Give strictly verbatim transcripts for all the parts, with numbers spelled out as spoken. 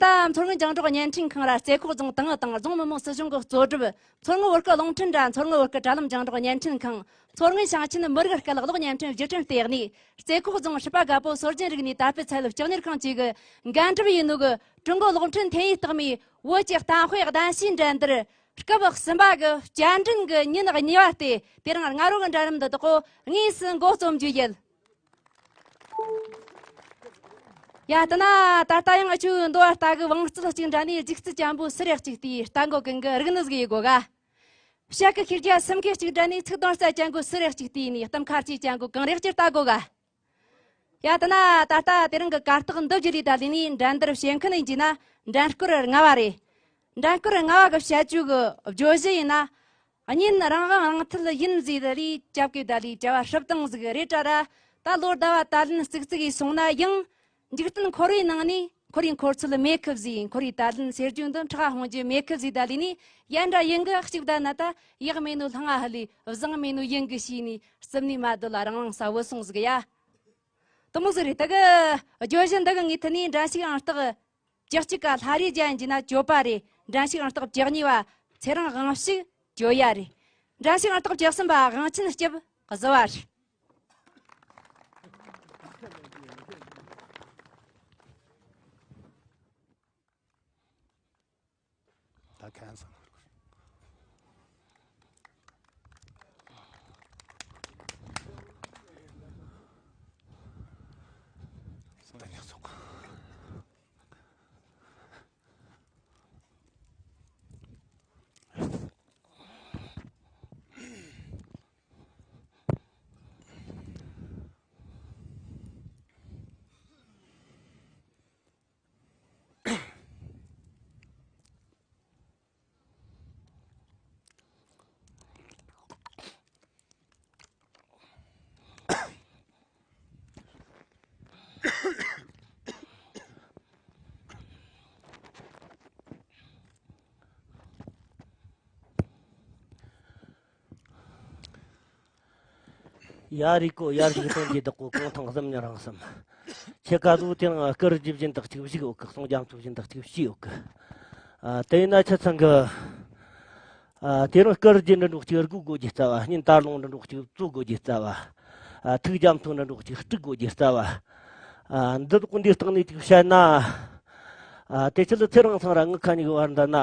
ད་མཚོ་སྔོན་རྒྱང་སྒྲོག་བརྙན་འཕྲིན་ཁང་ར་རྩེ་ཁོག་རྫོང་ཏང་ཨུ་དང་རྫོང་མི་དམངས་སྲིད་གཞུང་གི་གཙོ་སྒྲུབ། མཚོ་སྔོན་བོད་སྐད་རླུང་འཕྲིན་དྲ་མཚོ་སྔོན་བོད་སྐད་དྲ་ལམ་རྒྱང་སྒྲོག་བརྙན་འཕྲིན་ཁང་། མཚོ་སྔོན་ཞིང་ཆེན་མི་རིགས་སྐད་གློག་བརྙན་འཕྲིན་བརྒྱུད་འཕྲིན་ལྟེ་གནས། རྩེ་ཁོག་རྫོང་སྲིད་པ་དགའ་པོ་སྲོལ་རྒྱུན་རིག་གནས་དར་སྤེལ་ཚད་ཡོད་ལྕགས་གཉེར་ཁང་བཅས་ཀྱིས་འགན་སྒྲུབ་ཡིན་ནོ་གི་ཀྲུང་གོ་གློག་འཕྲིན་ཐེན་ཡིག་རྟགས་མའི་བོད་ཀྱི་གཏམ་དཔེ་གདན་ཞུའི་འགྲན་བསྡུར་སྐབས་གསུམ་པ་གི་བསྐྱར་འགྲན་གྱི་ཉིན་གཉིས་པ་སྟེ། དེ་རིང་སྔ་དྲོ་གི་འགྲན་རིམ་འདི་དག་གོ་དངོས་སུ་འགོ་རྩོམ་རྒྱུ་ཡིན། ཡ། དེ་ན་ད་ལྟ་ཡང་ཨ་ཆུ་འདོ་བ་ལྟ་གི་བང་རྩལ་གཅིག་འདྲ་ནས་རྗིག་རྩལ་ཅན་པོ་སུ་རེད་གཅིག་དེའི་ལྟ་མགོ་གང་གི་རིག་ནི་ཟིག་ཡི་གོ་ག་བཤད་གི་ཤེས་རྒྱ་སེམས་ཁས་གཅིག་འདྲ་ནས་ཚིག་དོན་རྩ་ཅན་གོ་སུ་རེད་གཅིག་དེའི་ནས་གཏམ་ཁ་ཆེ་ཅན་གོ་གང་རེད་ཅིར་ལྟ་གོ་ག་ཡ། དེ་ན་ད་ལྟ་དེ་རིང་གི་གར་སྟེགས་འདི་བརྒྱུད་ལས་ད་ལས་ནས་འགྲན་བསྡུར་བྱེད་མཁན་ཡིན་གྱི་ན་འགྲན་སྐོར་ལྔ་བ་རེད། འགྲན་སྐོར་ལྔ་བ་གི་བྱ་སྤྱོད་གི་བརྗོད་གཞི་ཡིན་ན། གཉེན་རང་དབང་རང་མཐུན་ཡིན་ཟེར་ལས་ཅབ་ཀེ་ད་ལས་བྱ་བ་སྲིབ་ཏང་ཟིག་རེད་དྲ་ར། ད་ལོ་ཟླ་བ་ད་ལན་ཙིག་ཙིག་ཡིས་སོང་ན་ཡང་། འཇིག་རྟེན་འཁོར་བའི་ནང་ནས་འཁོར་བའི་འཁོར་ཚུལ་མེད་ཁུལ་ཟིག་འཁོར་བའི་ད་ལན་ཟེར་རྒྱུ་འདི་ཕྲག་ཧོང་རྒྱུ་མེད་ཁུལ་ཟིག་ད་ལས་ནས་ཡན་དྲ་ཡིན་གི་གཅིག་ད་ན་ད་ཡག་མེད་ནོ་ལྷང་ང་ཧ་ལས་བཟང་མེད་ནོ་ཡིན་གི་ཤེས་ནས་རྩིབ་ནས་མ་སྡོད་ལ་རང་རང་ས་བུད་སོང་ཟིག་ཡ། དེ་མོ་ཟིག་རེད། ད་གི་བརྗོད་གཞི་འདི་གི་ངོས་ཐད་ནས་འགྲན་ཞུགས་ཨང་རྟགས་བཅུ་གཅིག་ག་ལྷ་རིས་ཅན་གྱི་ན་བཅོ་པ་རེད། འགྲན་ཞུགས་ཨང་རྟགས་བཅུ་གཉིས་པ་ཚེ་རིང་དབང་ཕྱུག་བཅོ་ཡ་རེད། འགྲན་ཞུགས་ཨང་རྟགས་བཅུ་གསུམ་པ་དབང་ཆེན་སྐྱབས་གཟུ་བ་རེད། ད་ཁན་སང་ཡ་རིག་གོ་ཡར་ཞིག་སྟོན་གྱི་བདག་གོ་གོང་ཐང་གསུམ་ཉི་རང་གསུམ། ཁྱེད་ཀ་ཟུ་དེ་རང་སྐུ་རུ་རྒྱུ་བཞིན་དག་ཅིག་བཞུགས་ཡོད་གི། གསུང་རྒྱ་མཚོ་བཞིན་དག་ཅིག་བཞུགས་ཡོད་གི། ཨ། དེ་ཡིན་ན་ཁྱེད་ཚང་གི། ཨ། དེ་རང་སྐུ་རུ་རྒྱུ་འདྲ་འགྲོགས་ཅིག་སྒུག་དགོས་ཀྱི་རྩ་བ། ཉིན་དར་ལོང་འདྲ་འགྲོགས་ཅིག་བཙུགས་དགོས་ཀྱི་རྩ་བ། ཨ། ཐུགས་རྒྱ་མཚོ་འདྲ་འགྲོགས་ཅིག་དཀྲུག་དགོས་ཀྱི་རྩ་བ། ཨ། འདི་དག་འདིའི་སྟེང་ནས་ཅིག་བཤད་ན། ཨ། དེ་ཆེད་ལ་ཚེ་རིང་ཚང་ར་ངི་ཁ་ཉིག་བར་འདི་ན།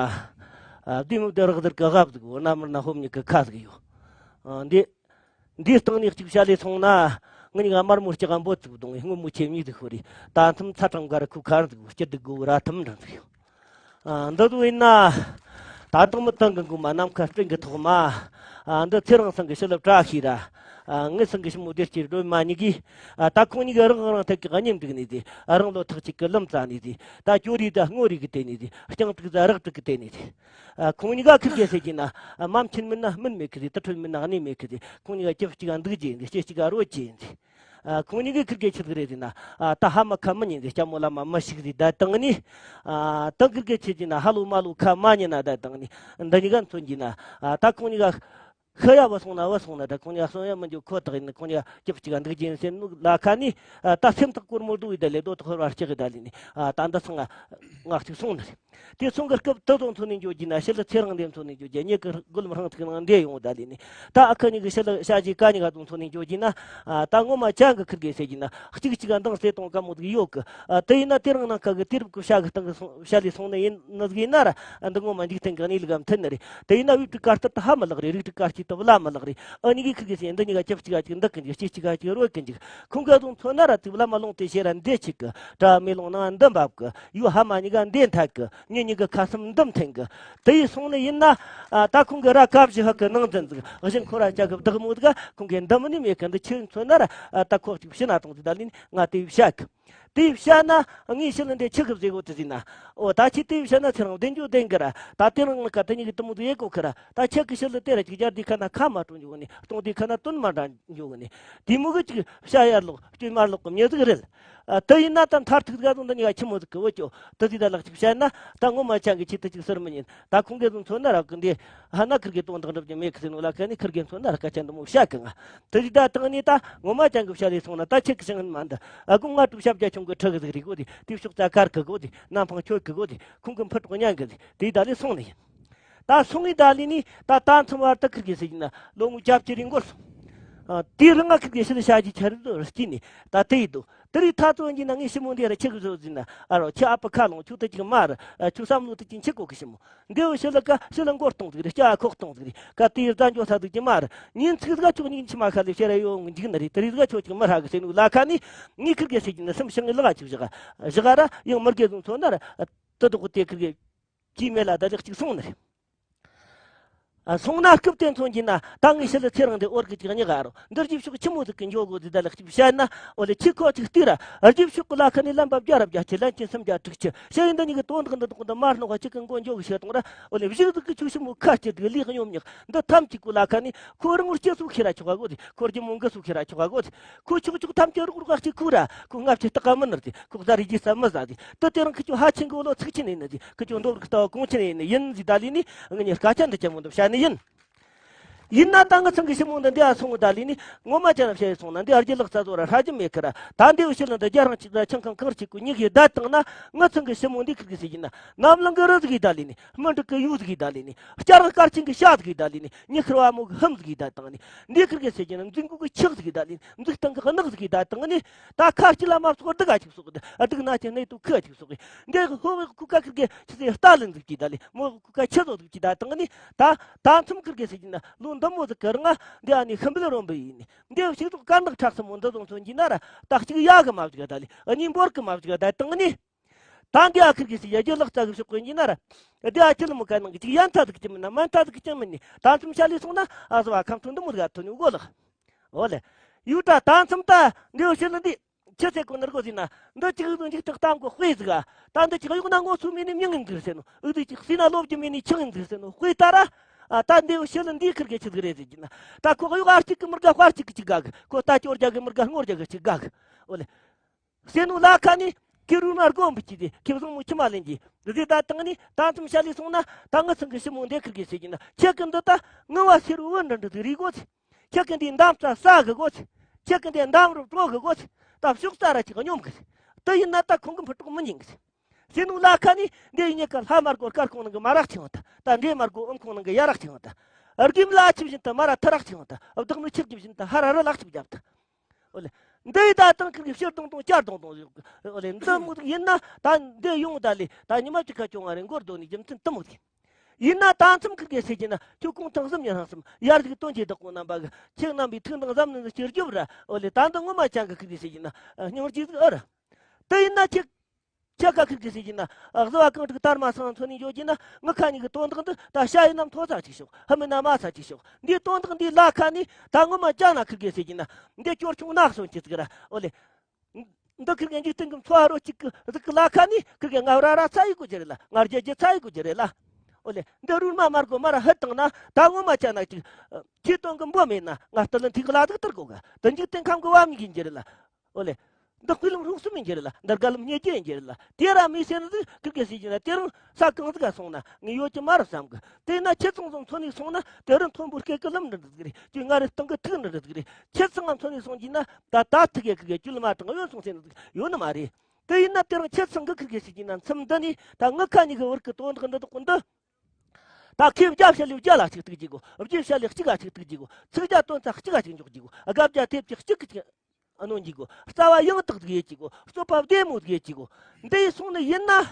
ཨ། བདུད་མི་བདེ་རག་དར་གི་དབབ་ཟིག་འོ་ན་མར་ན་ཧོབ་ཉིག་གི་ཁ་ཟིག་ཡོད། ཨ། འདི། འདིའི་སྟེང་ནས་གཅིག་བྱ་ལས་སོང་ན། ངི་ཉིག་དམར་མོ་སྐྱག་འབོད་ཚུགས་གདོང་ངི་སྔོན་མོ་ཆེ་མྱི་ཟིག་ཤོར་རེ། ད་ཐུམ་ཚ་གྲང་ག་ར་ཁུ་ཁར་ཟིག་སྐྱིད་སྡུག་དགོ་ར་ཐུམ་འདྲ་ཟིག་ཡོད། ཨ། འདི་ཚོ་ཡིན་ན། ད་དུང་མི་ཐང་གི་མགོ་མ་ནམ་མཁའ་སྤྲིན་གི་ཐོག་མ། ཨ། འདི་ཚེ་རིང་ཚང་གི་ཞི་ལུ་བཀྲ་ཤིས་ར། ཨ། ངི་ཚང་གི་ཞི་མོ་བདེ་སྐྱིད་སྒྲོལ་མ་ཉིག་གིས། ཨ། ད་ཁོང་ཉིག་གི་རང་རང་ཐད་ཀྱི་གཉེན་འདུག་ནི་ཟིག་རང་ལོ་ཐག་ཅིག་གི་ལམ་རྩ་ནི་ཟིག་ད་ཅོ་རི་ད་སྔོ་རི་གི་དེ་ནི་ཟིག་རྐྱང་དྲུག་ད་རག་དྲུག་གི་དེ་ནི་ཟིག་ཨ། ཁོང་གཉིས་ཀ་ཁིར་གེ་ཟེར་གྱི་ན། ཨ། མ་མཁྱེན་མིན་ན་སྨིན་མེད་གི་ཟེར། དུ་ཁྲོད་མིན་ན་གནས་མེད་གི་ཟེར། ཁོང་གཉིས་ཀ་སྐྱིད་གཅིག་ག་འདུག་རྒྱུ་ཡིན་ཟེར། སྐྱིད་གཅིག་ག་རོལ་རྒྱུ་ཡིན་ཟེར། ཨ། ཁོང་གཉིས་ཀས་ཁིར་གེ་ཆི་ཟིག་རེད་ཟེར་ན། ཨ། ད་ཧ་མ་ཁ་མི་ཉན་ཟེར། སྐྱ་མོ་ལ་མ་མི་ཞིག་ཟེར་ད་བཏང་ནི། ཨ། ད་ཁིར་གེ་ཆི་གྱི་ན་ཧ་ལོ་མ་ལོ་ཁ་མ་ཉན་ན་ད་བཏང་ནི། འདི་གཉིས་ཀ་མཚོན་གྱི་ན། ཨ། ད་ཁོང་གཉིས་ཀ་ཤི་ཡ་བུད་སོང་ན་བུད་སོང་ན་ད་ཁོང་གཉིས་ཀ་གསོན་ཡ་མི་འཇུག་ཁོ་ཐག་ཡིན། ཁོང་གཉིས་ཀ་སྐྱིད་གཅིག་ག་འདུག་རྒྱུ་ཡིན་ཟེར་ནུག་ལ་ཁ་ནི། ཨ། ད་སེམས་ཐག་གོར་མོ་རྡོ་ཡི་ད་ལས་རྡོ་ཐག་ཧོར་བ་སྐྱེ་གི་ད་ལི་ནི། ཨ། ད་འདི་ཚང་ང་ང་གཅིག་སོང་ནི་རེད། དེ་ཚོང་གི་སྐབས་དེ་ཚོ་མཚོན་ནས་འཇོག་རྒྱུ་ན། ཞི་ལུ་ཚེ་རིང་འདི་མཚོན་ནས་འཇོག་རྒྱུ། ཉེ་གི་རྒོལ་མི་རང་ཐུག་ནང་འདྲེ་ཡོང་ད་ལི་ནི། ད་ཨ་ཁ་གཉིས་ཀྱི་ཞི་ལུ་ཞ་ཞི་ཀ་གཉིས་ཀ་དང་མཚོན་ནས་འཇོག་རྒྱུ་ན། ཨ། ད་ངོ་མ་ཅང་གི་ཁིར་གེ་ཟེར་རྒྱུ་ན། གཅིག་གཅིག་ག་འདང་སེ་གཏོང་དཀའ་མོ་ཟིག་ཡོད་གི། ཨ། དེ་ཡིན་ན་དེ་རིང་ནང་ཁ་གི་དུས་རབས་ཀྱི་བྱ་གི་སྟེང་གི་སོང་བྱ་ལས་སོང་ནི་ཡིན་ནི་ཟིག་ཡིན་ན་ར། ཨ། འདི་ངོ་མ་འཇིག་རྟེན་གི་གནས་ལུགས་མཐུན་ནི་རེད། དེ་ཡིན་ན་བོད་ཀྱི་གར་སྟབས་དེ་ཧ་མི་ལག་རེད། རིགས་དྲུག་གར་སྐྱིད་དེ་བླ་མི་ལག་རེད། ཨ་གཉིས་ཀྱི་ཁིར་གེ་ཟེར་འདི་གཉིས་ཀ་ཅིག་གཅིག་ག་ཅིག་འདག་གི་འཇུག་གཅིག་གཅིག་ག་ཅིག་རོལ་གི་འཇུག་ཁོང་གི་དུང་མཚོན་ན་ར་དུས་བླ་མ་ལོང་དེ་ཤེས་ར་འདི་ཆིག་གི། དྲ་མེ་ལོང་ནང་འདི་འབབ་གི། ཡུལ་ཧ་མ་གཉིས་ཀ་འདི་འཐད་གི། མྱི་གཉིས་ཀྱི་ཁ་སེམས་འདི་མཐུན་གི། དེ་ཡིས་སོང་ནི་ཡིན་ན། ཨ། ད་ཁོང་གི་ར་ཀ་བཞི་ཧ་གི་ནང་འཛིན་ཟིག་གཞན་ཁོ་ར་ཅག་གི་བདག་མོ་ཟིག་ཁོང་གི་འདི་མི་ནི་མེད་གི། འདི་ཆི་མཚོན་ན་ར། ཨ། ད་ཁོ་གཅིག་ཕྱི་ན་གཏོང་ཟིག་ད་ལིན་ང་དེ་བཤད་གི། དེ་བཤད་ན་ངས་ཕྱི་ལ་འདི་ཆི་གི་བཟེ་གོ་དེ་ཟིན་ན། ཨོ་ད་ཁྱི་དེ་བཤད་ན་ཚེ་རིང་བདེ་འཇོག་བདེན་གི་ར། ད་དེ་རིང་ང་ཀ་དེ་གཉིས་ཀྱི་དུ་མོ་དུ་ཡེ་གོ་གི་ར། ད་ཁྱི་གི་ཕྱི་ལ་དེ་ར་ཅིག་རྒྱར་དེ་ཁ་ན་ཁ་མ་སྤྲོ་འཇུག་ནི། སྟོང་དེ་ཁ་ན་དོན་མ་འདྲ་འཇུག་ནི། དེ་མོ་གི་ཅིག་བཤད་ཡར་ལོག་སྤྲོས་མར་ལོག་གི་མྱི་ཟིག་རེད། ཨ། དེ་ཡིན་ན་ད་མཐར་ཐུག་ཟ་དུང་འདི་གཉིས་ཀ་ཆི་མོ་ཟིག་གི་འོ་ཅོ། དེ་ཟིག་ད་ལག་ཅིག་བཤད་ན་ད་ངོ་མ་ཅང་གི་ཁྱི་དེ་ཅིག་ཟེར་མི་ཉན། ད་ཁོང་གི་དུང་མཚོན་ན་ར་གི་འདི་ཧ་ན་ཁིར་གི་དོན་དང་འགྲུབ་ཀྱི་མེད་གི་ཟེར་ནོ་ལ་ཁ་ནི་ཁིར་གི་མཚོན་ན་ར་སྐད་ཆ་འདི་མོ་བཤད་གི་ང་། དེ་ཟིག་ད་དང་ནི་ད་ངོ་མ་ཅང་གི་བཤད་ལས་སོང་ན་ད་ཁྱི་གི་ཤིང་ཧན་མ་འདི། ཨ་ཁོང་ང་དྲུག་ཤ་ སྐྱ་ཆུང་གི་ཁྲི་གི་ཟིག་རིག་གོ་དེ། དེའི་ཕྱོགས་ཙ་གར་གི་གོ་དེ། ནམ་འཕང་ཁྱོད་གི་གོ་དེ། ཁོང་གི་འཕུར་གྲོགས་ཉན་གི་དེ། དེའི་ད་ལས་སོང་ནི་ཡིན། ད་སོང་ངི་ད་ལས་ནི་ད་ད་མཚམས་བར་དུ་ཁིར་གི་ཟེར་གྱི་ན་ལོ་ངོ་བརྒྱད་ཅུ་རིང་འགོར་སོང་། ཨ། དེའི་རིང་ང་ཁིར་གི་ཕྱི་ལ་བྱ་རྒྱུ་ཆ་རེ་རུ་སྐྱེས་ནི་ད་དེ་ཡི་དུ། དེ་རིགས་ཐ་ཚོ་ཡིན་གྱི་ན་ངས་ཞི་མོ་འདི་ར་ཁྱི་གི་བཟོ་ཟིན་ན། ཨ་རོ། ཁྱི་ཨ་ཕ་ཁ་ལོང་། ཁྱོད་ད་ཅིག་མ་ར། ཁྱོད་བསམ་བློ་ད་ཅིག་འཁྱེར་གོ་གི་ཞི་མོ། འདི་བོ་ཕྱི་ལ་ཀ་ཕྱི་ལ་མགོ་སྟོང་ཟིག་རེད། སྐྱ་ཁོག་སྟོང་ཟིག་རེད། ཀ་དེའི་རྫ་འཇོག་ས་ཟིག་ཅིག་མ་ར། ཉིན་ཚིག་ཟིག་ཁྱོད་ཉིན་ཕྱི་མ་ཁ་ལས་ཕྱི་ར་ཡོང་འཇིག་ནི་རེད། དེ་རིགས་ཟིག་ཁྱོད་ཅིག་མི་ཧྲ་གི་ཟེར་ནུ་ལ་ཁ་ནི། ངས་ཁིར་གི་ཟེར་གྱི་ན་སེམས་ཤི་ངི་ལག་ཅིག་བཞག་བཞག་ར་ཡང་མི་དགེ་བཟུང་ཚོ་ན་ར། དེ་དུ་གོ་དེ་ཁིར་གི་ཅིའི་མེད་ལ་ད་ལེགས་གཅིག་སོང་ནི་རེད། ཨ། སོང་ན་སྐབས་དེ་མཚོན་གྱི་ན་ད་ངས་ཕྱི་ལ་ཚེ་རིང་འདི་འོར་གི་ཅིག་རྙེད་ག་རོ། འདི་རྗེས་ཕྱོགས་ཆི་མོ་ཟིག་གི་འཇོག་དགོས་ཟིག་ད་ལེགས་གཅིག་བཤད་ན། འོ་ལེ། ཁྱི་ཁོ་ཅིག་ལྟོས་ར། རྗེས་ཕྱོགས་གི་ལ་ཁ་ནས་ལམ་པ་བརྒྱ་ར་བརྒྱ་ཁྱི་ལན་ཅན་སུམ་བརྒྱ་དྲུག་ཁྱི་ཤེས་ཡིན། འདི་གཉིས་ཀྱི་དོན་དག་འདི་དག་འདི་མར་སྣོག་ག་ཅིག་གི་མགོ་འཇོག་གི་བཤད་གཏོང་ར། འོ་ལེ། བཞུགས་ཟིག་གི་ཆུ་ཞི་མོ་ཁ་སྐྱེ་དུ་ལས་སྙོམས་ཉག་འདི་ཐམས་ཅད་གི་ལ་ཁ་ནས་ཁོ་རང་ངོར་སྐྱེ་སུ་ཁྱེར་ར་ཆོག་ག་གོ་དེ། ཁོ་རྒྱུ་མོ་འགི་སུ་ཁྱེར་ར་ཆོག་ག་གོ་དེ། ཁོ་ཆོག་ཆོག་ཐམས་ཅད་རོགས་རོགས་གཅིག་ཁུར་ར། ཁོ་ལྔ་བཅུ་སྟག་ག་མི་ནར་དེ། ཁོ་གཟའ་རི་རྒྱུ་ས་མི་ཟ་དེ། དེ་དེ་རིང་ཁི་ཆོ་ཧ་ཆེན་གི་བློ་ཚིག་ཆེན་ཡིན་ནི་དེ། ཁི་ཆོ་འདོར་གི་ལྟ་བ་གོང་ཆེན་ཡིན་ནི་ཡིན་ཟིག་ད་ལི་ནི་ངི་ཉེར་སྐད་ཆ་འདི་ཅན་མོ་འདི་བཤད་ནི་ཡིན། ཡིན་ན་ད་ང་ཚང་གི་ཞི་མོ་འདི་འདི་ཨ་སོང་གི་ད་ལི་ནི་ངོ་མ་ཅན་བཤད་སོང་ན་འདི་ཨར་གྱི་ལག་རྩ་བཟོ་ར་ཧྲ་རྒྱུ་མེད་ཁི་ར། ད་འདི་བཤད་ན་འདི་རྒྱ་རང་ཅིག་ད་ཆང་ཁང་གང་ཅིག་གི་ཉིག་ཡི་བསྡད་བཏང་ན། ང་ཚང་གི་ཞི་མོ་འདི་ཁིར་གི་ཟེར་གྱི་ན་ནམ་ལང་གི་རི་ཟིག་གི་ད་ལི་ནི། མི་འགྲིག་གི་ཡུལ་ཟིག་གི་ད་ལི་ནི། སྐྱ་རང་དཀར་ཆེན་གི་ཤ་ཟིག་གི་ད་ལི་ནི། ཉི་ཤར་བ་མོ་གི་ཧམ་ཟིག་གི་ད་བཏང་ནི། འདི་ཁིར་གི་ཟེར་གྱི་ན་འཛིན་གུ་གི་ཆག་ཟིག་གི་ད་ལི་ནི། འཛིན་སྟངས་གི་ནག་ཟིག་གི་ད་བཏང་ནི། ད་ཁ་སྐྱི་ལ་མ་སོགས་སྡུག་ག་ཅིག་སོགས་གི་སྡུག་ན་ཅི་གནས་དུ་ཁུ་ཅིག་སོགས་གི། འདི་ཧོ་བི་ཁུ་ཀ་ཁིར་གི་ཆི་ཟེར་ལྟ་ལེན་ཟིག་གི་ད་ལི། མོ་ཁུ་ཀ་ཆི་ཟོ་ཟིག་གི་ད་བཏང་ནི། ད་ད་མཚམས་ཁིར་གི་ཟེར་གྱི་ན་ལོ་འདི་མོ་ཟིག་གི་རིང་ང་འདི་ཨ་ནི་ཤིན་པོ་ལ་རོམ་པ་ཡིན་ནི། འདི་ཕྱུགས་ཟོག་དཀར་ནག་ཁྲག་གསུམ་མོ་འདི་ཚོ་མཚོན་གྱི་ན་ར། ད་གཅིག་ཡ་གི་མ་བཅུག་ད་ལི། གཉིས་འབོར་གི་མ་བཅུག་ད་བཏང་ནི། ད་འདི་ཨ་ཁིར་གི་སི་ཡ་རྒྱུ་ལག་རྩ་གི་ཕྱོགས་གི་ཡིན་ན་ར། འདི་ཨ་ཁྱི་ལ་མོ་ཀ་ནང་གི་ཅིག་ཡན་ཐ་ཟིག་ཅི་མིན་ན་མན་ཐ་ཟིག་ཅི་མིན་ནི། ད་མཚམས་ཤ་ལི་སོང་ན་ཨ་ཟོ་བ་ཁམས་ཚུན་འདི་མོ་ཟིག་ཐོན་ནི་གོ་ལག་འོ་ལེ། ཡུ་ཏྲ་ད་མཚམས་ད་འདི་འོ་ཤི་ལ་འདི་ཁྱི་ཚེ་གོ་ནར་གོ་ཟིན་ན། འདི་ཅིག་འདི་ཅིག་ཏག་ཏང་གོ་དཔེ་ཟིག་ཨ། ད་འདི་ཅིག་གཡུག་ན་ངོ་སུ་མིན་ནི་མྱིང་ཡིན་ཟིག་ཟེར་ནོ། འུ་འདི་ཅིག་སྲིད་ན་ལོབ་ཀྱི་མིན་ནི་ཆང་ཡིན་ཟིག་ཟེར་ནོ། དཔེ་ལྟ་ར། ཨ། ད་འདི་འོ་ཤི་ལ་འདི་ཁིར་གི་ཆི་ཟིག་རེད་ཟེར་གྱི་ན། ད་ཁོ་གཡུག་ཨ་གཅིག་གི་མི་དགའ་དཔའ་གཅིག་གི་ཅིག་དགའ་གི། ཁོ་ད་སྐྱོར་རྒྱག་གི་མི་དགའ་སྔོར་རྒྱག་གི་ཅིག་དགའ་གི། འོ་ལེ། ཟེར་ནོ་ལ་ཁ་ནི་ཁི་རུ་མ་སྒོམ་བུ་ཅི་དེ་ཁི་བཟང་མོ་ཁྱི་མ་ལེན་གྱི་རི་ཟེ་ད་བཏང་ནི། ད་མཚམས་ཤ་ལི་སོང་ན་ད་ང་ཚང་གི་ཞི་མོ་འདི་ཁིར་གི་ཟེར་གྱི་ན། ཁྱེད་ཀྱི་འདི་ད་ངུ་བ་སེར་བུ་འདྲ་འདྲ་ཟིག་རི་གོ་ཚེ། ཁྱེད་ཀྱི་འདི་འདམ་རྩྭ་ཟ་གི་གོ་ཚེ། ཁྱེད་ཀྱི་འདི་འདམ་རུ་བྲོ་གི་གོ་ཚེ། ད་ཕྱུགས་རྩྭ་ར་ཅིག་སྙོམས་གི་ཚེ། དེ་ཡིན་ན་ད་ཁོང་གི་འཕུར་གྲོགས་མི་ཉན་གི་ཚེ། ཟེར་ནོ་ལ་ཁ་ནི་འདི་ཡིན་ཉེ་ཀ་ལྷ་མར་གོ་དཀར་ཁོང་ནང་གི་མ་རག་ཆེ་བ་ད། ད་འདྲེ་མར་གོ་ཨུམ་ཁོང་ནང་གི་ཡ་རག་ཆེ་བ་ད། རྒྱུམ་ལ་ཆི་བཞིན་དུ་མ་ར་ཐ་རག་ཆེ་བ་ད། བདག་ནི་ཆགས་ཀྱི་བཞིན་དུ་ཧ་ར་ར་ལག་ཅིག་བརྒྱབ་ད། འོ་ལེ། འདི་ཡི་ད་དང་ཁིར་གི་ཕྱིར་དུང་དུང་བསྐྱར་དུང་དུང་ཡོད་གི། འོ་ལེ། འདི་མོ་ཟིག་ཡིན་ན་ད་འདི་ཡོང་ད་ལེ། ད་ཉི་མ་གཅིག་ཁ་བྱུང་བ་རེད། མགོར་སྡོད་ནི་རྒྱུ་མཚན་དུ་མོ་ཟིག་ཡིན་ན། ད་མཚམས་ཁིར་གི་ཟེར་གྱི་ན་ཁྱོད་གུང་ཐང་གསུམ་ཉི་ཧང་གསུམ་ཡར་ཟིག་སྟོན་གྱི་བདག་པོ་རྣམ་པ་གི་ཁྱེད་རྣམ་པའི་ཐུགས་འདང་གཟབ་ནན་ཟིག་ཅིར་རྒྱུབ་ར། འོ་ལེ། ད་འདི་ངོ་མ་ཅང་གི་ཁིར་གི་ཟེར་གྱི་ན་སྙིང་རྗེ་ཟིག་ཨ་ར། དེ་ཡིན་ན་ཁྱེད། ཁྱེད་ཀ་ཁིར་གི་ཟེར་གྱི་ན། གཟུ་བ་གང་དྲུག་དར་མ་སང་མཚོན་ནས་འཇོག་གྱི་ན། ངི་ཁ་ཉིག་གི་དོན་དག་འདི་ད་ཤ་ཡི་ནམ་མཐོ་ཚ་ཅིག་ཤོག་ཧ་མི་ན་མ་ཚ་ཅིག་ཤོག་འདིའི་དོན་དག་འདི་ལ་ཁ་ནི་ད་ངོ་མ་ཅང་ན་ཁིར་གི་ཟེར་གྱི་ན། འདི་སྐྱོར་ཆུང་ནག་སོན་གྱི་ཟིག་ར། འོ་ལེ། འདི་ཁིར་གི་འཇིག་རྟེན་གི་འཚོ་བ་རོ་གཅིག་གི་ཟིག་གི་ལ་ཁ་ནི་ཁིར་གི་ང་ར་ར་ཚ་ཡི་གོ་རྒྱུ་རེད་ལ། ང་རྒྱལ་རྒྱལ་ཚ་ཡི་གོ་རྒྱུ་རེད་ལ། འོ་ལེ། འདི་རུལ་མ་མར་གོ་མ་ར་ཧད་བཏང་ན་ད་ངོ་མ་ཅང་ན་ཅིག་ཁྱི་དོན་གི་འབོ་མེད་ན་ང་ལྟ་ལ་འཐིག་གི་ལ་ཟིག་ལྟར་གོ་ག་དི་འཇིག་རྟེན་ཁམས་གི་བབ་ཉིག་ཡིན་རྒྱུ་རེད་ལ། ཨོ་ལེ། འདི་དཔེ་ལམ་རོགས་སུ་མིན་རྒྱུ་རེད་ལ། འདི་དགའ་ལམ་རྙེད་རྒྱུ་ཡིན་རྒྱུ་རེད་ལ། དེ་ར་མི་ཤེས་ན་ཟིག་ཁིར་གེ་ཟེར་གྱི་ན་དེ་རིང་ས་གང་ཟིག་ག་སོང་ན་ངས་ཡོད་ཀྱི་མ་རེད་བསམ་གི། དེ་ན་ཁྱེད་ཚང་ཚང་འཚོ་ནས་སོང་ན་དེ་རིང་མཐོན་པོའི་སྐེད་ཀྱི་ལམ་འདི་འདི་ཟིག་རེད། ཁྱོད་ང་རེ་སྟེང་གི་ཐུག་འདི་འདི་ཟིག་རེད། ཁྱེད་ཚང་ང་འཚོ་ནས་སོང་གྱི་ན་ད་ད་ཐུག་གེ་ཁིར་གེ་ཁྱོད་ལ་མ་དྲང་ཡོད་སོང་ཟེར་ནི་ཟིག་ཡོད་ནི་མ་རེད། དེ་ཡིན་ན་དེ་རིང་ཁྱེད་ཚང་གི་ཁིར་གེ་ཟེར་གྱི་ན་མཚམས་འདི་ནས་ད་ངི་ཁ་ཉིག་གི་བར་གི་དོན་དག་འདི་དག་འདི། ད་ཁོས་བརྒྱ་བཤད་ལས་བརྒྱ་ལ་གཅིག་གཏུག་གྱི་གོ། བརྒྱད་བཤད་ལས་གཅིག་ལ་གཅིག་གཏུག་གྱི་གོ། ཚིག་བརྒྱ་དོན་ཚན་གཅིག་ལ་གཅིག་འཇོག་གྱི་གོ། དགའ་བརྒྱ་དེབ་ཀྱི་གཅིག་གི་གཅིག་གནོན་གྱི་གོ། རྩ་བ་ཡང་དག་ཟིག་ཡོད་ཀྱི་གོ། རྩོད་པ་བདེ་མོ་ཟིག་ཡོད་ཀྱི་གོ། འདི་ཡི་སོང་ནི་ཡིན་ན།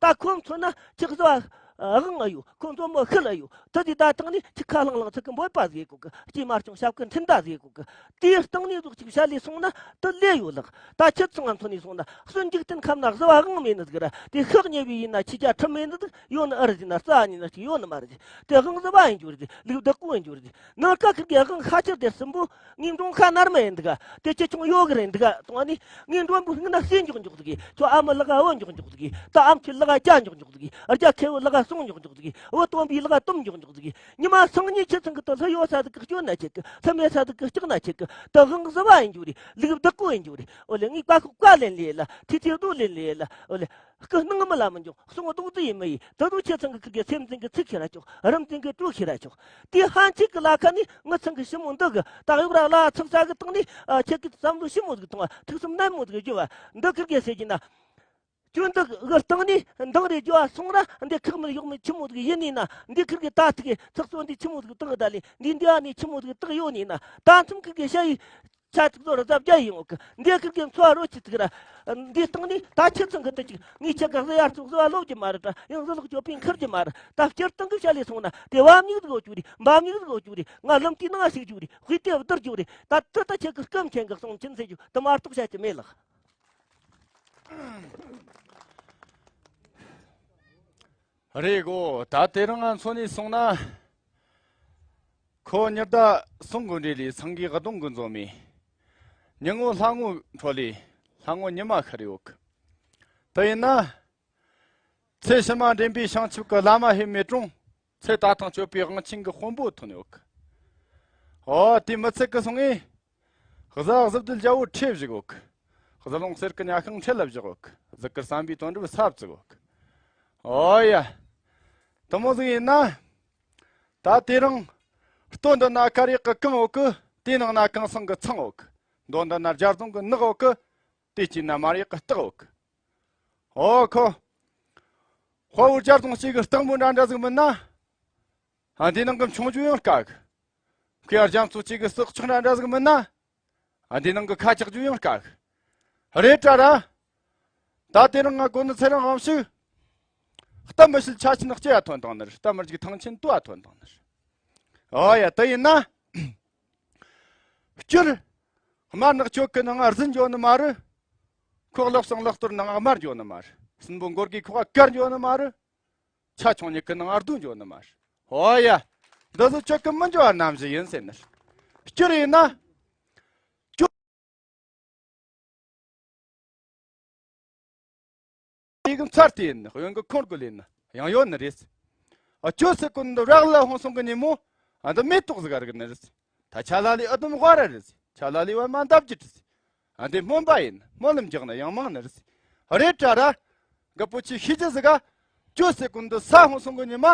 ད་ཁོ་མཚོན་ན་ཁྱི་གཟུ་བ་དབང་ཨ་ཡོད། ཁོ་མཚོན་མོ་ཤུལ་ཨ་ཡོད། དེ་དེ་ད་དང་ནི་ཁྱི་ཁ་ལྷང་ལྷང་ཚིག་གི་འབོད་པ་ཟིག་ཡོད་གོ་གི། སྐྱེས་མ་བྱུང་ཞབས་ཀྱི་འཕྲིན་ཟླ་ཟིག་ཡོད་གོ་གི། དེའི་སྟེང་ནས་ཟོག་ཅིག་བཤད་ལས་སོང་ན་དེ་ལས་ཡོད་ལགས། ད་ཁྱེད་ཚང་ང་མཚོན་ནས་སོང་ན་གསོན་འཇིག་རྟེན་ཁམས་ན་གཟུ་བ་དབང་མེད་ནི་ཟིག་ར། དེ་ཤག་ཉེ་བའི་ཡིན་ན་ཁྱི་རྒྱ་ཁྲིམས་མེད་ནི་ཟིག་ཡོད་ནི་ཨ་རི་ཟིག་ན་རྩ་ཉིན་ན་ཅིག་ཡོད་ནི་མ་རེད། དེ་དབང་གཟུ་བ་ཡིན་རྒྱུ་རེད། ལུག་བདག་པོ་ཡིན་རྒྱུ་རེད། ནང་ཀ་ཁིར་གི་དབང་ཁ་ཆེར་དེར་སྲིན་པོ་ངའི་འབྲོང་ཁ་ནར་མ་ཡིན་འདུག་ག་དེ་ཁྱི་ཆུང་ཡོད་གི་རེད་འདུག་ག་དང་ནི་ངའི་མགྲོན་པོ་སྔུན་ན་ཟས་འཇོག་འཇོག་ཟིག་གི་ཁྱོད་ཨ་མ་ལག་བུ་འཇོག་འཇོག་ཟིག་གི་ད་ཨམ་ཆི་ལག་རྒྱ་འཇོག་འཇོག་ཟིག་གི་རྒྱ་ཁེ་བོ་ལག་གསུང་མགྱོགས་མགྱོགས་ཟིག་འོ་སྟོན་པའི་ལག་སྟོན་མགྱོགས་མགྱོགས་ཟིག་ཉི་མ་སང་ཉིན་ཁྱེད་ཚང་གི་དུ་ལྷ་ཡོད་ས་ཟིག་གི་སྐྱོན་ན་ཆེ་གི་ལྷ་མེད་ས་ཟིག་གི་སྐྱག་ན་ཆེ་གི་དུ་དབང་བཟི་བ་ཡིན་རྒྱུ་རེད། ལུག་བདག་གོ་ཡིན་རྒྱུ་རེད། འོ་ལེ་ངའི་བཀའ་ཁོག་བཀའ་ལེན་ལེ་ལ་ཐི་ཐི་རྡོ་ལེན་ལེ་ལ་འོ་ལེ། སྐུ་སྣང་མི་ལ་མི་འཇོག་གསུང་རྡོག་རྩི་ཡིན་མི་ཡིན། ད་དུང་ཁྱེད་ཚང་གི་ཁུར་གི་སེམས་ཅན་གི་ཚིག་ཁྱེར་ར་ཆོག་རིམ་བྱོན་གི་གྲོས་ཁྱེར་ར་ཆོག་དེ་ཧན་ཆིག་གི་ལ་ཁ་ནས་ངི་ཚང་གི་ཞི་མོ་འདི་གི་ད་གཡོག་ར་ལ་ཚིག་ས་གི་སྟེང་ནས་ཁྱེད་ཀྱི་བསམ་བློ་ཞི་མོ་ཟིག་གཏོང་བ་ཐུགས་སེམས་ནན་མོ་ཟིག་བརྗོད་བ་འདི་ཁུར་གི་ཟེར་གྱི་ན། སྐྱོན་འདི་གི་སྟེང་ནས་འདང་རེ་རྒྱོ་བ་སོང་ར་འདི་ཁག་མི་གཡོག་མི་ཆི་མོ་ཟིག་ཡིན་ནི་ན་འདི་ཁུར་གི་ད་ཐུག་གི་ཚིག་གསོ་འདི་ཆི་མོ་ཟིག་བཏང་གི་ད་ལས་འདི་འདི་ཨ་ནི་ཆི་མོ་ཟིག་བཏང་ཡོད་ནི་ན་ད་མཚམས་ཁུར་གི་ཤ་ཡི། ཆ་ཚིག་ཚོ་ར་ཟབ་རྒྱ་ཡིན་འོག་གི་འདི་ཁུར་གི་འཚོ་བ་རོ་ཆི་ཚིག་ར། འདི་སྟེང་ནས་ད་ཁྱེད་ཚང་གི་དུ་ཅིག་ངས་ཁྱེད་ག་ཟི་ཡར་ཚོགས་ཟི་བ་ལོབ་ཀྱི་མ་རེད་ད་ཡང་ཟི་ལོག་ཅོ་པིན་ཁུར་གྱི་མ་རེད་ད་སྤྱིར་བཏང་གི་བཤད་ལས་སོང་ན་དེ་བ་མྱིག་ཟིག་འོ་ཅུ་རེད་འབའ་མྱིག་ཟིག་འོ་ཅུ་རེད་ང་ལམ་དེའི་ནང་ཞིག་ཅུ་རེད་དཔེ་དེ་བསྡུར་ཅུ་རེད་ད་དེ་ད་ཁྱེད་ཀྱི་སྐུ་མཁྱེན་གི་གསུང་ཆེན་ཟེར་རྒྱུ་དུ་མ་གཏོགས་བཤད་ཀྱི་མེད་ལགས། རེད་གོ་ད་དེ་རིང་ང་འཚོ་ནས་སོང་ན། ཁོ་ཉི་ཟླ་ཟུང་གི་འབྲེལ་ལས་སེང་གེ་གདོང་གི་མཛོ་མི། ཉི་ངོ་ལྷ་ངོ་འཕྲོ་ལས་ལྷ་ངོ་ཉི་མ་ཤར་ཡོད་གི་དེ་ཡིན་ན། ཚེ་ཕྱི་མ་འདྲེན་པའི་བྱང་ཆུབ་ཀྱི་བླ་མ་ཧེ་མེ་ཀྲུང་། ཚེ་ད་ཐེངས་སྤྱོད་པའི་དབང་ཆེན་གྱི་དཔོན་པོ་ཐོན་ཡོད་གི་ཨོ་དེ་མི་ཚད་གི་སོང་ངས། གཟའ་གཟི་བདུད་རྒྱལ་བོ་ཁྲིད་བཞག་ཡོད་གི་གཟི་ལོང་གསེར་གྱི་ཉ་ཤིང་ཁྲིད་ལ་བཞག་ཡོད་གི་གཟིགས་སྐར་བསམ་པའི་དོན་འགྲུབ་ས་བཙུགས་ཡོད་གི་ཨོ་ཡ། དེ་མོ་ཟིག་ཡིན་ན། ད་དེ་རིང་། སྟོད་འདི་ན་དཀར་ཡག་གི་གངས་ཡོད་གི་དེའི་ནང་ན་གངས་སེང་གི་ཚང་ཡོད་གི་མདོ་འདི་ན་རྒྱ་རྫོང་གི་ནགས་ཡོད་གི་དེའི་དཀྱིལ་ན་དམར་ཡག་གི་སྟག་ཡོད་གི་ཨོ་ཁོ། དཔའ་བོ་རྒྱ་རྫོང་གཅིག་གི་སྟག་མོ་འདྲ་འདྲ་ཟིག་མིན་ན། ཨ་འདི་ནང་གི་མཆོང་རྒྱུ་ཡང་དཀའ་གི་ཁོས་རྒྱ་མཚོ་གཅིག་གི་སྲོག་ཆགས་འདྲ་འདྲ་ཟིག་མིན་ན། ཨ་འདི་ནང་གི་ཁ་ཆག་རྒྱུ་ཡང་དཀའ་གི་རེད་དྲ་ར། ད་དེ་རིང་ང་གོ་ནི་ཚེ་རིང་དབང་ཕྱུག་གཏམ་མི་བཤད་ཆ་ཆེན་ལྕེ་ཡ་ཐོན་བཏང་ནི་རེད། གཏམ་མི་རྒྱུག་ཐང་ཆེན་ལྟོ་ཡ་ཐོན་བཏང་ནི་རེད། ཨོ་ཡ་དེ་ཡིན་ན། སྤྱིར། དམར་ནག་ཆོས་ཀྱི་ནང་ང་རྫུན་འཇོག་ནི་མ་རེད། ཁོག་ལག་ཟངས་ལག་གཏོར་ནང་ང་དམར་འཇོག་ནི་མ་རེད། སྲིན་པོ་མགོ་དགུའི་ཁོག་ག་དཀར་འཇོག་ནི་མ་རེད། ཆ་ཆུང་ཉིད་ཀྱི་ནང་ང་རྡུང་འཇོག་ནི་མ་རེད། ཨོ་ཡ། འདི་ཚོ་ཆོས་ཀྱི་མི་འཇོག་པ་རྣམ་བཞི་ཡིན་ཟེར་ནི་རེད། སྤྱིར་ཡིན་ན། དེ་གི་ཚར་དེ་ཡིན་ནི་གཡོན་གི་ཁོང་གི་ལེན་ནི་ཡང་ཡོད་ནི་རེད། ཨ་ཅོ་སེ་ཀུན་འདི་རག་ལ་ཧོན་སོང་གི་ཉིན་མོ་ཨ་འདི་མེ་ཏོག་ཟིག་ག་རིག་ནི་རེད། ད་ཆ་ལ་ལི་ཨ་དུམ་དབའ་ར་རེད། ཆ་ལ་ལི་བ་མ་འདབ་ཀྱི་རེད། ཨ་འདི་སྨོན་པ་ཡིན་སྨོན་ལམ་རྒྱག་ནི་ཡང་མང་ནི་རེད། རེད་དྲ་ར། ག་པོ་ཆི་ཤི་ཅི་ཟིག་ག་ཅོ་སེ་ཀུན་འདི་ས་ཧོན་སོང་གི་ཉིན་མ་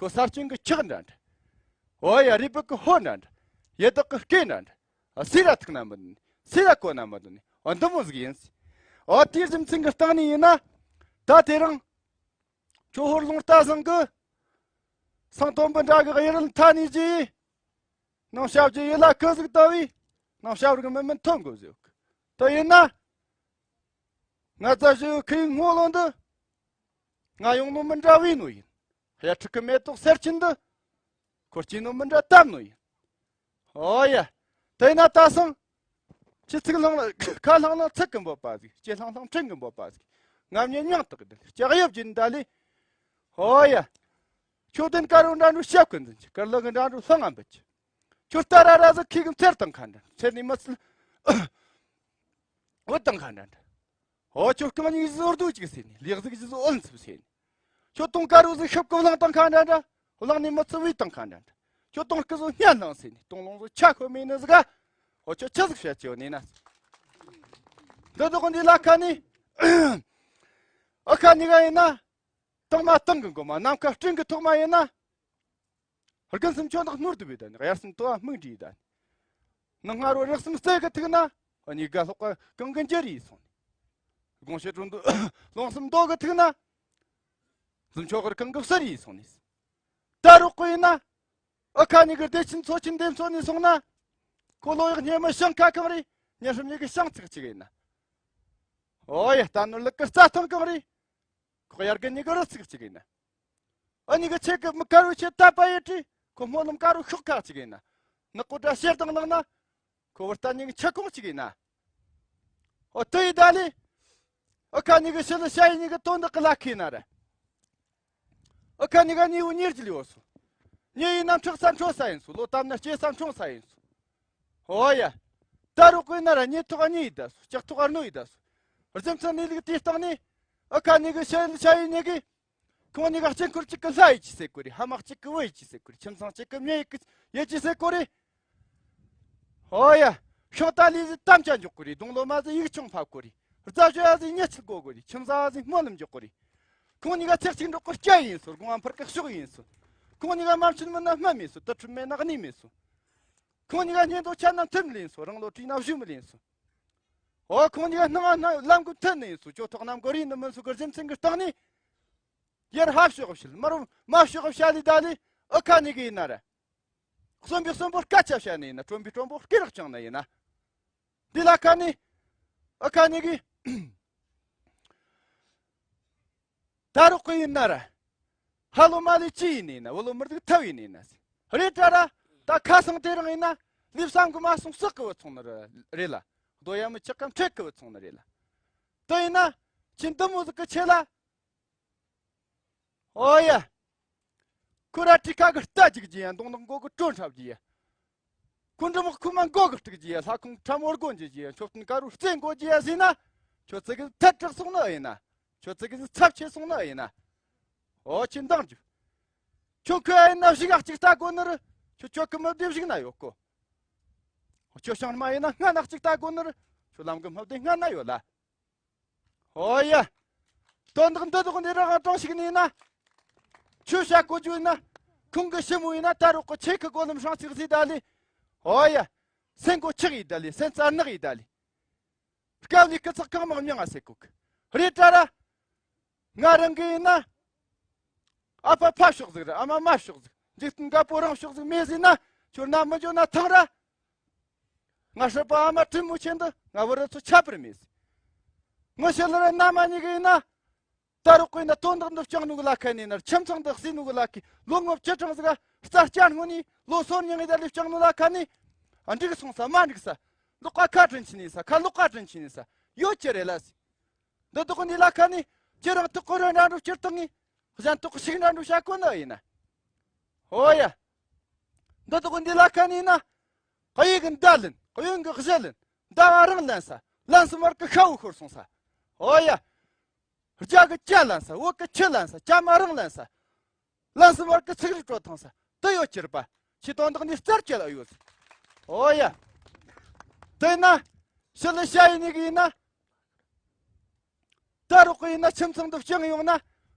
ཁོ་ས་སྐྱོན་གི་ཁྱག་འདྲ་འདྲ། ཨོ་ཡ་རི་བུ་གི་ཧོ་འདྲ་འདྲ། ཡི་དྭགས་གི་སྐེ་འདྲ་འདྲ། ཨ་སི་ར་ཐུག་ན་མི་འདུག་ནི། སི་ར་གོ་ན་མི་འདུག་ནི། ཨ་འདི་མོ་ཟིག་ཡིན། ཨ་དེའི་རྒྱུ་མཚན་གི་སྟེང་ནས་ཡིན་ན། ད་དེ་རིང་། ཁྱོད་ཧོར་ལུང་རྟ་ཟིང་གི། སང་སྟོན་པ་འདྲ་གི་གཡུ་རལ་མཐའ་ནས་རྒྱས། ནང་ཞབས་ཀྱི་ཡུལ་ལ་ཁུ་ཟིག་ལྟ་བུའི། ནང་ཞབས་རིག་མི་མིན་ཐོན་དགོས་ཟེར། དེ་ཡིན་ན། ང་རྩ་ཞུ་ཁུའི་སྔོ་ལོ་འདི། ང་ཡོང་ནོ་མི་འདྲ་བའི་ནོ་ཡིན། གཡའ་ཁྲི་ཁུ་མེ་ཏོག་སེར་ཆེན་འདི། ཁོ་སྐྱེས་ནོ་མི་འདྲ་བཏབ་ནོ་ཡིན། ཨོ་ཡ། དེ་ན་ད་སང་། ཁྱི་ཚིག་ལྷང་ལྷང་ཁ་ལྷང་ལྷང་ཚིག་གི་འབོད་པ་ཟིག་ལྕེ་ལྷང་ལྷང་ཕྲེང་གི་འབོད་པ་ཟིག་ང་མྱི་མྱང་དག་གི་ལྕགས་ཡབ་ཀྱི་འདའ་ལི། ཨོ་ཡ། ཁྱོད་དོན་དཀར་རོ་འདྲ་འགྲོ་ཞབས་ཀུན་འཛིན་གྱི་དཀར་ལག་གི་འདྲ་འགྲོ་ལྷང་ང་འབུད་ཀྱི་ཁྱོད་ལྟ་ར་ར་ཟིག་ཁྱི་གི་མཚེར་དང་ཁ་འདྲ་མཚེར་ནི་མི་ཚིལ། འོད་དང་ཁ་འདྲ་འདྲ། ཨོ་ཁྱོད་རྐང་གཉིས་བཟོ་རྡོ་གཅིག་ཟེར་ནས་ལེགས་ཟིག་བཟོ་ཨོལ་འཚུབ་ཟེར་ནས། ཁྱོད་དུང་དཀར་རོ་ཟིག་ཤུབ་ཀི་བླང་དང་ཁ་འདྲ་འདྲ། བླང་ནས་མི་ཚུ་བུས་དང་ཁ་འདྲ་འདྲ། ཁྱོད་དུང་སྐུ་བཟོ་སྙན་ལང་ཟེར་ནས་དུང་ལོང་བཟོ་ཆ་ཤོ་མེད་ནི་ཟིག་ག་ཨོ་ཁྱོད་ཆི་ཟིག་བཤད་ཀྱི་ཡོད་ནི་ན། འདི་དག་འདི་ལ་ཁ་ནི། ཨ་ཁ་ནི་ག་ཡིན་ན། སྟེང་མ་སྟེང་གི་མགོ་མ་ནམ་མཁའ་སྤྲིན་གི་ཐོག་མ་ཡིན་ན། དགུན་གསུམ་ཆུ་ནག་སྣོར་དུ་བུད་ད་ནི་དབྱར་གསུམ་དུ་བ་སྨུག་འདྲིས་ད་ནི། ནང་སྔ་རོ་རེག་གསུམ་རྩེ་གི་ཐུག་ན། གཉིས་ཀ་ལྷོག་ག་གང་གི་འཇེ་རིས་སོང་ནི། དགོང་ཞེ་དྲུང་དུ་ལོང་གསུམ་རྡོ་གི་ཐུག་ན། གཟིམ་ཆོག་གི་གང་གི་བསུ་རིས་སོང་ནི། ད་རོགས་གོ་ཡིན་ན། ཨ་ཁ་གཉིས་གི་སྡེ་ཆེན་ཚོ་ཆེན་འདེམས་ཚོ་ནི་སོང་ན། ཁོ་ལོ་ཡག་ཉེ་མི་ཤང་ཁ་གང་རེད། ཉེ་ཧྲམ་གཉིས་གི་ཤང་ཚིག་ཅིག་ཡིན་ན། ཨོ་ཡ་ལྟ་ནོར་ལུག་གི་རྩྭ་ཐང་གང་རེད། ཁོག་ཡར་གི་གཉིས་གི་རི་ཚིག་ཅིག་ཡིན་ན། ཨ་གཉིས་གི་ཆེ་གི་མི་དཀར་བོ་ཆེ་ད་པ་ཡེ་ཀྲི། ཁོ་སྨོན་ལམ་དཀར་བོ་ཤོག་ཁག་ཅིག་ཡིན་ན། ནག་པོ་འདྲ་ཤེར་དང་ལངས་ན། ཁོ་བུ་རྟ་གཉིས་གི་ཆ་ཁོང་ཅིག་ཡིན་ན། ཨོ་དེ་ཡི་ད་ལི། ཨ་ཁ་གཉིས་གི་ཤི་ལི་ཤ་ཡི་གཉིས་གི་དོན་དག་གི་ལ་ཁེ་ན་ར། ཨ་ཁ་གཉིས་ག་གཉིས་བོ་གཉིས་ཀྱི་ལི་ཡོད་སོ། གཉིས་ཡིན་ན་འཁྲིག་ས་འཕྲོ་ས་ཡིན་སོ། ལོ་དམ་ན་སྐྱེ་ས་འཁྲུངས་ས་ཡིན་སོ། ཨོ་ཡ། ད་རུ་ཀུན་ན་ར་གཉིས་ཐོག་གཉིས་ཡི་ད་སོ། ལྕགས་ཐོག་རྣོ་ཡི་ད་སོ། རྫུ་འཕྲུལ་གནས་ལུགས་དེའི་སྟེང་ནས། ཨ་ཁ་གཉིས་གི་ཤ་ཡི་ཤ་ཡི་གཉིས་གི། ཁོང་གཉིས་ཀ་དཀྱིལ་འཁོར་གཅིག་གི་ལྷ་ཡིན་གྱི་ཟེར་གོ་རེད། ཕ་མ་གཅིག་གི་བུ་ཡིན་གྱི་ཟེར་གོ་རེད། ཁྱིམ་ཚང་གཅིག་གི་མྱི་ཡིན་གྱི་ཡིན་གྱི་ཟེར་གོ་རེད། ཨོ་ཡ། ཤིང་རྟ་ལུས་ཟིན་དམ་བཅའ་འཇོག་གོ་རེད། སྡོང་ལོ་མ་ཟིན་ཡིག་ཆུང་ཕབ་གོ་རེད། རྫ་ཞོ་ཡ་ཟིན་ཉི་ཆིལ་གོ་གོ་རེད། ཁྱིམ་བཟའ་ཟིན་སྨོན་ལམ་འཇོག་གོ་རེད། ཁོང་གཉིས་ཀ་ཚེ་གཅིག་འགྲོགས་གི་སྐྱ་ཡིན་སོ། སྒོ་ང་འཕུར་གི་ཕྱུགས་ཡིན་སོ། ཁོང་གཉིས་ཀ་མ་མཆོད་མིན་ན་སྨན་མེད་སོ། དུར་ཁྲོད་མེད་ན་གནས་མེད་སོ། ཁོང་གཉིས་ཀ་ཉེན་རྟོག་ཆ་ན་མཐུན་ལེན་སོ། རང་ལོ་དྲིས་ན་བཞུ་མི་ལེན་སོ། ཨོ་ཁོང་གཉིས་ཀ་སྣང་ང་ལམ་གི་མཐུན་ནས་ཡིན་སོ། ཇོ་ཐོག་གནམ་གོ་རི་ནི་མིན་སོ་གི་རྒྱུ་མཚན་གི་སྟེང་ནས། ཡར་ཧབ་ཤོག་བཤད། མར་མ་ཤོག་བཤད་ལི་ད་ལི་ཨ་ཁ་ནི་གི་ཡིན་ན་ར། གསོན་པའི་གསོན་པོ་སྐད་ཆ་བཤད་ནི་ཡིན་ན། དྲོན་པའི་དྲོན་པོ་སྐེ་རགས་བཅིངས་ནི་ཡིན་ན། འདི་ལ་ཁ་ནི། ཨ་ཁ་ནི་གི། ད་རོགས་གི་ཡིན་ན་ར། ཧ་ལོ་མ་ལི་ཅི་ཡིན་ནི་ཡིན་ན། བུ་ལོ་མི་རྡུག་ཐབ་ཡིན་ནི་ཡིན་ན། རེད་དྲ་ར། ད་ཁ་སང་དེ་རིང་ཡིན་ན། ལུས་བསམ་གི་མ་སོང་ཟག་གི་བུད་སོང་ནི་རེད་ལ། རྡོ་ཡ་མི་ཆག་གམ་ཁྲེག་གི་བུད་སོང་ནི་རེད་ལ། དེ་ཡིན་ན། ཁྱི་འདི་མོ་ཟིག་གི་ཆེད་ལ། ཨོ་ཡ། ཁོ་ར་ཁྲི་ཁ་གི་རྟ་ཅིག་རྒྱུ་ཡ། མདུང་ནག་མགོ་གི་གྲོ་འཁྲབ་རྒྱུ་ཡ། ཁོ་འབྲི་མོག་ཁུག་མ་མགོ་གི་སྤྲུག་རྒྱུ་ཡ། ལྷ་ཁུང་ཁྲ་མོར་སྒོ་འབྱེད་རྒྱུ་ཡ། མཆོད་རྟེན་དཀར་རུ་རྩེ་མགོ་རྒྱུ་ཡ་ཟེར་ན། ཁྱོད་ཙི་གི་ཐད་དྲག་སོང་ནི་ཡིན་ན། ཁྱོད་ཙི་གི་ཚབས་ཆེ་སོང་ནི་ཡིན་ན། ཨོ་ཁྱི་འདང་རྒྱུ། ཁྱོད་ཁོ་ཡ་ཡིན་ན་བཞུགས་ཡ་གཅིག་ལྟ་དགོ་ནི་རེད། ཁྱོད་ཁྱོད་གི་མི་བདེ་བཞུགས་ན་ཡོད་གོ། ཁྱོད་ཤང་མ་ཡིན་ན་སྔ་ན་གཅིག་ལྟ་དགོ་ནི་རེད། ཁྱོད་ལམ་གི་མི་བདེ་སྔ་ན་ཡོད་ལ། ཨོ་ཡ། དོན་དག་འདི་དག་འདི་རང་དྲང་ཞིག་ནས་ན། ཆོས་བྱ་གོ་རྒྱུ་ཡིན་ན། ཁོང་གི་ཞི་མོ་ཡིན་ན། ད་རོགས་གི་ཆེ་ཁི་གོ་ལམ་སྲང་ཚིག་ཟིག་ད་ལི། ཨོ་ཡ། སེང་གོ་ཆག་ཡིན་ད་ལི། སེང་རྩ་ནག་ཡིན་ད་ལི། སྐབས་ལི་སྐུ་ཚགས་གང་མང་མྱང་ང་ཟེར་གོ་གི། རེད་དྲ་ར། ང་རང་གི་ཡིན་ན། ཨ་ཕ་ཕ་ཕྱོགས་ཟིག་རེད། ཨ་མ་མ་ཕྱོགས་ཟིག་འཇིག་རྟེན་དཀར་པོ་རང་ཕྱོགས་ཟིག་མེད་ཟིན་ན། ཁྱོད་ན་མི་འཇོ་ན་ཐང་ར། ང་སྲིད་པ་ཨ་མ་དྲིན་མོ་ཆེན་འདི་ང་བུ་རུ་ཚོ་ཁྱད་པར་མེད་ཟིག་ངི་ཤི་ལ་ར་ན་མ་ཉིད་གི་ཡིན་ན། ད་རོགས་གི་ཡིན་ན་དོན་དག་འདི་བསྐྱངས་ནུ་གི་ལ་ཁ་ནས་ན། ར་ཁྱིམ་ཚང་འདི་བསྲེས་ནུ་གི་ལ་ཁའི་ལོ་ངོ་བཅུ་གྲངས་ཟིག་ག་རྩ་བསྐྱར་སྔོན་ནས་ལོ་སོར་ཉིང་ངེ་ད་ལས་བསྐྱངས་ནུ་ལ་ཁ་ནས། ཨ་འགྲིག་སོང་ས་མ་འགྲིག་ས། ལོག་ཀ་ཁ་དྲིན་ཆེ་ནས་ས། ཁ་ལོག་ཀ་དྲིན་ཆེ་ནས་ས། ཡོད་ཀྱི་རེད་ལ་ཟིག་འདི་དག་འདི་ལ་ཁ་ནས་ཁྱེད་རང་ཐོག་གི་རོ་འདྲ་འགྲོ་སྤྱིར་བཏང་ངས། གཞན་ཐོག་གི་ཞིག་འདྲ་འགྲོ་བྱ་གོ་ནི་ཡིན་ན། ཨོ་ཡ། འདི་དག་འདི་ལ་ཁ་ནས་ན། གཡས་གི་མདའ་ལེན། གཡོན་གི་གཞུ་ལེན། མདའ་བ་རང་ལེན་ས། ལན་གསུམ་བར་གི་ཤ་བོ་ཤོར་སོང་ས། ཨོ་ཡ། རྒྱ་གི་ལྕགས་ལེན་ས། བོད་གི་ཆུ་ལེན་ས། ལྕགས་མ་རང་ལེན་ས། ལན་གསུམ་བར་གི་ཚིག་རིགས་དྲོ་ཐང་ས། དེ་ཡོད་ཀྱི་རེད་པ། ཁྱེད་དོན་དག་འདི་རྩར་ཁྱེད་ལ་ཡོད་ས། ཨོ་ཡ། དེ་ན། ཕྱི་ལ་ཤ་ཡིན་ནི་གི་ཡིན་ན། ད་རོགས་གི་ཡིན་ན་ཁྱིམ་ཚང་དུ་བྱུང་ཡོང་ན།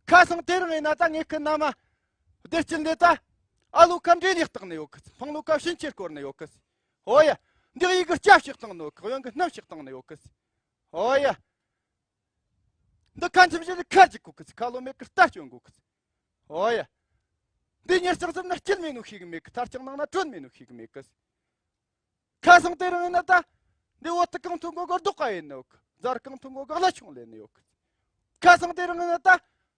ཁ་སང་དེ་རིང་ཡིན་ན་ད་ངེད་ཀྱི་མནའ་མ། བདེ་སྐྱིད་འདི་ད། ཨ་ལོ་ཁ་འདྲེ་ལས་བཏགས་ནས་ཡོད་གི། འཕང་ལོ་ཁ་ཕྱིན་ཆེར་བསྐོར་ནས་ཡོད་གི། ཨོ་ཡ། འདི་ཡི་གི་སྐྱ་ཕྱིར་བཏང་ནོ་གི། གཡོན་གི་སྣམ་ཕྱིར་བཏང་ནས་ཡོད་གི། ཨོ་ཡ། འདི་ཁ་འཆམ་བཞིན་ཁ་ཅིག་གོ་གི། ཁ་ལོ་མེད་གི་རྟ་སྐྱོན་གོ་གི། ཨོ་ཡ། འདི་ཉེར་ལྕགས་ཙམ་ན་སྐྱིད་མེད་ནོ་ཤེས་གི་མེད་གི། ཐར་ལྕགས་ནང་ན་དྲོན་མེད་ནོ་ཤེས་གི་མེད་གི། ཁ་སང་དེ་རིང་ཡིན་ན་ད། འདི་འོ་ཏི་གང་ཐུང་གོ་གི་རྡོག་ཀ་ཡིན་ནོ་གི། རྫར་གང་ཐུང་གོ་གི་གླ་ཆུང་ལེན་ནོ་གི། ཁ་སང་དེ་རིང་ཡིན་ན་ད།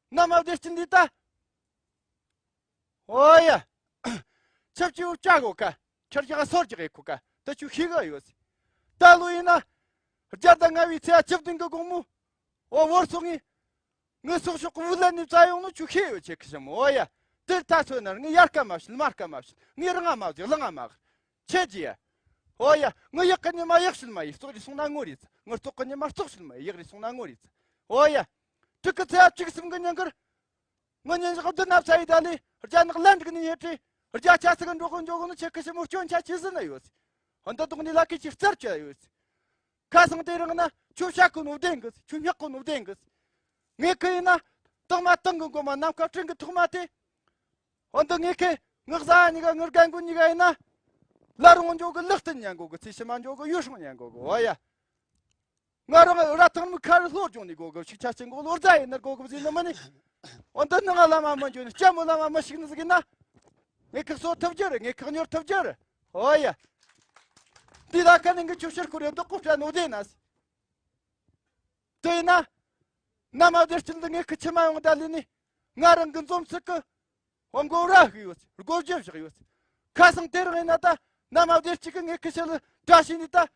མནའ་མ་བདེ་སྐྱིད་འདི་ད། ཨོ་ཡ། ཆབ་ཅིག་བཅའ་གོ་ཀ། ཁྱར་ཁྱག་སོར་ཅིག་གི་གོ་ཀ། ད་ཆུ་ཤེས་ག་ཡོད་སི། ད་ལོ་ཡིན་ན། བརྒྱ་དང་ལྔ་བའི་ཚེ་བཅུ་བདུན་གི་དགོང་མོ། ཨོ་བོར་སོང་ངི། ངི་སོག་ཤོག་གི་བུ་ལ་ནི་བཙའ་ཡོང་ནོ་ཆུ་ཤེས་ཡོད་ཆེ་གི་ཤི་མོ། ཨོ་ཡ། དེར་ད་ཚོད་ན་ངི་ཡར་ཀ་མ་བཤུལ་མར་ཀ་མ་བཤུལ། ངི་རང་ང་མ་བཞག་ལང་ང་མ་བཞག་ཆེ་ཇི་ཡ། ཨོ་ཡ། ངི་ཡག་གི་ཉི་མ་ཡག་བཤུལ་མ་ཡི། བཙོག་གི་སོང་ན་ངོ་རེད་ཚ། ངི་བཙོག་གི་ཉི་མ་བཙོག་བཤུལ་མ་ཡི། ཡག་རེད་སོང་ན་ངོ་རེད་ཚ། ཨོ་ཡ། དྲུག་གི་ཚེ་བཅུ་གསུམ་གི་ཉིན་ཀར། ངི་ཉིན་ཞག་བདུན་ན་བཙའ་ཡི་ད་ལི། རྒྱ་ནག་ལན་དྲུག་ནི་ཡེ་ཏྲི། རྒྱ་ཆ་སི་གི་འགྲོ་གི་འགྲོ་གི་ནི་ཆེ་གི་ཤི་མོ་སྐྱོན་ཆ་ཆི་ཟི་ན་ཡོད་སི། འདི་དུག་ནི་ལ་ཁི་ཆི་རྩར་ཆ་ཡོད་སི། ཁ་སང་དེ་རིང་ན་ཆུ་བྱ་ཀུ་ནུབ་བདེན་གི། ཆུ་ཉག་ཀུ་ནུབ་བདེན་གི། ངེད་ཁི་ཡིན་ན་དང་མ་དང་གི་མགོ་མ་ནམ་མཁའ་སྤྲིན་གི་ཐོག་མ་དེ། འོ་འདི་ངེད་ཁི་ངག་ཟ་ནི་ག་ངར་གན་གུ་ནི་ག་ཡིན་ན། ལ་རུང་འཇོག་གི་ལག་རྟེན་ཉན་གོ་གི། ཚེ་ཕྱི་མ་འཇོག་གི་ཡུལ་སྲུང་ཉན་གོ་གི། འོ་ཡ། ང་རང་ར་ཐང་མི་ཁ་རི་ལྷོ་སྦྱོང་ནི་གོ་གི། ཤིག་ཆ་ཆེན་གོ་ལོ་རྫ་ཡིན་ནར་གོ་གི་བཟི་ནི་མ་ནི། འོ་འདི་ནི་ང་ལ་མ་མི་འཇོག་ནི་ལྕམ་མོ་ལ་མ་མི་ཤིག་ནི་ཟིག་ཡིན་ན། ངེད་ཁི་གསོ་ཐུབ་རྒྱུ་རེད། ངེད་ཁི་གཉོར་ཐུབ་རྒྱུ་རེད། འོ་ཡ། འདི་ལ་ཁ་ནི་ངི་ཆུ་ཤར་ཁུ་རེ་འདི་ཀོ་ཏྲ་ནོ་དེ་ན། དེ་ཡིན་ན། མནའ་མ་བདེ་སྐྱིད་འདི་ངེད་ཁི་ཆི་མ་ཡོང་ད་ལི་ནི། ང་རང་གི་འཛོམས་སྲིད་གི། འོ་མགོ་ར་ཞིག་ཡོད་སི། སྒོ་བརྒྱབ་བཞག་ཡོད་སི། ཁ་སང་དེ་རིང་ཡིན་ན་ད། མནའ་མ་བདེ་སྐྱིད་ཀྱི་ངེད་ཁི་ཤི་ལ་བཀྲ་ཤིས་ནི་ད།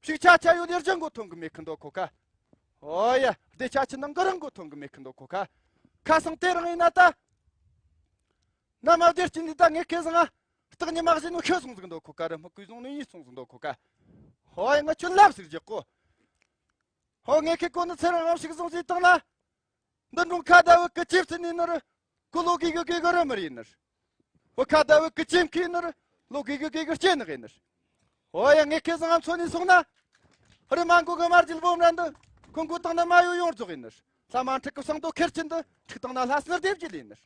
ཤིག་ཆ་ཆ་ཡོད་ལེར་ཅང་མགོ་ཐོན་གི་མེད་ཁི་འདོ་ཁོ་ཁ། ཨོ་ཡ། བདེ་ཆ་ཆི་ནང་གི་རང་མགོ་ཐོན་གི་མེད་ཁི་འདོ་ཁོ་ཁ། ཁ་སང་དེ་རིང་ཡིན་ན་ད། མནའ་མ་བདེ་སྐྱིད་ནི་ད་ངེད་ཁི་ཟང་ང་། སྟག་ཉི་མ་བཞིན་ནོ་ཤི་སོང་ཟིག་འདོ་ཁོ་ཁ། རི་མོ་ཀུའི་བཟུང་ནི་ཡིན་སོང་ཟིག་འདོ་ཁོ་ཁ། ཨོ་ཡ། ང་ཆུ་ལབ་ཟིག་རྒྱག་གོ། ཧོ་ངེད་ཁི་གོ་ནི་ཚེ་རང་རང་ཞིག་བཟུང་ཟིག་བཏང་ན། འདི་འབྲོང་ཁ་ཟླ་བུ་གི་ཆིབས་སུ་ནི་ནི་རུ། ཁོ་ལོ་གི་གི་གི་གི་རི་མི་རི་ནི་རུ། བུ་ཁ་ཟླ་བུ་གི་ཆེམ་ཁི་ནི་རུ། ལོ་གི་གི་གི་གི་སྐྱེ་ནི་གི་ནི་རུ། ཨོ་ཡ། ངས་ཁེ་བཟང་ང་མཚོན་ནས་སོང་ན། རི་མ་མགོ་གི་དམར་གྱི་སྦོམ་ར་འདི། ཁོ་མགོ་བཏང་ན་མ་ཡོ་ཡོང་རྫོགས་ཡིན་ནི་རུ། ལྷ་མ་འཁྲིག་གི་སང་དོ་ཁེར་ཆེན་འདི། འཁྲིག་བཏང་ན་ལྷ་སྣར་དེབ་ཀྱི་ལས་ནི་རུ།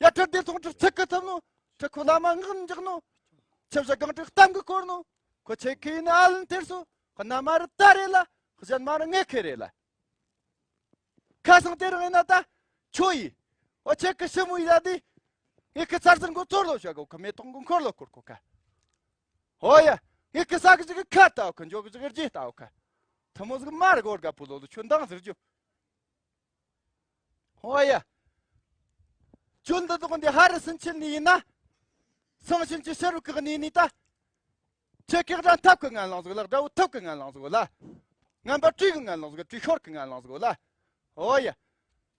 ཡ། ཁྲི་ལྡེ་ཚོང་ཁྲི་ཚིག་གི་ཐུབ་ནོ། ཁྲི་ཁོ་ལ་མ་ངག་འཇག་ནོ། ཆབ་བཞག་གང་དྲུག་གཏམ་གི་སྐོར་ནོ། ཁོ་ཆེ་ཁི་ནི་ཨ་ལན་ཐེར་སོ། གནའ་མ་རི་ད་རེད་ལ། གཞན་མ་རི་ངས་ཁེ་རེད་ལ། ཁ་སང་དེ་རིང་ཡིན་ན་ད། ཁྱོ་ཡིས། འོ་ཁྱེད་ཀི་ཞི་མོ་ཡིན་ལ་དེ། ངས་ཁི་ཚར་ཟིན་གོ་ཚོར་ལོ་བྱ་གོ་ཁི་མེ་ཏོག་གི་འཁོར་ལོ་སྐོར་གོ་ཁ། ཨོ་ཡ། ངས་ཁི་ས་གི་ཅིག་གི་ཁ་ལྟ་བ་ཁི་འཇོག་གི་ཅིག་གི་རྗེས་ལྟ་བ་ཁ། ཐུ་མོ་ཟིག་མ་རི་གོ་དགའ་པོ་ལོ་ལོ་ཁྱོད་འདང་ཟིག་རྒྱུ། ཨོ་ཡ། ཁྱོད་འདི་དོག་འདི་ཧ་རི་སུན་ཆིལ་ནི་ཡིན་ན། སང་ཕྱིན་གྱི་ཕྱི་རུ་བཀག་ནི་ནི་ད། ཁྱེད་ཀྱི་དགྲ་འཐབ་ཀྱི་ངན་ལང་ཟིག་ལ། དགྲ་བོ་ཐུབ་ཀྱི་ངན་ལང་ཟིག་ལ། ངན་པ་བྲིས་ཀྱི་ངན་ལང་ཟིག་བྲིས་ཤོར་གྱི་ངན་ལང་ཟིག་ལ། ཨོ་ཡ།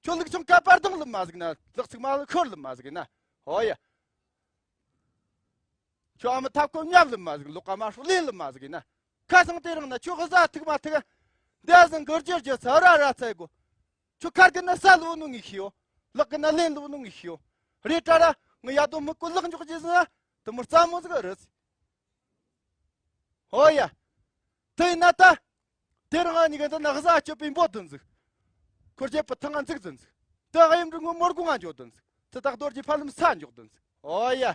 ཁྱོད་ལུག་ཆུང་ཀ་པར་དང་ལུམ་མ་ཟིག་ན། ལག་ཚིགས་མ་ལུག་ཤོར་ལུམ་མ་ཟིག་ན། ཨོ་ཡ། ཁྱོད་ཨ་མ་ཐབ་ཀོ་ཉབ་ལུམ་མ་ཟིག་ལོག་ཀ་མ་ཧྲུ་ལེ་ལུམ་མ་ཟིག་ན། ཁ་སང་དེ་རིང་ན་ཁྱོད་གི་ཟ་ཐུག་མ་ཐུག་འདི་ཟིང་གི་རྒྱུ་རྒྱུ་ཚ་ར་ར་ཚ་གོ། ཁྱོད་ཁར་གི་ན་ས་ལུ་ནུ་ངི་ཤིའོ། ལག་གི་ན་ལེན་ལུ་ནུ་ངི་ཤིའོ། རེ་ཏྲ་ར་ངི་ཡ་དོ་མི་ཀོ་ལག་འཇོག་རྒྱུ་ཟིན་ན། དུ་མུར་ཙམ་མོ་ཟིག་རེད། ཧོ་ཡ། དེ་ཡིན་ན་ད། དེ་རིང་ང་གཉིས་ཀ་འདི་ན་གཟའ་སྐྱོབ་པའི་འབོད་དོན་ཟིག་ཁོར་རྒྱལ་པོ་ཐང་ང་འཛུགས་དོན་ཟིག་དེ་གཡུ་འབྲུ་ངོ་མོར་དགུང་ང་འཇོག་དོན་ཟིག་ཚེ་ཐག་རྡོ་རྗེ་ཕ་ལམ་ས་འཇོག་དོན་ཟིག་ཨོ་ཡ།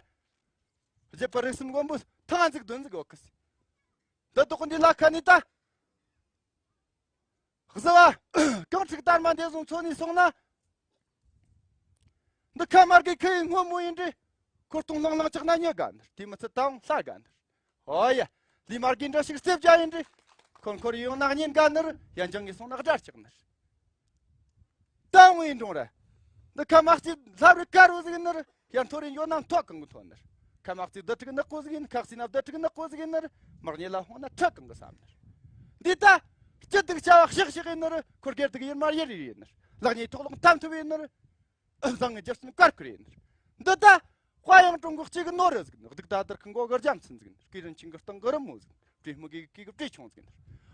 རྒྱལ་པོ་རིགས་གསུམ་མགོན་པོ་ཐང་ང་འཛུགས་དོན་ཟིག་ཨོ་ཁི་སི། འདི་དོག་འདི་ལ་ཁ་ནི་ད། གཟི་བ། གང་ཕྲུག་དར་མ་འདི་བཟུང་ཚོ་ནས་སོང་ན། འདི་ཁ་དམར་གི་ཁི་ཡི་སྔོན་མོ་ཡིན་འདྲི། ཁོར་སྟོང་ལང་ལང་ཆགས་ན་ཉེ་དགའ་ནི། དེ་མི་ཚད་དང་ལྷ་དགའ་ནི། ཨོ་ཡ། ལི་མར་གི་འདྲ་ཞིག་རྩེ་བརྒྱ་ཡིན་འདྲི། ཁོར་ཁོར་ཡོང་ན་གཉེན་དགའ་ནི། ཡན་ལྗང་གི་སོང་ན་དགྲར་ཆགས་ནི། ད་འོང་ཡིན་འགྲོང་ར། འདི་ཁ་དམག་རྩིས་ལྷ་རི་དཀར་བོ་ཟིག་ཡིན་ནི། ཡར་མཐོ་རིས་འགྱོ་ན་མཐོ་གང་གི་མཐོ་ནི། ཁ་དམག་རྩིས་བདུད་ཕྲུག་ནག་པོ་ཟིག་ཡིན། ཁ་རྩིས་ན་བདུད་ཕྲུག་ནག་པོ་ཟིག་ཡིན་ནི། དམག་ཉེ་ལ་ཧོང་ན་ཁྲི་གང་གི་བསམ་ནི། འདི་ད། སྐྱིད་སྡུག་བྱ་བ་ཤག་ཤག་ཡིན་ནི། ཁོར་སྒེར་སྡུག་ཡིན་མར་ཡེར་ཡེར་ཡིན་ནི། ལག་ཉེས་ཐོག་ལོག་འཐམ་ཐུབ་ཡིན་ནི། བཟང་ངི་རྒྱབ་སེམས་དཀར་ཁུར་ཡིན་ནི། འདི་ད། དཔའ་ཡང་ཀྲུང་གོ་གཅིག་གི་ནོར་རེ་ཟིག་ནི། སྡུག་ད་དར་ཁང་གོ་གར་རྒྱ་མཚན་ཟིག་ནི། སྐུའི་རིན་ཆེན་གི་སྟེང་གི་རི་མོ་ཟིག་བྲིས་སྨུག་གི་གི་གི་བྲིས་ཆུང་ཟིག་ནི།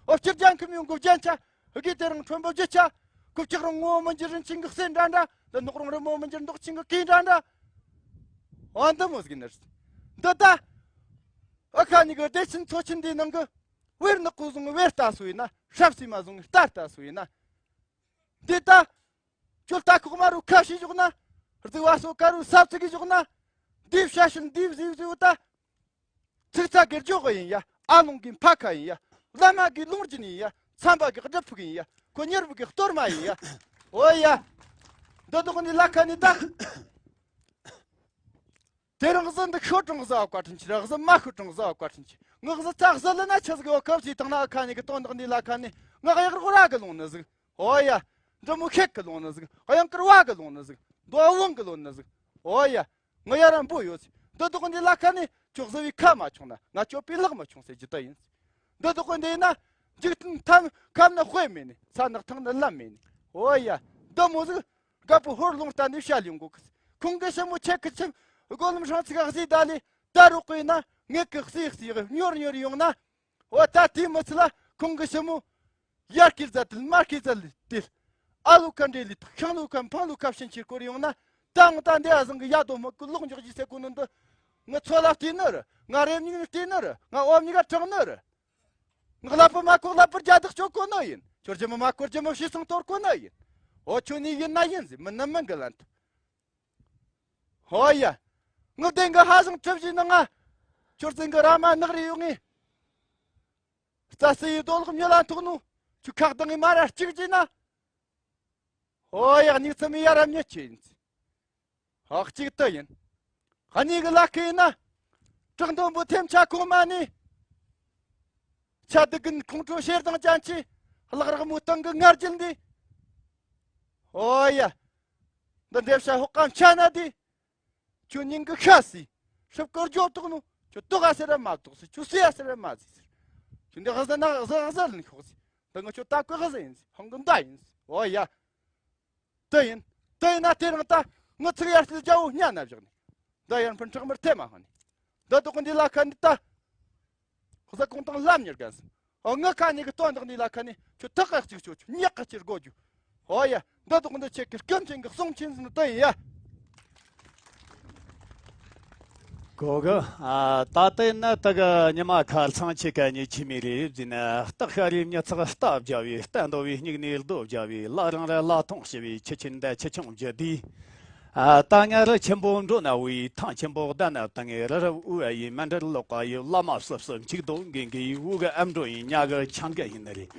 ཨོ་སྤྱིར་རྒྱལ་ཁམས་ཡོང་གི་རྒྱན་ཆ། དགེ་དེ་རིང་ཁྲོན་པོ་རྒྱུ་ཆ། ཁུ་བྱུག་རང་ངོ་མི་འགྱུར་རིན་ཆེན་གི་གསེར་འདྲ་འདྲ། འདི་ནག་རོང་རི་མོ་མི་འགྱུར་མདོག་ཆེན་གི་གོས་འདྲ་འདྲ། ཨ་འདི་མོ་ཟིག་ནི། འདི་ད། ཨ་ཁ་གཉིས་གི་བདེ་ཆེན་མཚོ་ཆེན་འདིའི་ནང་གི། བེར་ནག་པོ་བཟུང་བེར་ལྟ་སུ་ཡིན་ན། ཧྲབ་སི་མ་བཟུང་རྟ་ལྟ་སུ་ཡིན་ན། འདི་ད། ཁྱོད་ལྟ་ཁོག་མ་རུ་ཁ་ཤས་བཞག་ན། རྫི་བ་སོ་ཀ་རུ་ས་ཚིག་གིས་བཞག་ན། འདི་བྱ་ཤིན་འདི་བཟི་བཟི་བོ་ད། ཚིག་ཚ་གི་རྒྱོ་གི་ཡིན་ཡ། ཨ་ལོང་གི་ཕ་ཁ་ཡིན་ཡ། བླ་མ་གི་ལུང་རྒྱུན་ཡིན་ཡ། ཚན་པ་གི་སྒྲུབ་ཕུག་ཡིན་ཡ། ཁོ་མྱུར་བུ་གི་གཏོར་མ་ཡིན་ཡ། ཨོ་ཡ། འདི་དོག་ནི་ལ་ཁ་ནི་ད། དེ་རིང་གཟི་འདི་ཤོ་གྲོང་གཟི་བ་བཀའ་དྲིན་ཆེ། གཟི་མ་ཤོ་གྲོང་གཟི་བ་བཀའ་དྲིན་ཆེ། ངག་གཟི་ཚ་གཟི་ལ་ན་ཆི་ཟིག་ཡོད་ཁབ་ཟིག་དང་ན་ཁ་ནི་གི་དོན་དག་འདི་ལ་ཁ་ནི་ངག་གཡག་རོག་ར་གི་ལོང་ནི་ཟིག་ཨོ་ཡ། འབྲི་མོ་ཤེག་གི་ལོང་ནི་ཟིག་གཡང་དཀར་བ་གི་ལོང་ནི་ཟིག་མདོ་བོང་གི་ལོང་ནི་ཟིག་ཨོ་ཡ། ང་ཡ་ར་འབོ་ཡོད་ཟིག་འདི་དོག་འདི་ལ་ཁ་ནི་ཁྱོད་གཟི་བའི་ཁ་མ་ཆུང་ན་ང་སྐྱོབ་པའི་ལག་མ་ཆུང་ཟེར་རྒྱུ་ད་ཡིན། འདི་དོག་འདི་ཡིན་ན། འཇིག་རྟེན་ཐམ་ཁམས་ན་དཔེ་མེད་ནི། ས་ནག་ཐང་ན་ལམ་མེད་ནི། ཨོ་ཡ། འདི་མོ་ཟིག་རྒད་པོ་ཧོར་ལུང་བསྟན་ནས་བཤད་ཡོང་གོ་གི། ཁོང་གི་ཞི་མོ་ཆེ་གི་ཆིམ་སྒོ་ལམ་ཧྲང་ཚིག་ག་གཟིགས་ད་ལི་ད་རུ་ཀོས་ན་ངེད་གི་གཟིགས་གཟིགས་གི་ཉོར་ཉོར་ཡོང་ན། འོ་ད་དེའི་མི་ཚེ་ལ་ཁོང་གི་ཞི་མོ་ཡར་སྐྱེལ་ཟ་དེ་མར་སྐྱེལ་ཟ་ལི་དེ། ཨ་ལུ་ཁ་འདྲེ་ལི་ཐག་ཤང་ལུ་ཁ་འཕང་ལུ་ཁ་ཕྱིན་ཆེར་སྐོར་ཡོང་ན། ད་ང་ད་འདི་ཨ་ཟང་གི་ཡ་དོ་མི་ཀུ་ལོག་འཇོག་གི་ཟེར་གོ་ནི་འདི། ང་ཚོ་ལ་བལྟས་ནི་རེད། ང་རེ་མིག་ནི་བལྟས་ནི་རེད། ང་ཨོ་མིག་ག་དྲངས་ནི་རེད། ང་ལ་པུ་མ་ཁོག་ལ་པུར་རྒྱ་དག་ཅོ་གོ་ནི་ཡིན། ཁྱོད་རྒྱ་མ་མ་ཁོར་རྒྱ་མ་ཤི་སང་གཏོར་གོ་ནི་ཡིན། ཨོ་ཁྱོད་ནི་ཡིན་ན་ཡིན་ཟེར་མི་ནི་མི་འགི་ལན་ཐུ། ཧོ་ཡ། ངི་བདེན་གི་ཧ་ཟང་ཁྲི་བཞི་ནི་ང་། ཁྱོད་རྫིང་གི་ར་མ་ནག་རེ་ཡོང་ངི། རྩ་སི་ཡི་རྡོ་ལག་མྱི་ལ་ཐུག་ནོ། ཁྱོད་ཁ་གདང་ངི་མ་ར་གཅིག་གྱིས་ན། ཧོ་ཡ་གཉིས་ཚུམ་ཡ་ར་མྱི་ཆེ་ཡིན། ཧ་གཅིག་ཏུ་ཡིན། ཧ་གཉིས་གི་ལ་ཁེ་ཡིན་ན། བྲག་འདོན་པོ་ཐེམ་ཆ་གོང་མ་ནི། ཆ་དུ་གིན་ཁོང་ཁྲོ་ཤེར་དང་ཅན་ཆི། གླག་རག་མོ་སྟེང་གི་ངར་གྱིན་འདི། ཨོ་ཡ། འདི་འདེབས་ཤ་ཧོག་གམ་ཆ་ན་འདི། ཁྱོད་སྙིང་གི་ཤ་སི། ཧྲིབ་ཀོར་ཇོ་དོག་ནོ། ཁྱོད་དོག་ཨ་ཟེར་ར་མ་དོག་སི། ཁྱོད་སི་ཨ་ཟེར་ར་མ་སི་ཟེར། ཁྱོད་འདི་ཨ་ཟེར་ན་ཨ་ཟེར་ཨ་ཟེར་ལན་ཤོག་སི། འདི་ང་ཁྱོད་ད་ཀོ་ཨ་ཟེར་ཡིན་སི། ཧང་གི་མདའ་ཡིན་སི། ཨོ་ཡ། དེ་ཡིན། དེ་ཡིན་ན་དེ་རིང་ད་ངི་ཚིག་ཡར་སྟེ་རྒྱལ་བོ་སྙ་ན་བཞག་ནས། ད་ཡར་འཕུར་ཁྲག་མར་ཐེ་མ་ཧ་ནི། འདི་དོག་འདི་ལ་ཁ་ནི་ད། ཁོ་ས་གོང་དང་ལམ་ཉེར་གན་སི། ཨོ་ངི་ཁ་ནི་གི་དོན་དག་འདི་ལ་ཁ་ནི་ཁྱོད་ཐག་ག་གཅིག་ཆོད་ཁྱོད་ཉག་ག་ཅིར་དགོ་རྒྱུ། ཨོ་ཡ། འདི་དོག་འདི་ཆེ་གི་སྐུ་མཁྱེན་གི་གསུང་མཁྱེན་ཟིན་ཏི་ཡ། གོ་གི། ཨ། ད་ལྟ་ཡིན་ན་ད་གི་ཉི་མ་ཁ་ཚང་ཆེ་ག་ཉི་ཆི་མི་རེ་བཟི་ན་སྟག་ཤ་རེ་མྱི་ཚག་སྟག་བརྒྱབ་བས། རྟ་འདོ་བའི་སྙིགས་ནས་རྡོ་བརྒྱབ་བས། ལ་རང་ར་ལ་ཐོང་ཞི་བས། ཆི་ཆི་འདའ་ཆི་ཆུང་བརྒྱུད་དུས། ཨ། ད་ང་རུ་ཆེན་པོ་འགྲོ་ན་བུའི་ཐང་ཆེན་པོ་བདའ་ན་བཏང་ངེ་རི་རབ་དབུ་བ་ཡི་མ་འདྲར་ལོག་པ་ཡི་བླ་མ་སོབ་སོབ་འཆིག་རྡོ་འགེ་འགེ་ཡི་དབུ་གི་ཨམ་འགྲོ་ཡི་ཉ་གི་ཆང་གི་ཡིན་ནི་རེད།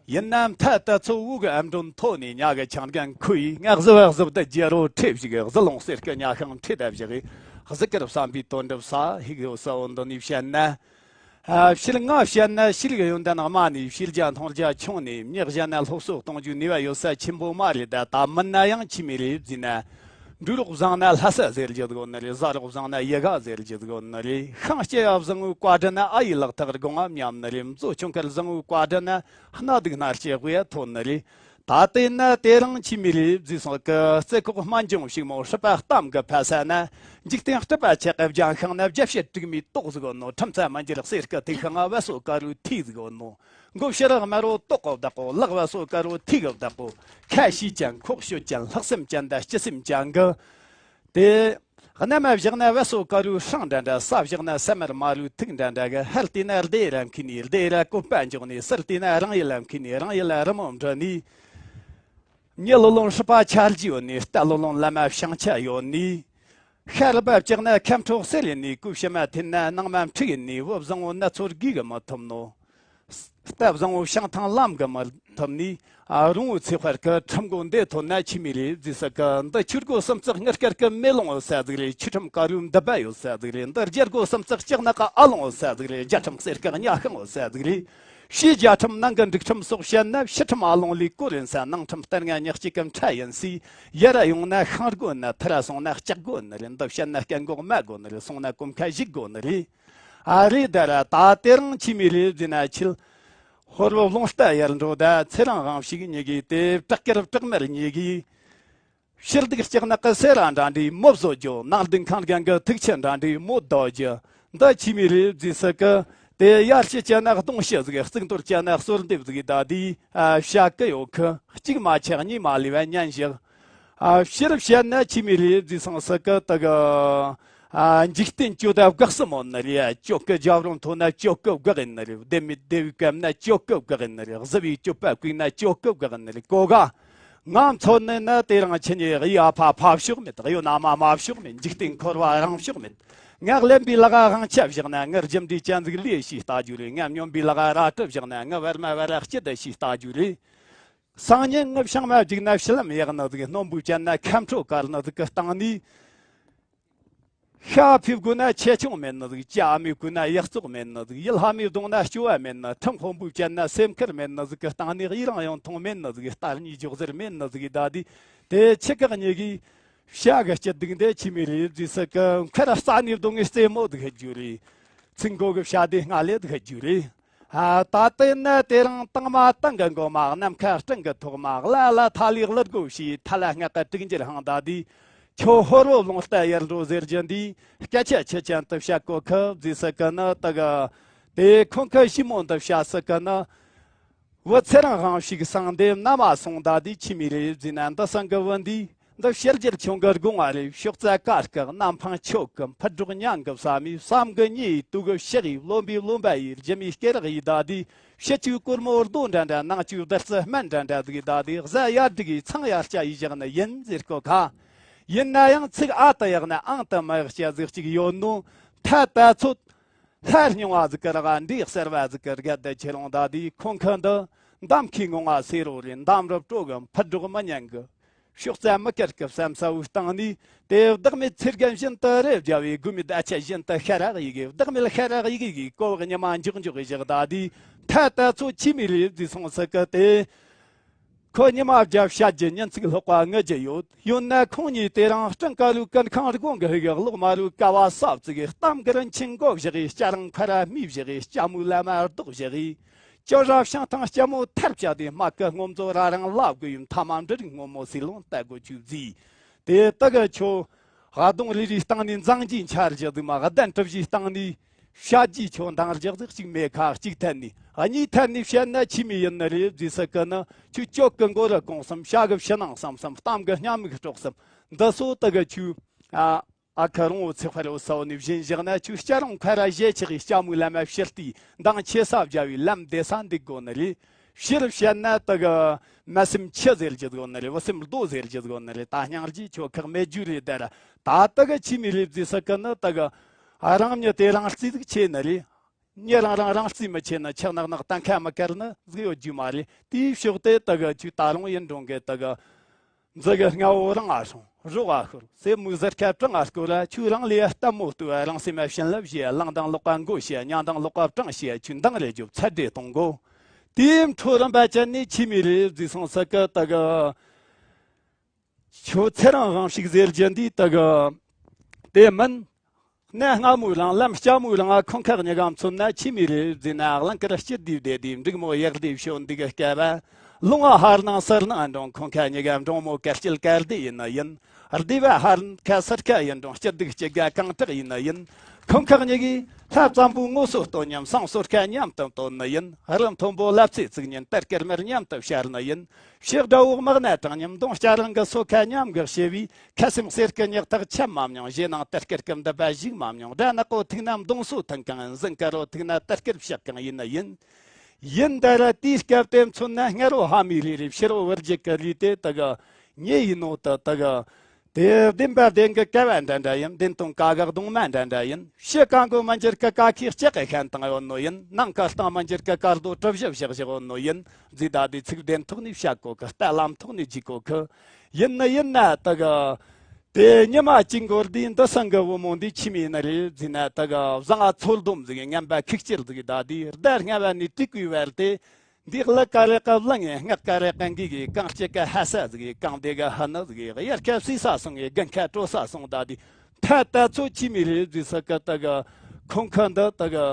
ཡིན་ནའང་ཐད་ལྟ་ཚོ་དབུ་གི་ཨམ་འགྲོ་མཐོ་ནས་ཉ་གི་ཆང་གི་ཁུ་ཡི་ང་གཟི་བ་གཟི་བདུད་རྒྱལ་རོ་ཁྲེ་བཞི་གི་གཟི་ལོང་གསེར་གི་ཉ་ཤང་ཁྲེ་ད་བཞི་གི་གཟི་དཀར་བསམ་པའི་དོན་འགྲུབ་ས་ཧི་གི་ས་འོ་འདི་ནས་བཤད་ན། ཨ། ཕྱིར་ང་བཤད་ན་ཤེལ་གི་ཡོན་ཏན་དམའ་ནས་ཤེལ་རྒྱ་མཐོང་རྒྱ་ཆུང་ནས་མྱི་གཞན་ན་སློབ་གསོ་གཏོང་རྒྱུའི་ནུས་པ་ཡོད་ས་ཆེན་པོ་མ་རེད། ད་ད་མིན་ན་ཡང་ཆི་མི་རེད་བཟི་ན། འབྲུ་རོགས་བཟང་ན་ལྷ་ས་ཟེར་རྒྱུ་དགོ་ནི་རེད། བཟའ་རོགས་བཟང་ན་ཡི་ག་ཟེར་རྒྱུ་དགོ་ནི་རེད། ཤིང་སྐྱེ་ཡ་བཟང་བོའི་བཀའ་དྲིན་ན་ཨ་ཡི་ལག་ཐག་དགོང་ང་མཉམ་ནི་རེད། མཛོ་ཆུང་ཁར་བཟང་བོའི་བཀའ་དྲིན་ན་སྣ་སྡུག་སྣ་སྐྱེ་དབུ་ཡ་ཐོན་ནི་རེད། ད་ལྟ་ན་དེ་རིང་ཆི་མི་རེད་བཟི་སོང་གི་རྩེ་ཁོག་སྨན་ལྗོངས་ཕྱུག་མོ་སྲིད་པ་གཏམ་གི་ཕ་ས་ན། འཇིག་རྟེན་སྲིད་པ་ཆགས་གི་རྒྱང་ཤིང་ན། རྒྱ་བཤད་དྲུག་མའི་ཏོག་ཟིག་ནོ། ཁྲིམས་རྩ་མ་འགྱུར་གསེར་གི་ཐིག་ཤིང་ང་། བ་སོ་དཀར་རོ་ཐིག་ཟིག་ནོ། མགོ་ཕྱི་རག་མ་རོ་ཏོག་གོ་བདག་གོ། ལག་བ་སོ་དཀར་རོ་ཐིག་གི་བདག་གོ། ཁ་ཤས་ཅན་ཁོག་ཤོད་ཅན་ལྷག་སེམས་ཅན་ད་སྤྱི་སེམས་ཅན་གི། དེ། གནམ་མ་བཞག་ན་བ་སོ་དཀར་རོའི་ཧྲང་འདྲ་འདྲ། ས་བཞག་ན་ས་དམར་མ་རོའི་ཐིག་འདྲ་འདྲ་གི། ཧར་བལྟས་ན་སྡེ་ར་མཁས་ནས། སྡེ་ར་བཀོད་པ་འཇོག་ནས། ཟུར་བལྟས་ན་རང་ཡུལ་ལ་མཁས་ནས། རང་ཡུལ་ལ་རི་མོ་འབྲི་ནས། མྱི་ལོ་ལོན་སྲིད་པ་ཆ་རྒྱུས་ཡོད་ནས། རྟ་ལོ་ལོན་ལ་མ་བྱང་ཆ་ཡོད་ནས། ཤ་རུ་བབ་བཅག་ན་ཁམ་ཁྲོ་གསེར་ཡིན་ནས། གོས་ཕྱི་མ་འཐེན་ན་ནང་མ་འཁྲུག་ཡིན་ནས། བུ་བཟང་བོ་ན་ཚོར་སྒུག་གི་མི་ཐུབ་ནོ། རྟ་བཟང་བོ་བྱང་ཐང་ལམ་གི་མི་ཐུབ་ནས། ཨ། རོང་བོ་ཚེ་དཔལ་གི་ཁྲིམས་སྒོ་འདི་ཐོན་ན་ཆི་མི་རེད་བཟི་ས་གི། འདི་ཆུ་སྒོ་སུམ་བརྩེགས་དངུལ་དཀར་གི་མེ་ལོང་ཡོད་ས་ཟིག་རེད། ཆུ་ཁྲིམས་དཀར་རོའི་མདུད་པ་ཡོད་ས་ཟིག་རེད། འདི་རྒྱ་སྒོ་སུམ་བརྩེགས་ལྕགས་ནག་གི་ཨ་ལོང་ཡོད་ས་ཟིག་རེད། རྒྱ་ཁྲིམས་གསེར་གི་གཉའ་ཤིང་ཡོད་ས་ཟིག་རེད། ཕྱིའི་རྒྱ་ཁྲིམས་ནང་གི་འབྲུག་ཁྲིམས་སོགས་བཤད་ན། ཕྱི་ཁྲིམས་ཨ་ལོང་ལས་བཀོད་ཡིན་ས། ནང་ཁྲིམས་སྟར་ང་ཉག་གཅིག་གམ་ཁྲ་ཡིན་སའི། ཡར་ར་ཡོང་ན་ཤིང་སྒོ་ནི། མཐར་ར་སོང་ན་ལྕགས་སྒོ་ནི་རེད། འདི་བཤད་ན་སྐད་འགོག་མ་དགོ་ནི་རེད། སོང་ན་གོམ་ཁ་ཞིག་དགོ་ནི་རེད། ཨ་རེད། ད་ར་ད་དེ་རིང་ཆི་མི་རེད་བཟི་ན་ཆིལ། ཧོར་བུ་རླུང་རྟ་ཡར་འགྲོ་ད། ཚེ་རིང་དབང་ཕྱུག་གཉིས་ཀྱིས་དེ། བྲག་དཀར་བྲག་དམར་གཉིས་ཀྱིས། ཕྱིར་སྡུག་ལྕགས་ནག་གི་སེ་ར་འདྲ་འདྲའི་མོ་བཟོ་རྒྱུ། ནང་སྡུག་ཁང་རྒན་གི་ཐུག་ཆེན་འདྲ་འདྲའི་མོ་བདོ་རྒྱུ། འདི་ཆི་མི་རེད་བཟི་ས་གི། དེ་ཡར་ཕྱི་བྱས་ན་གདོང་ཕྱི་ཟིག། གཙུག་ཏོར་བྱས་ན་གསོལ་འདེབས་ཟིག། ད་དེ་ཨ་བྱ་གི་ཡོད་གི། གཅིག་མ་ཆག་གཉིས་མ་ལུས་པ་ཉན་བཞག། ཨ་ཕྱིར་བཤད་ན་ཆི་མི་རེད་བཟི་སོང་ས་གི། ད་གི་ཨ་འཇིག་རྟེན་གྱོད་ད་བགག་སི་མོ་ནི་རེད། གྱོད་གི་རྒྱབ་རོང་ཐོན་ན་གྱོད་གི་བགག་ཡིན་ནི་རེད། སྡེ་མི་སྡེ་བའི་བཀབ་ན་གྱོད་གི་བགག་ཡིན་ནི་རེད། གཟི་བའི་གྱོད་པ་བཀུག་ན་གྱོད་གི་བགག་ཡིན་ནི་རེད། གོ་ག། ང་མཚོན་ནི་ན་དེ་རིང་ཁྱེད་གཉིས་གཡས་ཨ་ཕ་ཕ་ཕྱོགས་མེད། གཡོན་ཨ་མ་མ་ཕྱོགས་མེད། འཇིག་རྟེན་འཁོར་བ་རང་ཕྱོགས་མེད། ང་གླེན་པའི་ལག་ག་དབང་ཆ་བཞག་ན། ང་རྒྱུ་འབྲས་ཅན་ཟིག་ལས་ཞེས་ལྟ་རྒྱུ་རེད། ང་སྨྱོན་པའི་ལག་ག་རལ་གྲི་བཞག་ན། ང་བར་མ་བར་སྐྱིད་ད་ཞེས་ལྟ་རྒྱུ་རེད། སང་ཉིན་ངི་བྱང་མ་བརྒྱུགས་ན་ཕྱི་ལམ་ཡག་ནི་ཟིག། སྣོན་པོའི་ཅན་ན་ཁམ་ཁྲོ་དཀར་ནི་ཟིག་གི་སྟེང་ནས། ཤ་ཕུད་དགོས་ན་ཆེ་ཆུང་མེད་ནི་ཟིག། ལྕགས་མེད་དགོས་ན་ཡག་བཙོག་མེད་ནི་ཟིག། ཡུལ་ལྷ་མོའི་གདོང་ན་སྐྱོ་བ་མེད་ནི། ཁྲིམས་དཔོན་པོའི་ཅན་ན་སེམས་ཁུར་མེད་ནི་ཟིག་གི་སྟེང་ནས། ཡི་རང་ཡང་མཐོང་མེད་ནི་ཟིག། རྟ་གཉིས་འཇོག་ཟེར་མེད་ནི་ཟིག། ད་དེ་དེ་ཆི་གེགས་གཉིས་ཀྱིས་བྱ་གི་སྐྱིད་སྡུག་འདི་ཆི་མི་རེད་བཟི་ས་གི། མཁར་རྩ་ནས་བརྡུང་ངས་རྩེ་མོ་ཟིག་ཧད་རྒྱུ་རེད། ཚིག་མགོ་གི་བྱ་དེ་སྔ་ལས་ཟིག་ཧད་རྒྱུ་རེད། ཨ། ད་ལྟ་ན་དེ་རིང་དྭངས་མ་དྭངས་གི་མགོ་མ། ནམ་མཁའ་སྤྲིན་གི་ཐོག་མ། ལ་ལ་ཐ་ལིག་ལི་སྒོ་ཕྱེ། ཐ་ལ་སྔགས་ཀ་དྲུག་འགྱུར་ཧང་ད་དེ། ཁྱོད་ཧོར་བུ་རླུང་རྟ་ཡར་འགྲོ་ཟེར་རྒྱུ་འདི། སྐད་ཆ་ཆི་ཅན་དུ་བཤད་གོ་ཁི་བཟི་ས་གི་ནི་ད་གི། དེ་ཁོང་ཁི་ཞི་མོ་འདི་བཤད་ས་གི་ནི། བུ་ཚེ་རིང་དབང་ཕྱུག་སང་འདེབས་ན་མ་སོང་ད་དེ་ཆི་མི་རེད་བཟི་ན། འདི་སང་གི་བུ་འདི། འདི་ཕྱི་རྒྱལ་ཁྱོད་གི་དགོངས་པ་རེད། ཕྱོགས་རྩ་དཀར་སྐག་གནམ་འཕང་ཆོད་གི། འཕུར་སྒྲོག་ཉང་གི་བསམ་མི་བསམ་གི་གཉིད་ཡི་དུག་གི་ཕྱག་ཡི་བློན་པོའི་བློན་པ་ཡི་རྒྱུ་མའི་སྐེ་རགས་ཡི་ད་དེ། ཕྱི་ཆུ་གོར་མོ་རྡོ་འདྲ་འདྲ། ནང་ཆུ་བདུད་རྩི་སྨན་འདྲ་འདྲ་ཟིག་ད་དེ། གཟའ་ཡར་དྲུག་གི་ཚང་ཡར་སྐྱ་ཡི་བཞག་ནི་ཡིན་ཟེར་གོ་ཁ། ཡིན་ན་ཡང་ཚིག་ཨ་ཏི་ཡག་ན་ཨང་ཏི་མ་ཡག་སྐྱ་ཟིག་གཅིག་ཡོད་ནོ། ཐ་ད་ཚོད། ལྷ་རྙིང་བ་ཟིག་གི་ར་ག་འདྲེ་གསར་བ་ཟིག་གི་རྒད་དེ་ཁྱེད་རང་ད་དེ་ཁོང་ཁ་འདི། འདམ་ཁའི་ངང་བ་སེ་རོ་རེད། འདམ་རུ་སྤྲོ་གི། འཕུར་སྒྲོག་མི་ཉན་གི། ཕྱོགས་རྩ་མི་སྐེར་གི་བསམ་ས་བོའི་སྟེང་ནས། དེ་བདག་མེད་ཚེ་རྒན་བཞིན་དུ་རེ་བརྒྱབ་བའི་དགོས་མེད་ཨ་ཆད་བཞིན་དུ་ཤ་རག་ཡི་གི། བདག་མེད་ཤ་རག་ཡི་གི་གི་ཀོ་བག་ཉི་མ་མགྱོགས་མགྱོགས་གི་བཞག་ད་དེ། ཐ་ད་ཚོད་ཆི་མི་རེད་བཟི་སོང་ས་གི་དེ། ཁོ་ཉི་མ་བརྒྱ་བཤད་རྒྱུ་ཉིན་ཚིག་ལྷག་པ་ངུ་རྒྱུ་ཡོད། ཡོད་ན་ཁོང་གཉིས་དེ་རིང་སྤྲིན་དཀར་རུའི་ཀུན་ཁང་དགོན་གི་ཧི་གི། གློག་དམར་རུའི་ཀ་བ་ས་བཙུགས་གི། གཏམ་གི་རིན་ཆེན་མགོ་བཞག་གི། སྐྱ་རིང་ཁ་ར་མི་བཞག་གི། སྐྱ་མོའི་ལ་མ་རྡོག་བཞག་གི། ཅོ་ར་བཤང་ཐང་སྐྱ་མོ་ཐར་བྱ་དེ། སྨག་གི་སྔོ་མཛོ་ར་རང་ལ་དགོས་ཡུམ། ཐ་མ་འབྲུ་རིགས་སྔོན་མོ་སི་ལོང་ལྟ་དགོས་ཆུ་བཟི། དེ་དག་གི་ཆོ། ཧ་གདོང་རི་རིའི་སྟེང་ནས་འཛང་རྒྱུའི་འཆར་གཞི་དུ་མ། གདན་གྲུ་བཞིའི་སྟེང་ནས། བཤད་རྒྱུའི་ཁྱོད་འདང་རྒྱག་ཟིག་གཅིག་མེད་ཁ། གཅིག་ཐད་ནས། གཉིས་ཐད་ནས་བཤད་ན་ཆི་མོ་ཡིན་ནི་རེད་ཟེར་ས་གི་ནི། ཁྱོད་སྐྱོ་གི་མགོ་རུ་གོང་གསུམ། ཤ་གི་ཕྱི་ནང་གསང་གསུམ། གཏམ་གི་སྙན་མིག་དཀྲོག་གསུམ། འདི་སོ་དག་གི་ཆུ། ཨ། ཨ་ཁ་རོང་བོ་ཚེག་ཕར་བོ་ས་བོ་ནས་བཞིན་བཞག་ན། ཁྱོད་སྐྱ་རོང་ཁ་ར་བཞེས་ཆགས་ཡི་སྐྱ་མོའི་ལམ་མ་ཕྱིར་ལྟས། འདང་ཆེ་ས་བརྒྱབ་བའི་ལམ་བདེ་ས་འདུག་དགོ་ནི་རེད། ཕྱིར་བཤད་ན་དག་གི་མ་སེམས་ཆུ་ཟེར་རྒྱུ་དགོ་ནི་རེད། བུ་སེམས་རྡོ་ཟེར་རྒྱུ་དགོ་ནི་རེད། ད་སྙིང་རྗེ་ཁྱོད་ཁག་མེད་རྒྱུ་རེད། ད་ར་ད་དག་གི་ཆི་མོ་རེད་ཟེར་ས་གི་ནི། དག་གི་རང་མྱི་དེ་རང་རྩིས་ཟིག་ཆེ་ནི་རེད། མྱི་རང་རང་རང་རྩིས་མི་ཆེ་ན། ཆག་ནག་ནག་གཏན་ཁ་མི་བཀར་ནི་ཟིག་ཡོད་རྒྱུ་མ་རེད། དེའི་ཕྱོགས་དེ་དག་གི་ཆུ་ད་རུང་ཡིན་འགྲོ་གི། དག་གི་མཛུ་གུ་རྔ་བོ་རང་ང་སྲུང་། རོགས་ང་ཤོར། སེ་མོའི་ཟུར་ཁ་གྲངས་ང་སྐོར་ར། ཆུ་རང་ལས་ལྟད་མོ་ལྟོས། རང་སེམས་མ་བྱིན་རླབས་བྱས། བླངས་དང་ལོག་པ་མགོ་བྱས། མྱང་དང་ལོག་པ་བྲང་བྱས། ཆུ་འདང་རེ་རྒྱོབ། ཚད་འདྲེ་གཏོང་དགོ། དེའི་འཕྲོ་རིམ་པ་ཅན་ནས་ཆི་མོ་རེད་ཟེར་སོང་ས་གི། དག་གི་ཁྱོད་ཚེ་རིང་དབང་ཕྱུག་ཟེར་རྒྱུ་འདི་དག་གི་དེ་མིན། གནའ་སྔ་མོའི་རིང་ལམ་སྐྱ་མོའི་རིང་ཁོང་ཁག་གཉིས་ཀ་མཚོན་ན་ཆི་མོ་རེད་ཟེར་ན། གླིང་དཀར་སྤྱི་བདེ་བདེ་དེ། འབྲུག་མོ་གཡག་སྡེ་ཕྱོགས་འདི་གི་སྐལ་བ། ལུང་བ་ཧར་ནང་སར་ནང་འགྲོ། ཁོང་ཁག་གཉིས་ཀ་འབྲོང་མོ་དཀར་སྐྱིད་དཀར་སྡེ་ཡིན་ནི་ཡིན། སྡེ་བ་ཧར་ཁ་སར་ཁ་ཡིན་འགྲོ། སྐྱིད་སྡུག་སྐྱིད་དགའ་གང་དྲག་ཡིན་ནི་ཡིན། ཁོང་ཁག་གཉིས་ཀས་ལྷ་བཙན་པོའི་ངོ་སོ་སྟོན་མཉམ། བསང་གསོལ་ཁ་མཉམ་དུ་འདོན་ནི་ཡིན། རི་མཐོན་པོ་ལབ་ཙེ་བཙུགས་ཉིན། དར་དཀར་མར་མཉམ་དུ་བཤར་ནི་ཡིན། ཕྱི་དགྲ་བོ་དམག་སྣ་དྲངས་མཉམ། མདུང་སྐྱ་རིང་གི་སོ་ཁ་མཉམ་གི་བྱེ་བས། ཁ་སེམས་གསེར་གི་ཉག་ཐག་ཆད་མ་མྱོང་། ཞེ་ནང་དར་དཀར་གི་མདུད་པ་ཞིག་མ་མྱོང་། དགྲ་ནག་པོ་ཐུག་ན་མདུང་སོ་འཐེན་གང་ཡིན། ཟིང་དཀར་རོ་ཐུག་ན་དར་དཀར་བཤགས་གང་ཡིན་ནི་ཡིན། ཡིན་ད་ར་དེའི་སྐབས་དེ་མཚོན་ན། སྔ་རོ་ཧ་མི་རི་རི། ཕྱི་རོ་བུ་རྒྱུད་གི་རི་དེ་དག་གི་ཉེ་ཡིན་ནོ་དུ་དག་གི་དེ་བདེན་པ་བདེན་གི་ཀ་བ་འདྲ་འདྲ་ཡིན། བདེན་དོན་ཀ་གི་གདུང་མ་འདྲ་འདྲ་ཡིན། ཕྱི་ཀ་མགོ་མ་འགྱུར་གི་ཀ་ཁའི་ལྕགས་ཀྱི་ཤན་སྟེང་ཡོད་ནོ་ཡིན། ནང་ཀ་སྟེང་མ་འགྱུར་གི་ཀ་རྡོ་གྲུ་བཞི་བཞག་བཞག་ཡོད་ནོ་ཡིན། ཟེར་ད་དེ་ཚིག་བདེན་ཐོག་ནས་བཤད་གོ་གི། རྟ་ལམ་ཐོག་ནས་འཇུག་གོ་གི། ཡིན་ནི་ཡིན་ན་དག་གི་དེ་ཉི་མ་གཅིག་འགོར་དུས་འདི་སང་གི་བུ་མོ་འདི་ཆི་མོ་ཡིན་ནི་རེད་ཟེར་ན། དག་གི་བཟང་ང་ཚོལ་སྡོམ་ཟིག་ངན་པ་ཁུག་ཅེར་ཟིག་ད་དེ་ཟླ་ལྔ་བ་ནས་དྲུག་པའི་བར་དེ། འདི་ཀླུ་དཀར་རེ་ཀ་བླངས་ངེ། སྔགས་དཀར་རེ་ཀ་འགུགས་གི། གངས་སྐྱིད་ཀ་ཧ་ས་ཟིག་གངས་བདེ་ག་ཧ་ནི་ཟིག་དབྱར་ཁ་སི་ས་སོང་ངེ། དགུན་ཁ་དྲོ་ས་སོང་ད་དེ། ཐ་ད་ཚོ་ཆི་མོ་རེད་ཟེར་ས་གི། དག་གི་ཁོང་ཁ་འདི་དག་གི་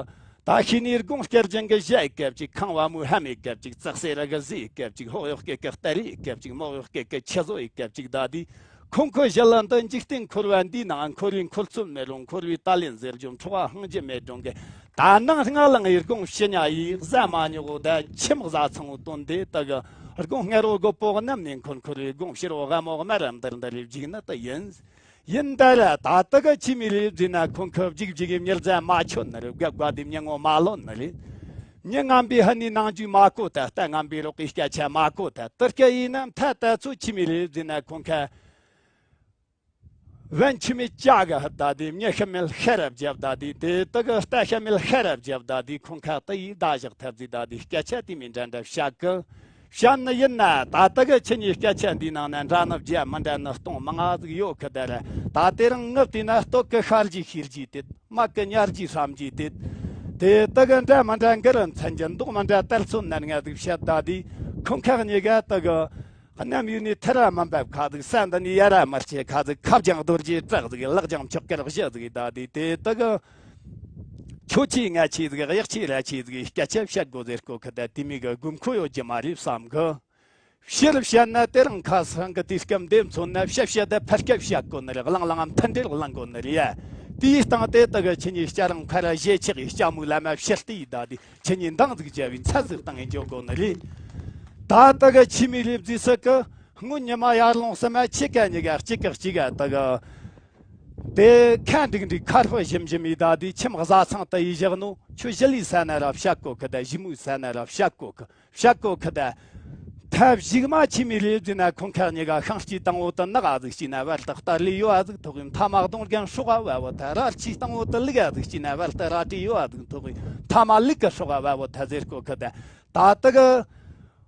ད་ཤི་ནི་དགུང་སྐར་ཅན་གི་ཞྭའི་སྐབས་ཅིག་ཁང་བ་མོའི་ཧ་མའི་སྐབས་ཅིག་ཙག་སེ་ར་གི་ཟིའི་སྐབས་ཅིག་ཧོག་ཡོག་སྐད་གི་སྟ་རེའི་སྐབས་ཅིག་མོག་ཡོག་སྐད་གི་ཆུ་བཟོ་ཡི་སྐབས་ཅིག་ད་དེ། ཁོང་ཁོ་ཞི་ལ་འདི་འཇིག་རྟེན་འཁོར་བ་འདིའི་ནང་འཁོར་བའི་འཁོར་ཚོད་མེད་རུང་། འཁོར་བའི་ཏཱ་ལེན་ཟེར་རྒྱུ་འཕྲོག་པ་སྤང་རྒྱུ་མེད་རུང་གི། ད་ནངས་སྔ་ལངས་ཡི་དགུང་ཕྱི་ཉལ་ཡི་གཟའ་མ་ཉོག་གོ་ད་ཁྱིམ་གཟའ་ཚང་བོ་དོན་དེ་དག་གི། དགུང་སྔ་རོ་རྒོད་པོ་གནམ་ནས་འཁོར་འཁོར་བའི། དགུང་ཕྱི་རོ་དགའ་མོ་དམར་རམ་འདར་འདར་བའི་བརྒྱུག་ནི་དེ་ཡིན། ཡིན་ད་ར་ད་དག་གི་ཆི་མོ་རེད་ཟེར་ན། ཁོང་ཁོ་བརྒྱུག་བརྒྱུག་གི་མྱི་རྫ་མ་ཆོད་ནི་རེད། དགའ་དགའ་དེ་མྱི་ངོ་མ་ལོན་ནི་རེད། མྱི་ངན་པའི་ཧ་ནི་ནང་འཇུག་མ་གོ་ད། རྟ་ངན་པའི་རོགས་ཀྱི་སྐད་ཆ་མ་གོ་ད། དུར་སྐད་ཡིན་ན་མཐའ་ད་ཚོ་ཆི་མོ་རེད་ཟེར་ན། ཁོང་ཁ་བན་ཆུ་མེད་ལྕགས་གི་ཧ་ད་དེ། མྱི་ཤི་མེད་ཤ་ར་བརྒྱབ་ད་དེ། དེ་དག་གི་རྟ་ཤི་མེད་ཤ་ར་བརྒྱབ་ད་དེ། ཁོང་ཁ་ད་ཡིས་ད་བཞག་ཐབས་ཟིག་ད་དེ། སྐད་ཆ་དེ་མི་འདྲ་འདྲ་བཤད་གི། བཤད་ནི་ཡིན་ན་ད་ལྟ་གི་ཁྱེད་གཉིས་སྐད་ཆ་འདིའི་ནང་ན་འདྲ་ནི་བརྒྱ་མི་འདྲ་ནི་སྟོང་མང་ང་ཟིག་ཡོད་གི། ད་ར་ད་དེ་རིང་ངུ་བལྟས་ན་སྟོད་གི་ཤར་རྒྱུའི་ཤེས་རྒྱུའི་དེད། སྨད་གི་ཉར་རྒྱུའི་བསམ་རྒྱུའི་དེད། དེ་དག་གི་འདྲ་མི་འདྲ་འགི་རུ་མཚན་གྱི་མདོག་མི་འདྲ་དར་ཚོན་ནར་ང་ཟིག་བཤད་ད་དེ། ཁོང་ཁག་གཉིས་ཀ་དག་གི་གནམ་ཡུལ་ནས་ཐི་ར་མི་འབབ་ཁ་ཟིག་ས་འདི་ནས་ཡ་ར་མི་སྐྱེ་ཁ་ཟིག་ཁ་བརྒྱངས་རྡོ་རྗེ་བྲག་ཟིག་ལག་བརྒྱངས་ཆོག་གེར་བཞི་ཟིག་ད་དེ། དེ་དག་གི་ཁྱོད་ཆེ་ང་ཆེ་ཟིག་གཡག་ཆེ་ར་ཆེ་ཟིག་སྐད་ཆ་བཤད་དགོ་ཟེར་གོ་གི། ད་དེ་མོ་གི་དགོས་མཁོ་ཡོད་རྒྱུ་མ་རེད་བསམ་གི། ཕྱིར་བཤད་ན་དེ་རིང་ཁ་སང་གི་དུས་སྐབས་འདི་མཚོན་ན། བཤད་བཤད་ད་ཕར་སྐད་བཤད་དགོ་ནི་རེད། གླེང་གླེང་མཐུན་སྒྲིལ་གླེང་དགོ་ནི་རེད་ཡ། དེའི་སྟེང་དེ་དག་གི་ཁྱེད་གཉིས་སྐྱ་རང་ཁ་ར་བཞེས་ཆགས་ཡི་སྐྱ་མོའི་ལམ་མ་ཕྱིར་ལྟས་ཡི་ད་དེ། ཁྱེད་གཉིས་འདང་ཟིག་བརྒྱབ་བའི་ཚད་ཟིག་བཏང་ཡི་འཇོག་དགོ་ནི་རེད། ད་ལྟ་གི་ཆི་མོ་རེད་ཟེར་ས་གི། སྔོན་ཉི་མ་ཡར་ལོངས་སེ་མ་ཁྱེད་ཀ་གཉིས་ཀ་གཅིག་གི་གཅིག་ག་ད་གི། དེ་ཁ་འགྲིག་འགྲིག་ཁ་ཧྲོ་ཞིམ་ཞིམ་ཡི་ད་དེ། ཁྱིམ་བཟའ་ཚང་དུ་ཡི་བཞག་ནོ། ཁྱོད་ཞི་ལིའི་ས་ན་ར་བཤད་གོ་གི། ད་ཞི་མོའི་ས་ན་ར་བཤད་གོ་གི། བཤད་གོ་གི་ད། ཐབས་ཞིག་མ་ཆི་མོ་རེད་ཟེར་ན། ཁོང་ཁག་གཉིས་ཀ་ཤིང་གཅིག་དང་བོ་དུ་ནག་ཨ་ཟིག་བྱས་ན། བར་དུ་སྟར་ལི་ཡོ་ཨ་ཟིག་ཐོགས་ཡིན། མཐའ་མ་གདོང་རྒན་སྲོག་ཨ་བ་བོ་ཐ། རལ་གཅིག་དང་བོ་དུ་ལུག་ཨ་ཟིག་བྱས་ན། བར་དུ་རལ་གྲི་ཡོ་ཨ་ཟིག་ཐོགས་ཡིན། མཐའ་མ་ལུག་གི་སྲོག་ཨ་བ་བོ་ཐ་ཟེར་གོ་གི་ད། ད་དག་གི་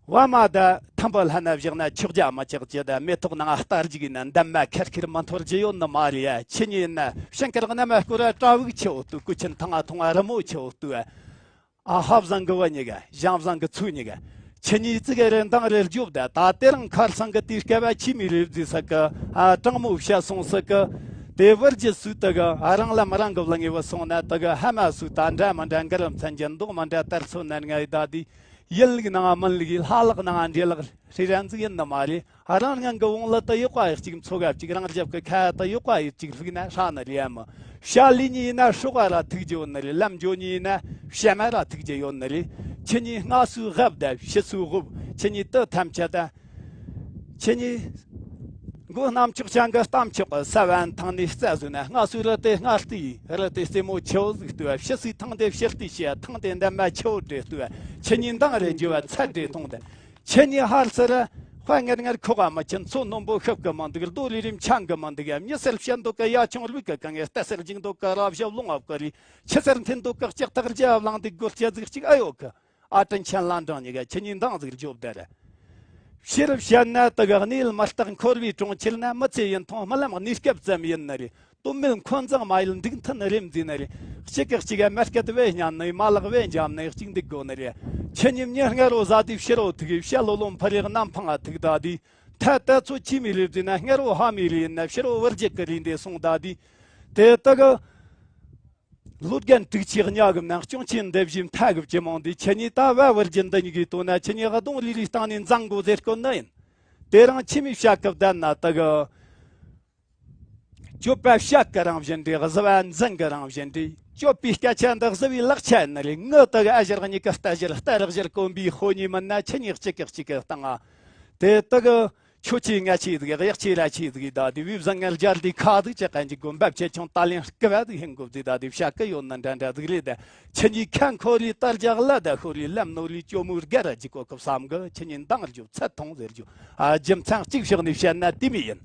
བ་མ་ད་ཐམ་པ་ལྷ་ན་བཞག་ན་ཆོག་རྒྱ་མ་ཆག་རྒྱུ་ད། མེ་ཏོག་ནང་སྟར་རྒྱུག་ཡིན་ན་འདམ་མ་ཁེར་ཁེར་མ་འཐོར་རྒྱུ་ཡོད་ནི་མ་རེད་ཡ། ཁྱེད་གཉིས་ཡིན་ན་ཤིང་དཀར་གནམ་མ་སྐོར་བ་བྲག་བུག་ཆེ་བོ་ཏུ། ཀུ་ཆེན་ཐང་ང་ཐུང་བ་རི་མོ་ཆེ་བོ་ཏུ། ཨ་ཧ་བཟང་གི་བུ་གཉིས་ཀ། ཞང་བཟང་གི་ཚུ་གཉིས་ཀ། ཁྱེད་གཉིས་ཙི་གེ་རེ་འདང་རེ་རྒྱོབ་ད། ད་དེ་རིང་ཁ་སང་གི་དུས་སྐབས་བ་ཆི་མོ་རེད་ཟེར་ས་གི། ཨ་དྲང་མོ་བཤད་སོང་ས་གི། དེ་བུ་རྒྱུད་སུ་དུ་གི། ཨ་རང་ལམ་རང་གི་བླ་ངེས་བུ་སོང་ན་དུ་གི། ཧ་མ་སུ་ད་འདྲ་མི་འདྲ་འགི་རུ་མཚན་གྱི་མདོག་མི་འདྲ་དར་ཚོན་ནར་ང་ཡི་ད་དེ། ཡིན་ལུགས་ནང་མིན་ལུགས་ལྷ་ལག་ནང་འདྲེ་ལག་ཧྲི་རན་ཟིག་ཡིན་ནི་མ་རེད། ཨ་རང་སྔོན་གི་བོང་ལི་དུ་ཡོག་པ་ཡི་གཅིག་མཚོ་ག་གཅིག་རང་རྒྱབ་གི་ཁ་དུ་ཡོག་པ་ཡི་གཅིག་ལྷུག་ན་ཧྲ་ནི་རེད་མོ། བྱ་ལས་ནི་ཡིན་ན་སྲོག་ག་ར་ཐུག་རྒྱུ་ཡོད་ནི་རེད། ལམ་འགྲོ་ནི་ཡིན་ན་བྱ་མ་ར་ཐུག་རྒྱུ་ཡོད་ནི་རེད། ཁྱེད་གཉིས་སྔ་སུའི་རབ་དང་ཕྱི་སུའི་རབ། ཁྱེད་གཉིས་དུ་ཐམས་ཅད་དང་། ཁྱེད་གཉིས་མགོ་གནམ་ལྕགས་ཅན་གྱི་གཏམ་ཆོག་གི་ས་བོན་ཐང་ནས་རྩ་བཟོས་ན། སྔ་སུའི་རི་དེ་སྔ་ལྟས་ཡིན། རི་དེ་རྩེ་མོ་ཆེ་བོ་ཟིག་ལྟོས། ཕྱི་སུའི་ཐང་དེ་ཕྱི་ལྟས་བྱས། ཐང་དེ་འདབ་མ་ཆེ་བོ་འདྲ་ལྟོས། ཁྱེད་གཉིས་འདང་རེ་རྒྱུ་བ་ཚད་འདྲ་གཏོང་དང་། ཁྱེད་གཉིས་ཧར་ཚུར་དཔའ་ངར་ངར་ཁོག་ག་མི་ཆེན། མཚོ་རྣོན་པོ་ཤུབས་གི་མི་འདུག་རྡོ་རི་རིམ་འཆང་གི་མི་འདུག་ཡ། མྱི་སེར་བཤད་མདོག་གི་ཡ་ཆུང་ལུག་གི་གང་ངེ། རྟ་སེར་འཇིག་མདོག་གི་ར་བཞི་ལོང་ཨབ་གི་རི། ཆུ་སེར་འཐེན་མདོག་གི་ལྕགས་ཐག་རྒྱ་བླངས་འདུག་སྒོར་སྐྱ་ཟིག་གཅིག་ཨ་ཡོད་གི། ཨ་དྲིན་ཆེན་ལ་འབྲང་ཉི་ག་ཁྱེད་གཉིས་འདང་ཟིག་རྒྱོབ་དེ་རེད། ཕྱིར་བཤད་ན་དེ་གི་གནས་ཡུལ་མི་རྟག་འཁོར་བའི་གྲོང་ཁྱེར་ན། མི་ཚེ་ཡུན་ཐུང་རྨི་ལམ་གནས་སྐབས་ཙམ་ཡིན་ནི་རེད། དོན་མེད་འཁོན་འཛིང་མ་ཡིན་འགྲིག་མཐུན་རེ་འཛིན་ནི་རེད། གཅིག་གིས་གཅིག་ག་མ་སྐད་བེ་སྙམ་ནས། མ་ལག་བེ་འཇམ་ནས་གཅིག་འདུག་དགོ་ནི་རེད། ཁྱེད་གཉིས་མྱི་སྔ་རོ་བཟའ་དུས་ཕྱི་རོ་ཐུག་གི། བྱ་ལོ་ལོན་ཕར་རེག་གནམ་འཕང་ང་ཐུག་ད་དུས། ཐ་ད་ཚོ་ཁྱི་མི་ལེབ་ཟིན་ན་སྔ་རོ་ཧ་མི་རེ་ཡིན་ན། ཕྱི་རོ་བུ་རྒྱུད་གི་རེ་འདེ་སོང་ད་དུས། དེ་དག་གི་ལོ་རྒན་དྲུག་ཅུ་ཉག་གི་ནང་སྐྱོང་ཆེན་འདེབས་བཞིན་ཐ་གི་ཅི་མང་དུས། ཁྱེད་གཉིས་ད་བ་བུ་རྒྱུད་འདི་གཉིས་ཀྱི་དོན་ན། ཁྱེད་གཉིས་གདོང་ལི་ལི་སྟེང་ནས་འཛང་དགོས་ཟེར་སྐོར་ནི་ཡིན། དེ་རིང་ཁྱི་མི་བཤད་སྐབས་བསྡད་ན་དེ་གི། སྤྱོད་པ་བཤད་གི་རང་བཞིན་འདྲ། གཟུ་བ་འཛིན་གི་རང་བཞིན་འདྲ། སྤྱོད་པའི་སྐད་ཆ་འདི་གཟུ་བའི་ལག་ཆ་ཡིན་ནི་རེད། ངི་དེ་གི་ཨ་ཞེ་གཉིས་ཀྱི་རྟ་ཞིར་རྟ་རག་ཞིར་གོམ་པའི་ཧོ་ཉི་མིན་ན། ཁྱེད་གཉིས་གཅིག་གིས་གཅིག་གི་སྟེང་ང་། དེ་དེ་གི་ཁྱོད་ཆེ་ང་ཆེ་ཟིག་གཡག་ཆེ་ར་ཆེ་ཟིག་ད་དེ་བུའི་བཟང་ངན་སྦྱར་དེ་ཁ་ཟིག་ཅི་ཀ་འཇིག་དགོས། འབབ་ཆེ་ཆུང་ད་ལན་སྐུ་བ་ཟིག་ཧིན་དགོས་ཟིག་ད་དེ་བཤད་གི་ཡོད་ནི་འདྲ་འདྲ་ཟིག་རེད། ད་ཁྱེད་གཉིས་ཁ་འཁོར་རེ་དར་རྒྱག་ལ་ད་ཤོར་རེ་ལམ་ནོར་རེ་ཅོ་མོའི་སྒར་ར་འཇིག་གོ་སྐབས་བསམ་གི། ཁྱེད་གཉིས་འདང་རྒྱོབ། ཚད་ཐོང་ཟེར་རྒྱོབ། ཨ་རྒྱུ་མཚན་གཅིག་ཕྱོགས་ནས་བཤད་ན་དེ་མོ་ཡིན།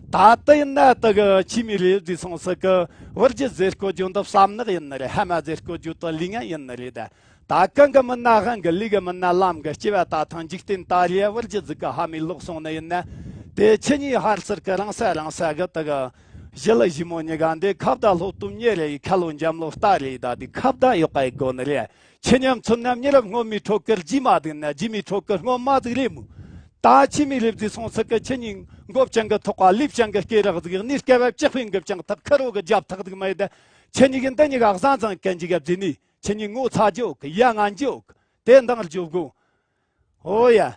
ད་ལྟ་ཡིན་ན་དེ་གི་ཁྱི་མི་ལེབ་ཟིན་སོང་ཟིག་གི། བུ་རྒྱུད་ཟེར་སྐོར་རྒྱུ་འདི་བསམ་ནག་ཡིན་ནི་རེད། ཧ་མ་ཟེར་སྐོར་རྒྱུ་དེ་ལས་ངན་ཡིན་ནི་རེད། ད་ད་གང་གི་མིན་ན་དབང་གི། ལས་གི་མིན་ན་ལམ་གི། སྐྱེ་བ་ད་ཐེངས་འཇིག་རྟེན་ད་རེས་བུ་རྒྱུད་ཟིག་གི་ཧ་མི་ལོག་སོང་ནི་ཡིན་ན། དེ་ཁྱེད་གཉིས་ཧར་ཚུར་གི་རང་ས་རང་ས་གི་དེ་གི་ཞི་ལི་ཞི་མོ་གཉིས་ཀ་འདི་ཁ་བརྡ་སློབ་སྟོབས་ཉེ་རེད། ཁ་ལོ་འཇམ་ལོ་རྟ་རེད། ད་དེ་ཁ་བརྡ་ཡག་ག་ཡི་དགོ་ནི་རེད། ཁྱེད་མཉམ་མཚོན་ན་མྱི་རབས་སྔོན་མའི་ཁྲོད་ཀྱི་རྗེས་མ་ཟིག་ན་རྗེས་མའི་ཁྲོད་ཀྱི་སྔོན་མ་ཟིག་རེད་མོད། ད་ཁྱི་མི་ལེབ་ཟིན་སོང་ཟིག་གི། ཁྱེད་གཉིས་མགོ་བཅིངས་གི་ཐོག་ག་ལུས་བཅིངས་གི་སྐེ་རགས་ཟིག་གནས་སྐབས་བ་ལྕགས་ཕན་གི་བཅིངས་ཐག་ཁུ་རོ་གི་རྒྱབ་ཐག་ཟིག་མ་ཡི་ད། ཁྱེད་གཉིས་ཀྱི་འདི་གཉིས་ཀ་བཟང་བཟང་གན་གྱི་གབ་ཟིན་ནི། ཁྱེད་གཉིས་ངོ་ཚ་རྒྱུ་ཡོད་གི། ཡ་ང་རྒྱུ་ཡོད་གི། དེ་འདང་རྒྱོབ་དགོ། ཨོ་ཡ།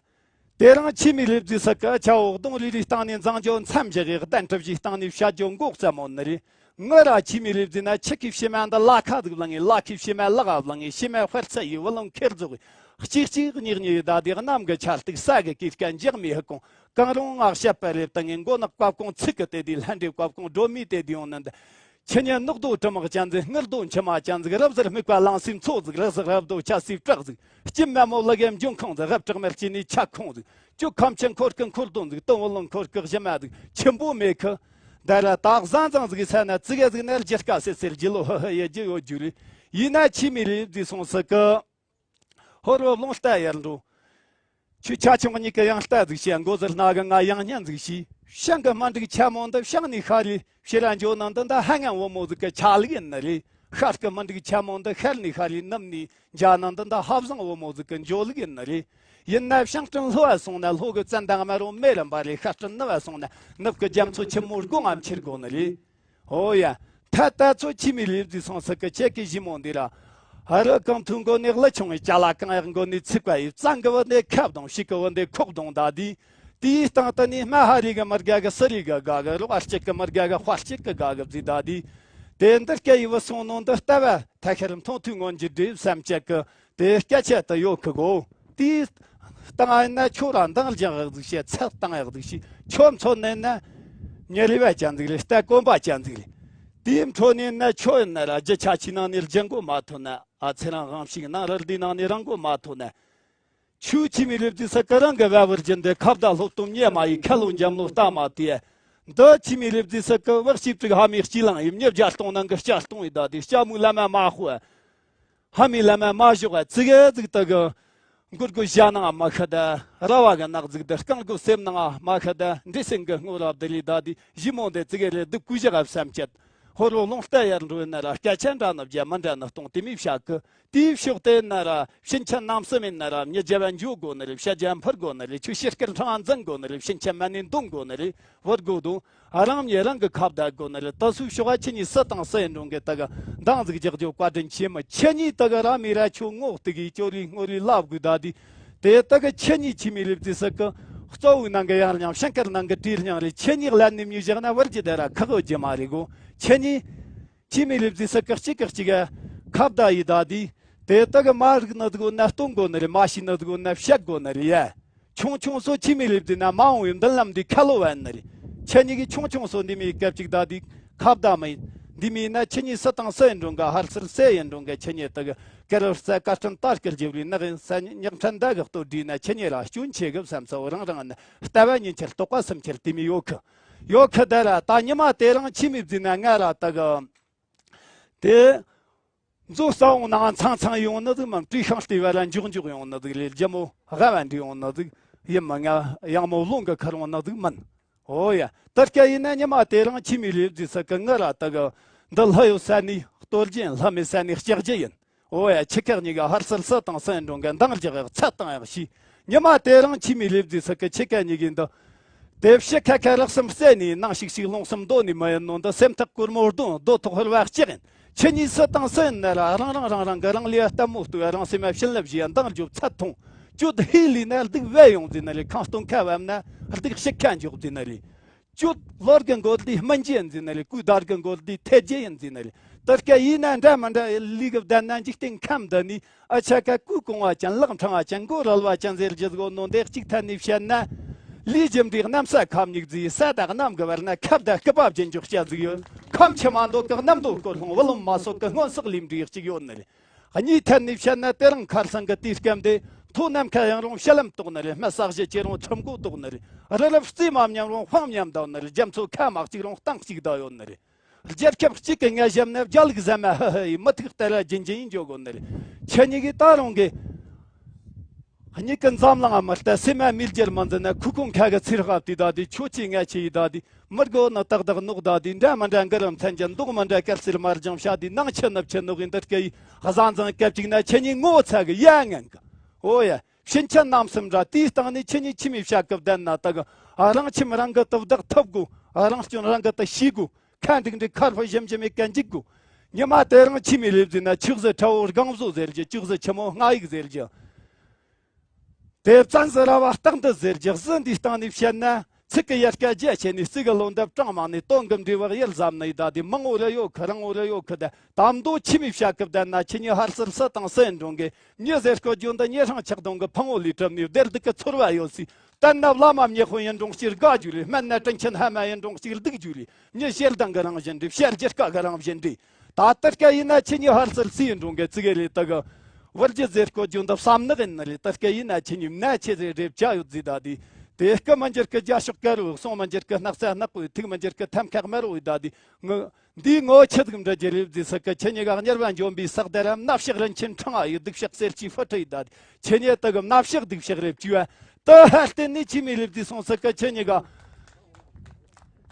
དེ་རིང་ཁྱི་མི་ལེབ་ཟིན་སོང་གི་ཆ་བོ་གདོང་རི་རི་སྟེང་ནས་འཛང་རྒྱུ་མཚམས་བཞག་གི། གདན་གྲུ་བཞིའི་སྟེང་ནས་བཤད་རྒྱུ་མགོ་བརྩམས་མོ་ནི་རེད། ང་ར་ཁྱི་མི་ལེབ་ཟིན་ན་ཁྱི་གི་བྱེ་མ་འདི་ལ་ཁ་ཟིག་བླངས་ངེ། ལ་ཁའི་བྱེ་མ་ལག་བླངས་ངེ། བྱེ་མ་དཔེར་ཚད་ཡི་བུ་ལོན་ཁེར་རྫོགས་གི། གཅིག་གཅིག་གཉིས་གཉིས་ཡི་ད་དེ་གནམ་གི་ཆར་སྟེགས་ས་གི་སྐས་ཀ་འཇག་མི་ཧི་གོང་། གང་རུང་ང་བཤད་པ་རེད། ད་ངས་མགོ་ནག་བཀབ་གོང་ཚིག་གི་དེ་དེ་ལྷ་འདྲེ་བཀབ་གོང་སྒྲོལ་མའི་དེ་དེ་ཡོང་ནི་འདི། ཁྱེད་གཉིས་ནག་རྡོ་གྲི་མག་ཅན་ཟིག་སྔུར་རྡོ་མཆི་མ་ཅན་ཟིག་རབ་ཟེར་སྨུག་པ་ལང་སའི་མཚོ་ཟིག་རི་ཟེར་རབ་རྡོ་ཆ་སའི་བྲག་ཟིག་སྐྱིད་མ་མོ་ལ་གེམ་འབྱུང་ཁུངས་ཟིག་རབ་དྲག་མེར་སྐྱེས་ནས་ཆ་ཁུངས་ཟིག་ཅུ་ཁམ་ཆེན་འཁོར་གི་འཁོར་དོན་ཟིག་སྟོན་བུ་ལོན་འཁོར་གི་གཞི་མ་ཟིག་ཆེན་པོ་མེད་གི། ད་ར་ད་བཟང་བཟང་ཟིག་ས་ན་ཙི་གེ་ཟིག་ནར་རྒྱུ་དཀའ་སེ་སེར་རྒྱུ་ལོ་ཧི་ཧི་ཡེ་རྒྱུ་ཡོད་རྒྱུ་རེད། ཡིན་ན་ཁྱི་མི་ལེབ་ཟིན་སོང་ཟིག་གི། ཧོར་བུ་རླུང་རྟ་ཡར་འགྲོ། ཁྱོད་ཆ་ཆུང་གཉིས་ཀྱི་ཡང་རྟ་ཟིག་བྱས། མགོ་ཟུར་སྣ་གི་ང་ཡང་སྙན་ཟིག་བྱས། ཤང་གི་མ་འགྲིག་ཆ་མོ་འདི་ཤང་ནས་ཤར་རེ་ཕྱིར་ར་འགྱོ་ནང་འདི་འདི་ཧ་ངན་བུ་མོ་ཟིག་གི་ཆ་ལུགས་ཡིན་ནི་རེད། ཤར་གི་མ་འགྲིག་ཆ་མོ་འདི་ཤར་ནས་ཤར་རེ་ནུབ་ནས་འཇའ་ནང་འདི་འདི་ཧ་བཟང་བུ་མོ་ཟིག་གི་འགྱོ་ལུགས་ཡིན་ནི་རེད། ཡིན་ན་ཤང་སྤྲིན་ལྷོ་བ་སོང་ན་ལྷོ་གི་བཙན་དང་དམར་བོ་མེ་རུ་འབར་རེ། ཤར་སྤྲིན་ནུབ་བ་སོང་ན་ནུབ་གི་རྒྱ་མཚོ་ཆེན་མོ་སྒོ་ང་འཁྱེར་དགོ་ནི་རེད། ཨོ་ཡ། ད་ལྟ་ཚོ་ཁྱི་མི་ལེབ་ཟིན་སོང་ཟིག་གི། ཁྱེད་ཀྱི་ཞི་མོ་འདི་ར། ཧ་རི་གང་ཐུང་མགོ་ནས་ཀླུ་ཆུང་བའི་ཅ་ལ། གང་ཡག་མགོ་ནས་ཚིག་པ་ཡི། གཙང་གི་བུ་འདི་ཁབ་དང་ཕྱུག་གི་བུ་འདི་ཁོག་དང་ད་དེ། དེའི་སྟེང་དུ་ནི་སྨ་ཧ་རི་གི་མི་དགའ་གི། སུ་རི་གི་དགའ་གི། རོགས་གཅིག་གི་མི་དགའ་གི། དཔའ་གཅིག་གི་དགའ་གི་བཟི་ད་དེ། དེ་འདི་སྐད་ཡི་བུ་སོང་ནོ་འདི་ལྟ་བ་ཐ་ཤལ་མཐོང་ཐོས་མངོན་གྱི་འདྲེ་བསམ་ཅག་གི། དེ་སྐད་ཆ་དུ་ཡོད་གི་གོ། དེའི་སྟེང་ཡིན་ན་ཁྱོད་རང་འདང་རྒྱག་ཡག་ཟིག་བྱས། ཚད་བཏང་ཡག་ཟིག་བྱས། ཁྱོད་མཚོན་ནས་ན་མྱི་རིགས་པ་ཅན་ཟིག་རེད། རྟ་གོན་པ་ཅན་ཟིག་རེད། དེའི་འཕྲོ་ནས་ན་ཁྱོད་ཡིན་ན་ར་རྒྱུ་ཆ་ཆེའི་ནང་ནས་རྒྱུ་མགོ་མ་ཐོན་ན། ཨ་ཚེ་རིང་དབང་ཕྱུག་ནང་རལ་དེའི་ནང་ནས་རང་མགོ་མ་ཐོན་ན། ཆུ་ཆི་མི་ལེབ་ཟིག་ས་ཀ་རང་གི་བ་བུར་གྱི་འདི་ཁ་བརྡ་སློབ་སྟོན་ཉེ་མ་ཡི་ཁ་ལོ་འཇམ་ལོ་ལྟ་མ་དེ། འདི་ཆི་མི་ལེབ་ཟིག་ས་ཀ་བག་ཞིབ་ཅིག་ཧ་མི་སྐྱིད་ལང་ཡིབ་ཉེ་བརྒྱ་སྟོང་ནང་གི་སྐྱ་སྟོང་ཡི་ད་དེ་སྐྱ་མོའི་ལ་མ་མ་ཧོ། ཧ་མི་ལ་མ་མ་ཞོག་ཙི་གེ་ཟིག་ད་གི། མགུར་གོ་ཞྭ་ནང་མ་ཤ་ད། ར་བ་གི་ནག་ཟིག་ད། རྐང་གོ་སེམས་ནང་མ་ཤ་ད། འདྲེ་སེང་གི་སྔོ་རབ་ད་ལི་ད་དེ་ཞི་མོ་འདི་ཙི་གེ་ལས་སྡུག་ཀུ་ཞག་བསམ་ཅད། ཧོར་བོ་ལོང་རྟ་ཡར་འགྲོ་ན་ར་སྐད་ཆ་འདྲ་ནི་བརྒྱ་མི་འདྲ་ནི་སྟོང་དེ་མི་བཤད་གི། དེའི་ཕྱོགས་དེ་ན་ར་ཕྱིན་ཆད་ནམ་སེམས་ཡིན་ན་ར་མྱི་རྒྱ་བ་འཇུ་དགོ་ནི་རེད། བཤད་རྒྱ་འཕུར་དགོ་ནི་རེད། ཆུ་ཤེལ་སྐར་འཕྲང་འཛིན་དགོ་ནི་རེད། ཕྱིན་ཆད་མ་ནི་འདོན་དགོ་ནི་རེད། བུར་དགོ་དང་། རང་མྱི་རང་གི་ཁ་བརྡ་དགོ་ནི་རེད། ད་སུའི་ཕྱོགས་ཁྱེད་གཉིས་སུ་དང་སུ་ཡིན་རུང་གི་ད་གི་འདང་ཟིག་རྒྱག་རྒྱུ་བཀའ་དྲིན་ཆེ་མི། ཁྱེད་གཉིས་ད་གི་ར་མི་ར་ཆུ་ངོག་ཏི་གི་ཅོ་རི་སྔོ་རི་ལབ་དགོས་ད་དེ། དེ་ད་གི་ཁྱེད་གཉིས་ཆི་མི་ལེབ་ཙི་སི་གི་གཙོ་བོའི་ནང་གི་ཡང་རྙིང་ཤང་ཀར་ནང་གི་བྲིས་རྙིང་རེད། ཁྱེད་གཉིས་ལ་ནི་མྱི་བཞག་ན་བར་གྱི་དེ་ར་ཁག་གི་རྒྱུ་མ་རེད་གོ། ཁྱེད་གཉིས། ཁྱིམ་མི་ལེབ་ཟི་སི་ཀི་གཅིག་གི་གཅིག་ག་ཁ་བརྡ་ཡི་ད་དི། དེ་དག་གི་མ་རིག་ནི་དགོ་ན་སྟོན་དགོ་ནི་རེད། མ་ཤེས་ནི་དགོ་ན་བཤད་དགོ་ནི་རེད་ཡ། ཆུང་ཆུང་སོ་ཁྱིམ་མི་ལེབ་ཟི་ན་མ་འོངས་པའི་མདུན་ལམ་འདི་ཁ་ལོ་བ་ནི་རེད། ཁྱེད་གཉིས་ཀྱི་ཆུང་ཆུང་སོ་འདི་མི་སྐབས་གཅིག་ད་དི་ཁ་བརྡ་མི་ཡིན། འདི་མི་ཡིན་ན་ཁྱེད་གཉིས་སུ་དང་སུ་ཡིན་རུང་ག་ཧར་སེལ་སུ་ཡིན་རུང་ག་ཁྱེད་གཉིས་དག་གི་སྐལ་རྩ་བཀའ་དྲིན་ལྟར་སྐལ་རྒྱབ་རི་ནག་ཡིན་ས་ཉག་ཕྲན་ད་གི་ལྟོ་བསྒྲིགས་ན་ཁྱེད་གཉིས་ར་སྐྱོན་ཆེ་གི་བསམ་ཚོ་རང་རང་ནི་ལྟ་བ་ཉིན་ཆར་རྟོག་པ་སུམ་ཆར་དེ་མི་ཡོད་གི། ཡོད་གི་ད་ར་ད་ཉི་མ་དེ་རང་ཁྱིམ་མི་བརྫིས་ན་ང་ར་ད་གི་དེ་མཛོ་ས་འོང་ནང་ཚང་ཚང་ཡོང་ནི་ཟིག་མ་བྲིས་ཤིང་ལྟེ་བ་ལ་འཇོག་འཇོག་ཡོང་ནི་ཟིག་ལས་རྒྱ་མོ་ཧ་བ་འདྲི་ཡོང་ནི་ཟིག་ཡིན་མ་ང་ཡང་མོ་རླུང་གི་ཁར་འོང་ནི་ཟིག་མིན། ཨོ་ཡ། ད་སྐད་ཡིན་ན་ཉི་མ་དེ་རང་ཁྱིམ་མི་ལེབ་ཟི་སི་ཀི་ང་ར་ད་གི་འདི་ལྷ་ཡོད་ས་ནས་གཏོར་རྒྱུ་ཡིན། ལྷ་མེད་ས་ནས་ལྕགས་རྒྱུ་ཡིན། ཨོ་ཡ། ཁྱི་ཁག་གཉིས་ཀ་ཧར་སེལ་སུ་དང་སུ་ཡིན་རུང་གི་འདང་རྒྱག་ཡག་ཚད་བཏང་ཡག་ཤི། ཉི་མ་དེ་རང་ཁྱིམ་མི་ལེབ་ཟི་སི་ཀི་ཁྱི་ཁ་གཉིས་ཀྱིས་འདི། དེ་ཕྱི་ཁ་ཁ་རག་སེམས་གསལ་ནས་ནང་ཤིག་ཤིག་ལོང་སེམས་རྡོ་ནས་མ་ཡིན་ནོ་འདི་སེམས་ཐག་གོར་མོ་རྡུང་རྡོ་ཐོག་ཧུར་བ་ལྕགས་ཡིན། ཁྱེད་གཉིས་སུ་དང་སུ་ཡིན་ན་ར་རང་རང་རང་རང་གི་རང་ལས་ལྟད་མོ་ལྟོས། རང་སེམས་མ་བྱིན་རླབས་བཞེས་འདང་རྒྱོབ་ཚད་ཐོངས། ཅོད་ཧི་ལི་ན་སྡུག་བས་ཡོང་ཟིན་ན་ལས་ཁང་སྟོང་ཁ་བབ་ན་སྡུག་ཤི་ཁ་འཇོག་ཟིན་ན་ལས། ཅོད་ལོར་གི་མགོ་ལྡི་སྨན་རྒྱུ་ཡིན་ཟིན་ན་ལས་གོས་དར་གི་མགོ་ལྡི་ཐེ་རྒྱུ་ཡིན་ཟིན་ན་ལས། ད་སྐད་ཡིན་ན་འདྲ་མི་འདྲ་ལི་གི་བསྡད་ན་འཇིག་རྟེན་ཁམས་འདི་ནི་ཨ་ཆ་ཀ་གོས་གོང་བ་ཅན་ལག་འཕྲང་བ་ཅན་མགོ་རལ་བ་ཅན་ཟེར་རྒྱུ་གོ་ནོ་འདི་གཅིག་ཐད་ནས་བཤད་ན། ལུས་རྒྱུ་འབྲས་གནམ་ས་ཁ་མྱུག་ཟིག་ས་དག་གནམ་གི་བར་ན་ཁ་བརྡ་སྐུད་པ་བརྒྱུད་འཇོག་བྱ་ཟིག་ཡོད། ཁམས་ཆུ་མ་མདོ་གི་གནམ་མདོ་སྐོར་ལྷུང་བུ་ལོན་མ་སོགས་གི་སྔོན་བསགས་ལས་འབྲས་གཅིག་ཡོད་ནི་རེད། གཉིས་ཐད་ནས་བཤད་ན་དེ་རིང་ཁར་སང་གི་དུས་སྐབས་འདི་མཐོ་ནམ་མཁའ་ཡང་རུང་ཕྱི་ལམ་དོག་ནི་རེད། སྨད་ས་གཞི་ཆེ་རུང་ཁྲིམས་སྒོ་དོག་ནི་རེད། རི་རབ་རྩེ་མ་མཉམ་རུང་དཔང་མཉམ་ཟླ་ནི་རེད། རྒྱ་མཚོ་ཁ་མ་གཅིག་རུང་སྟེང་གཅིག་ཟླ་ཡོད་ནི་རེད། རྒྱལ་ཁབ་གཅིག་གི་ངལ་ཞབས་ནི་རྒྱ་ལུགས་ཟ་མ་ཧི་ཧི་ཡི་མི་ཐུག་ལྟ་ར་རྒྱིན་རྒྱིན་ཡིན་འཇོག་གོ་ནི་རེད། ཁྱེད་གཉིས་ཀྱིས་ད་རུང་གི་གཉིས་ཀྱི་འཛམ་གླིང་ཨ་མི་ལྟ་སེམས་མ་མིལ་རྒྱལ་མ་འཛིན་ན་ཁུ་ཁུང་ཁ་གི་ཚིར་ཧབ་དེ་ད་དེ་ཆོ་ཆེ་ང་ཆེ་ཡི་ད་དེ་མི་དགོ་ནི་ཏག་ཏག་ནོག་ད་དེ་འདྲ་མི་འདྲ་འགི་རམ་མཚན་ཅན་མདོག་མི་འདྲ་དཀར་སེར་དམར་ལྗང་བྱ་དེ་ནང་ཆེ་ནུབ་ཆེ་ནོག་ཡིན་འདི་སྐད་ཡི་གཟའ་འཛིན་སྐབས་གཅིག་ན་ཁྱེད་གཉིས་ངོ་ཚ་གི་ཡ་ངན་གི། ཨོ་ཡ། ཕྱིན་ཆད་རྣམ་གསུམ་འདྲ་དེའི་སྟེང་ནས་ཁྱེད་གཉིས་ཁྱིམ་མི་བྱ་སྐབས་བསྡད་ན་ད་གི་རང་ཁྱིམ་རང་གི་དུ་བདག་ཐུབ་དགོ། རང་སྐྱོན་རང་གི་དུ་ཤེས་དགོ། ཁ་འགྲིག་འགྲིག་ཁར་ཕུ་ཞིམ་ཞིམ་མེད་ཀ་འཇིག་དགོ། ཉི་མ་དེ་རིང་ཁྱིམ་མི་ལེབ་ཟིན་ན་ཆུག་ཟི་ཁྲ་བོ་སྒང་བཟོ་ཟེར་རྒྱུ། ཆུག་ཟི་ཆི་མོ་སྔ་ཡིག་ཟེར་རྒྱུ། དེ་བཙན་ཟི་ར་བ་སྟག་འདི་ཟེར་རྒྱུ། གཟི་འདིའི་སྟེང་ནས་བཤད་ན་ཚིག་གི་ཡལ་ག་རྒྱ་ཆེ་ནས་རྩི་གི་ལོ་འདབ་གྲངས་མང་ནས་དོན་གི་འབྲས་བུ་ཡལ་ཟམ་ནས་ད་དེ་མང་བོ་རེ་ཡོད་ཁི་རང་བོ་རེ་ཡོད་ཁི་ད་དམ་མདོ་ཁྱིམ་མི་བྱ་སྐབས་བསྡད་ན་ཁྱེད་གཉིས་ཧར་སེལ་སུ་དང་སུ་ཡིན་རུང་གི་མྱི་ཟེར་སྐོ་རྒྱུ་འདི་མྱི་སྲང་ཆག་གདོང་གི་ཕང་བོ་ལས་གྲུབ་ནས་བདེར་སྡུག་གི་ཚོར་བ་ཡོད་སྲིད། གཏན་ན་བླ་མ་མྱི་དཔོན་ཡིན་རུང་གཅིག་དགའ་རྒྱུ་རེད། སྨན་ན་དྲིན་ཆེན་ཧ་མ་ཡིན་རུང་གཅིག་སྡུག་རྒྱུ་རེད། མྱི་ཞེ་སྡང་གི་རང་བཞིན་རེད། བཤད་རྒྱུ་དཀའ་གི་རང་བཞིན་རེད། ད་ལྟ་སྐད་ཡིན་ན་ཁྱེད་གཉིས་ཧར་སེལ་སུ་ཡིན་རུང་གི་ཙི་གེ་རེད་ད་གི། བུ་རྒྱུད་ཟེར་སྐོ་རྒྱུ་འདི་བསམ་ནག་ཡིན་ནི་རེད། ད་སྐད་ཡིན་ན་ཁྱེད་གཉིས་མནའ་ཆེ་ཟེར་རེབ་བྱ་ཡོད་ཟིག་ད་དེ། དེ་སྐུ་མི་འགྱུར་གི་རྒྱ་ཤོག་དཀར་བོ། གསུང་མི་འགྱུར་གི་སྣག་ཚ་ནག་པོ། ཐུགས་མི་འགྱུར་གི་ཐམ་ཁག་དམར་བོ་ད་དེ། ངུ་འདིའི་ངོ་ཆི་ཟིག་འདྲ་རྒྱུ་རེད་ཟེར་སི་ཀི་ཁྱེད་གཉིས་ཀ་དམྱལ་བ་འཇོམས་པའི་སག་སྡེ་ར་མནའ་བཤགས་རིན་ཆེན་ཕྲེང་བ་ཡི་སྡུག་བཤགས་གསེར་གྱི་ཕུ་ཁྲི་ཡི་ད་ཁྱེད་གཉིས་དུ་གི་མནའ་བཤགས་སྡུག་བཤགས་རེད་བཅུ་བ་དུ་ཧ་བརྟེན་ནས་ཁྱིམ་མི་ལེབ་དུས་སོང་སི་ཀི་ཁྱེད་གཉིས་ཀ་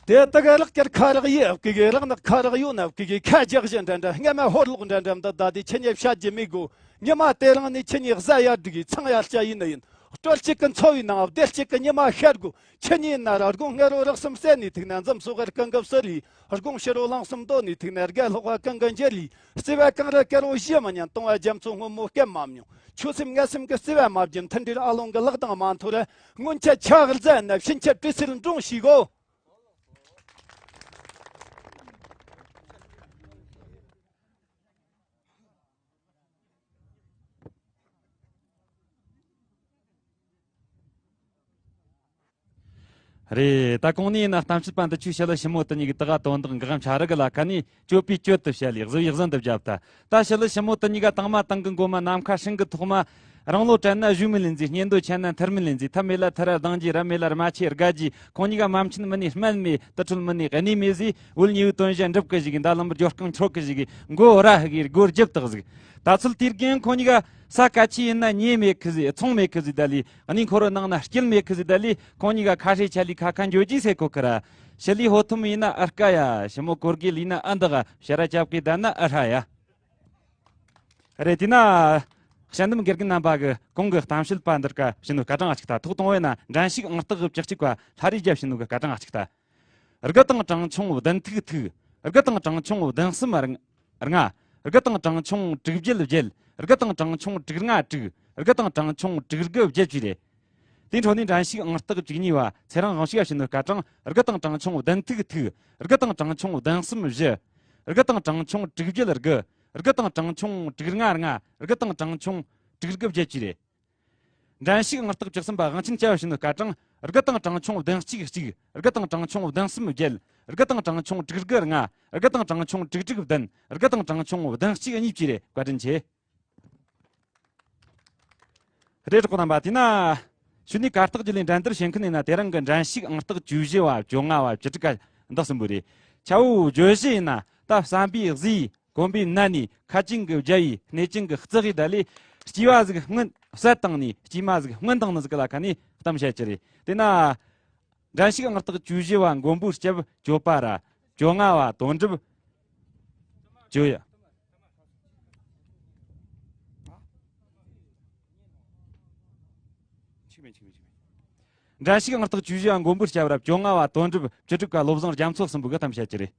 དེ་དུ་གི་རག་ཀྱར་ཁ་རག་ཡི་ཨབ་ཀི་གི་རག་ནག་ཁ་རག་ཡོད་ན་ཨབ་ཀི་གི་ཁ་རྒྱག་བཞིན་འདྲ་འདྲ་སྔ་མ་ཧོར་ལོག་འདྲ་འདྲ་འདི་ད་དེ་ཁྱེད་གཉིས་བཤད་རྒྱུ་མི་དགོ། ཉི་མ་དེ་རིང་ནས་ཁྱེད་གཉིས་གཟའ་ཡར་སྒྲིག་གི་ཚང་ཡར་བཅའ་ཡིན་ནི་ཡིན། སྤྲོ་གཅིག་གི་འཚོ་བའི་ནང་བདེ་གཅིག་གི་ཉི་མ་ཤར་དགོས། ཁྱེད་གཉིས་ན་ར་དགུང་སྔ་རོ་རག་གསུམ་གསལ་ནས་ཐུག་ན་འཛུམ་སོ་གར་ཀུན་གབ་སི་ལི། དགུང་ཕྱི་རོ་ལང་གསུམ་རྡོ་ནས་ཐུག་ན་དགའ་ལྷོག་པ་ཀུན་གི་འཇལ་ལི། བརྩེ་བ་གངས་རི་དཀར་བོ་ཞི་མི་ཉན། གཏོང་བ་རྒྱ་མཚོ་སྔོན་མོ་སྐེམ་མ་མྱོང་། ཆོས་སེམས་ངལ་སེམས་ཀྱི་བརྩེ་བ་མ་བརྒྱུད། མཐུན་སྒྲིལ་ཨ་ལོང་གི་ལག་གདང་མ་འཐོར། སྔོན་ཆད་ཆ་ག་རྫ་ན་ཕྱིན་ཆད་བྲེལ་སེལ་འགྲོངས་ཤིག་གོ། རེད། ད་གོང་ནས་ཡིན་ན་གཏམ་བཤད་པ་འདི་ཆོས་ཞི་ལི་ཞི་མོ་དུ་གཉིས་ཀྱི་དགའ་དོན་དག་འགག་འཆའ་རི་གི་ལ་ཁ་ནས་སྤྱོད་པའི་སྤྱོད་དུ་བཤད་ལས་གཟུ་ཡིག་གཟན་དུ་བརྒྱབ་ད། ད་ཞི་ལི་ཞི་མོ་དུ་གཉིས་ཀ་དང་མ་དང་གི་མགོ་མ་ནམ་མཁའ་སྲིན་གི་ཐོག་མ། རང་ལོ་དྲན་ན་གཞུ་མི་ལེན་ཟིག། གཉེན་དོ་ཆད་ན་མཐུར་མི་ལེན་ཟིག། ཐབས་མེད་ལ་མཐུ་ར་སྡང་རྒྱུ། རབ་མེད་ལ་རྨ་ཆུ་དགའ་རྒྱུ། ཁོང་གཉིས་ཀ་མ་མཆིན་མི་ནི་སྨན་མེད། དུ་འཕྲོད་མི་ནི་གནས་མེད་ཟིག། བོད་ཉི་བོའི་དོན་བཞིན་འགྲུབ་གི་ཞིག། མདའ་ལམ་སྦྱོར་རྐང་འཕྲོད་གི་ཞིག། མགོ་ར་ཧི་གི་སྒོར་རྒྱབ་དག་ཟིག། ད་ཚུལ་དུས་རྒན་ཁོང་གཉིས་ཀ་ས་ཀ་ཆི་ཡིན་ན་ཉེ་མེད་གི་ཟིག། ཚོང་མེད་གི་ཟིག། ད་ལི་གནས་འཁོར་བའི་ནང་ན་སྐྱིད་མེད་གི་ཟིག། ད་ལི་ཁོང་གཉིས་ཀ་ཁ་ཧྲེ་ཆ་ལི་ཁ་ཁ་འཇོ་ཅི་སེ་གོ་ཁི་ར། ཞི་ལི་ཧོ་ཐུམ་ཡིན་ན་ཨ་དཀའ་ཡ། ཞི་མོ་གོར་གི་ལི་ན་ཨ་འདག་ཤ་ར་ཅབ་གི་ད་ན་ཨ་ཧྲ་ཡ། རེད་དེ་ན། གཞལ་འདེམས་དགེ་རྒན་རྣམ་པ་གི་གོང་གི་གཏམ་བཤད་པ་འདིར་ཀ་ཞི་ནུ་སྐར་གྲངས་གཅིག་ད་ཐོག་གཏོང་བས་ན་འགྲན་ཞུགས་ཨང་རྟགས་བཅུ་གཅིག་པ་ལྷ་རི་རྒྱལ་ཞི་ནུ་གི་སྐར་གྲངས་གཅིག་ད། དགུ་དང་གྲངས་ཆུང་བདུན་ཐིག་ཐིག། དགུ་དང་གྲངས་ཆུང་བདུན་གསུམ་ལྔ། དགུ་དང་གྲངས་ཆུང་དྲུག་བརྒྱད་བརྒྱད། དགུ་དང་གྲངས་ཆུང་དྲུག་ལྔ་དྲུག། དགུ་དང་གྲངས་ཆུང་དྲུག་དགུ་བརྒྱད་བཅས་རེད། དེའི་འཕྲོ་ནས་འགྲན་ཞུགས་ཨང་རྟགས་བཅུ་གཉིས་པ་ཚེ་རིང་དབང་ཕྱུག་ཞི་ནུ་སྐར་གྲངས་དགུ་དང་གྲངས་ཆུང་བདུན་ཐིག་ཐིག། དགུ་དང་གྲངས་ཆུང་བདུན་གསུམ་བཞི། དགུ་དང་གྲངས་ཆུང་དྲུག་བརྒྱད་དགུ། དགུ་དང་གྲངས་ཆུང་དྲུག་ལྔ་ལྔ། དགུ་དང་གྲངས་ཆུང་དྲུག་དགུ་བརྒྱད་བཅས་རེད། འགྲན་ཞུགས་ཨང་རྟགས་བཅུ་གསུམ་པ་དབང་ཆེན་སྐྱབས་ཞུ་ནོ་སྐར་གྲངས་དགུ་དང་གྲངས་ཆུང་བདུན་གཅིག་གཅིག། དགུ་དང་གྲངས་ཆུང་བདུན་གསུམ་བརྒྱད། དགུ་དང་གྲངས་ཆུང་དྲུག་དགུ་ལྔ། དགུ་དང་གྲངས་ཆུང་དྲུག་དྲུག་བདུན། དགུ་དང་གྲངས་ཆུང་བདུན་གཅིག་གཉིས་བཅས་རེད། བཀའ་དྲིན་ཆེ། རེད། གྲོགས་རྣམ་པ། དེས་ན་ཞུ་ནི་གར་སྟེགས་བརྒྱུད་ལས་འགྲན་བསྡུར་བྱེད་མཁན་ཡིན་ན། དེ་རིང་གི་འགྲན་ཞུགས་ཨང་རྟགས་བཅུ་བཞི་བ། བཅོ་ལྔ་བ། བཅུ་དྲུག་པ་འདི་གསུམ་པོ་རེད། ཆ་བོ་བརྗོད་གཞི་ཡིན་ན། ད་བསམ་པའི་གཟི་གོམ་པའི་ནད་ནས། ཁ་ཅན་གྱི་རྒྱ་ཡིས། སྣེ་ཅན་གྱི་རྩི་གི་ད་ལས། སྐྱེས་པ་ཟིག་སྔོན་བསད་བཏང་ནས། སྐྱེས་མ་ཟིག་སྔོན་བཏང་ནི་ཟིག་ལ་ཁ་ནས་གཏམ་བཤད་ཀྱི་རེད། དེས་ན་འགྲན་ཞུགས་ཨང་རྟགས་བཅུ་བཞི་བ་མགོན་པོའི་སྐྱབས་བཅོ་པ་ར། བཅོ་ལྔ་བ་དོན་གྲུབ་བཅོ་ཡ། འགྲན་ཞུགས་ཨང་རྟགས་བཅུ་བཞི་བ་མགོན་པོའི་སྐྱབས་ར། བཅོ་ལྔ་བ་དོན་གྲུབ། བཅུ་དྲུག་པ་བློ་བཟང་རྒྱ་མཚོ་གསུམ་པོ་གི་གཏམ་བཤད་ཀྱི་རེད།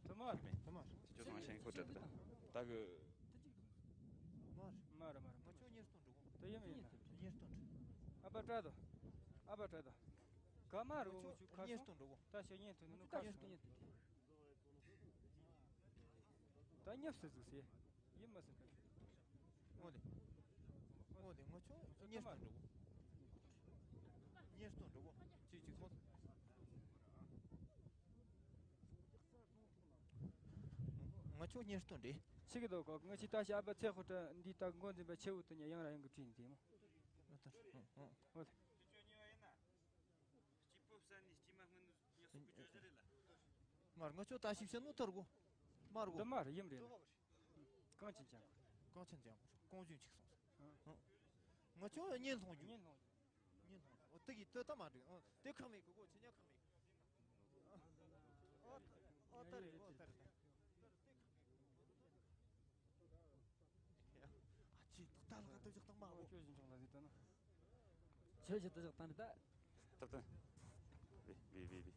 དེ་མ་རེད། དེ་མ་རེད། ཁྱོད་ཚང་ཞེན་ཁོ་བྲལ་ད་ད་གི། མ་རེད། མ་རེད། མ་རེད། ང་ཆོ་གཉེར་སྟོན་འགྲོ་གོ། དེ་ཡིན་མིན་ཡིན། གཉེར་སྟོན་འགྲོ། ཨ་ཕ་བྲལ་དོ། ཨ་ཕ་བྲལ་དོ། ག་མ་རེད། ང་ཆོ་ང་ཆོ་གཉེར་སྟོན་འགྲོ་གོ། ད་ཞེ་གཉེར་སྟོན་ནོ་ད་ཁ་ཞེ་གཉེར་སྟོན། ད་ཉབ་སི་ཟིག་ཟེར། ཡིན་མ་ཟེར་ད། འོ་ལེ། འོ་ལེ། ང་ཆོ་གཉེར་སྟོན་འགྲོ་གོ། གཉེར་སྟོན་འགྲོ་གོ། ཅིག་ཅིག་སོང་། ང་ཆོ་གཉེར་སྟོན་རེད། ཆི་གི་དོ་གོ། ང་ཆི་ད་ཞབས་པ་ཚེ་ཧོ་ཏྲ་འདི་ད་མགོ་འཛིན་པ་ཆེ་བོ་དུ་ཉ་ཡང་ར་ཡང་གི་བྲིས་ནི་དེ་མོ། ཨོ་ལེ། སྐྱེས་བུ་བསད་ནས་སྐྱེས་མ་སྔོན་དུ་ཉེས་སོགས་ཀྱི་བརྗོད་གཞི་རེད་ལ། མར་ང་ཆོ་ད་ཞིབ་བཤད་ནོ་ཐར་གོ། མར་གོ། འདི་མ་རེད། ཡིན་རེད། གངས་ཅན་ལྗང་གུ། གངས་ཅན་ལྗང་གུ་གོང་བྱུང་ཆིག་སོང་། ང་ཆོ་གཉེན་སློང་རྒྱུ། གཉེན་སློང་རྒྱུ། གཉེན་སློང་རྒྱུ། འོ་དེ་གི་དོ་ད་མ་འགྲིག་ཨོ་དེ་ཁག་མེད་གི་གོ། ཆེ་ཉག་ཁག་མེད་གི། ཨོ་ཨོ་ད་རེད། ཨོ་ད་རེད། ད་རེད། དེ་ཁག་མེད་གི། ཨ་ཅེ་ད་ལ་ད་བཞག་དང་མ་འོ། ཁྱོད་བཞིན་ཆུང་ལ་ཟིག་ད་ན། ཁྱོད་བཞིན་ད་བཞག་དང་རེད་ད། ད་ད། བི་བི་བི་བི།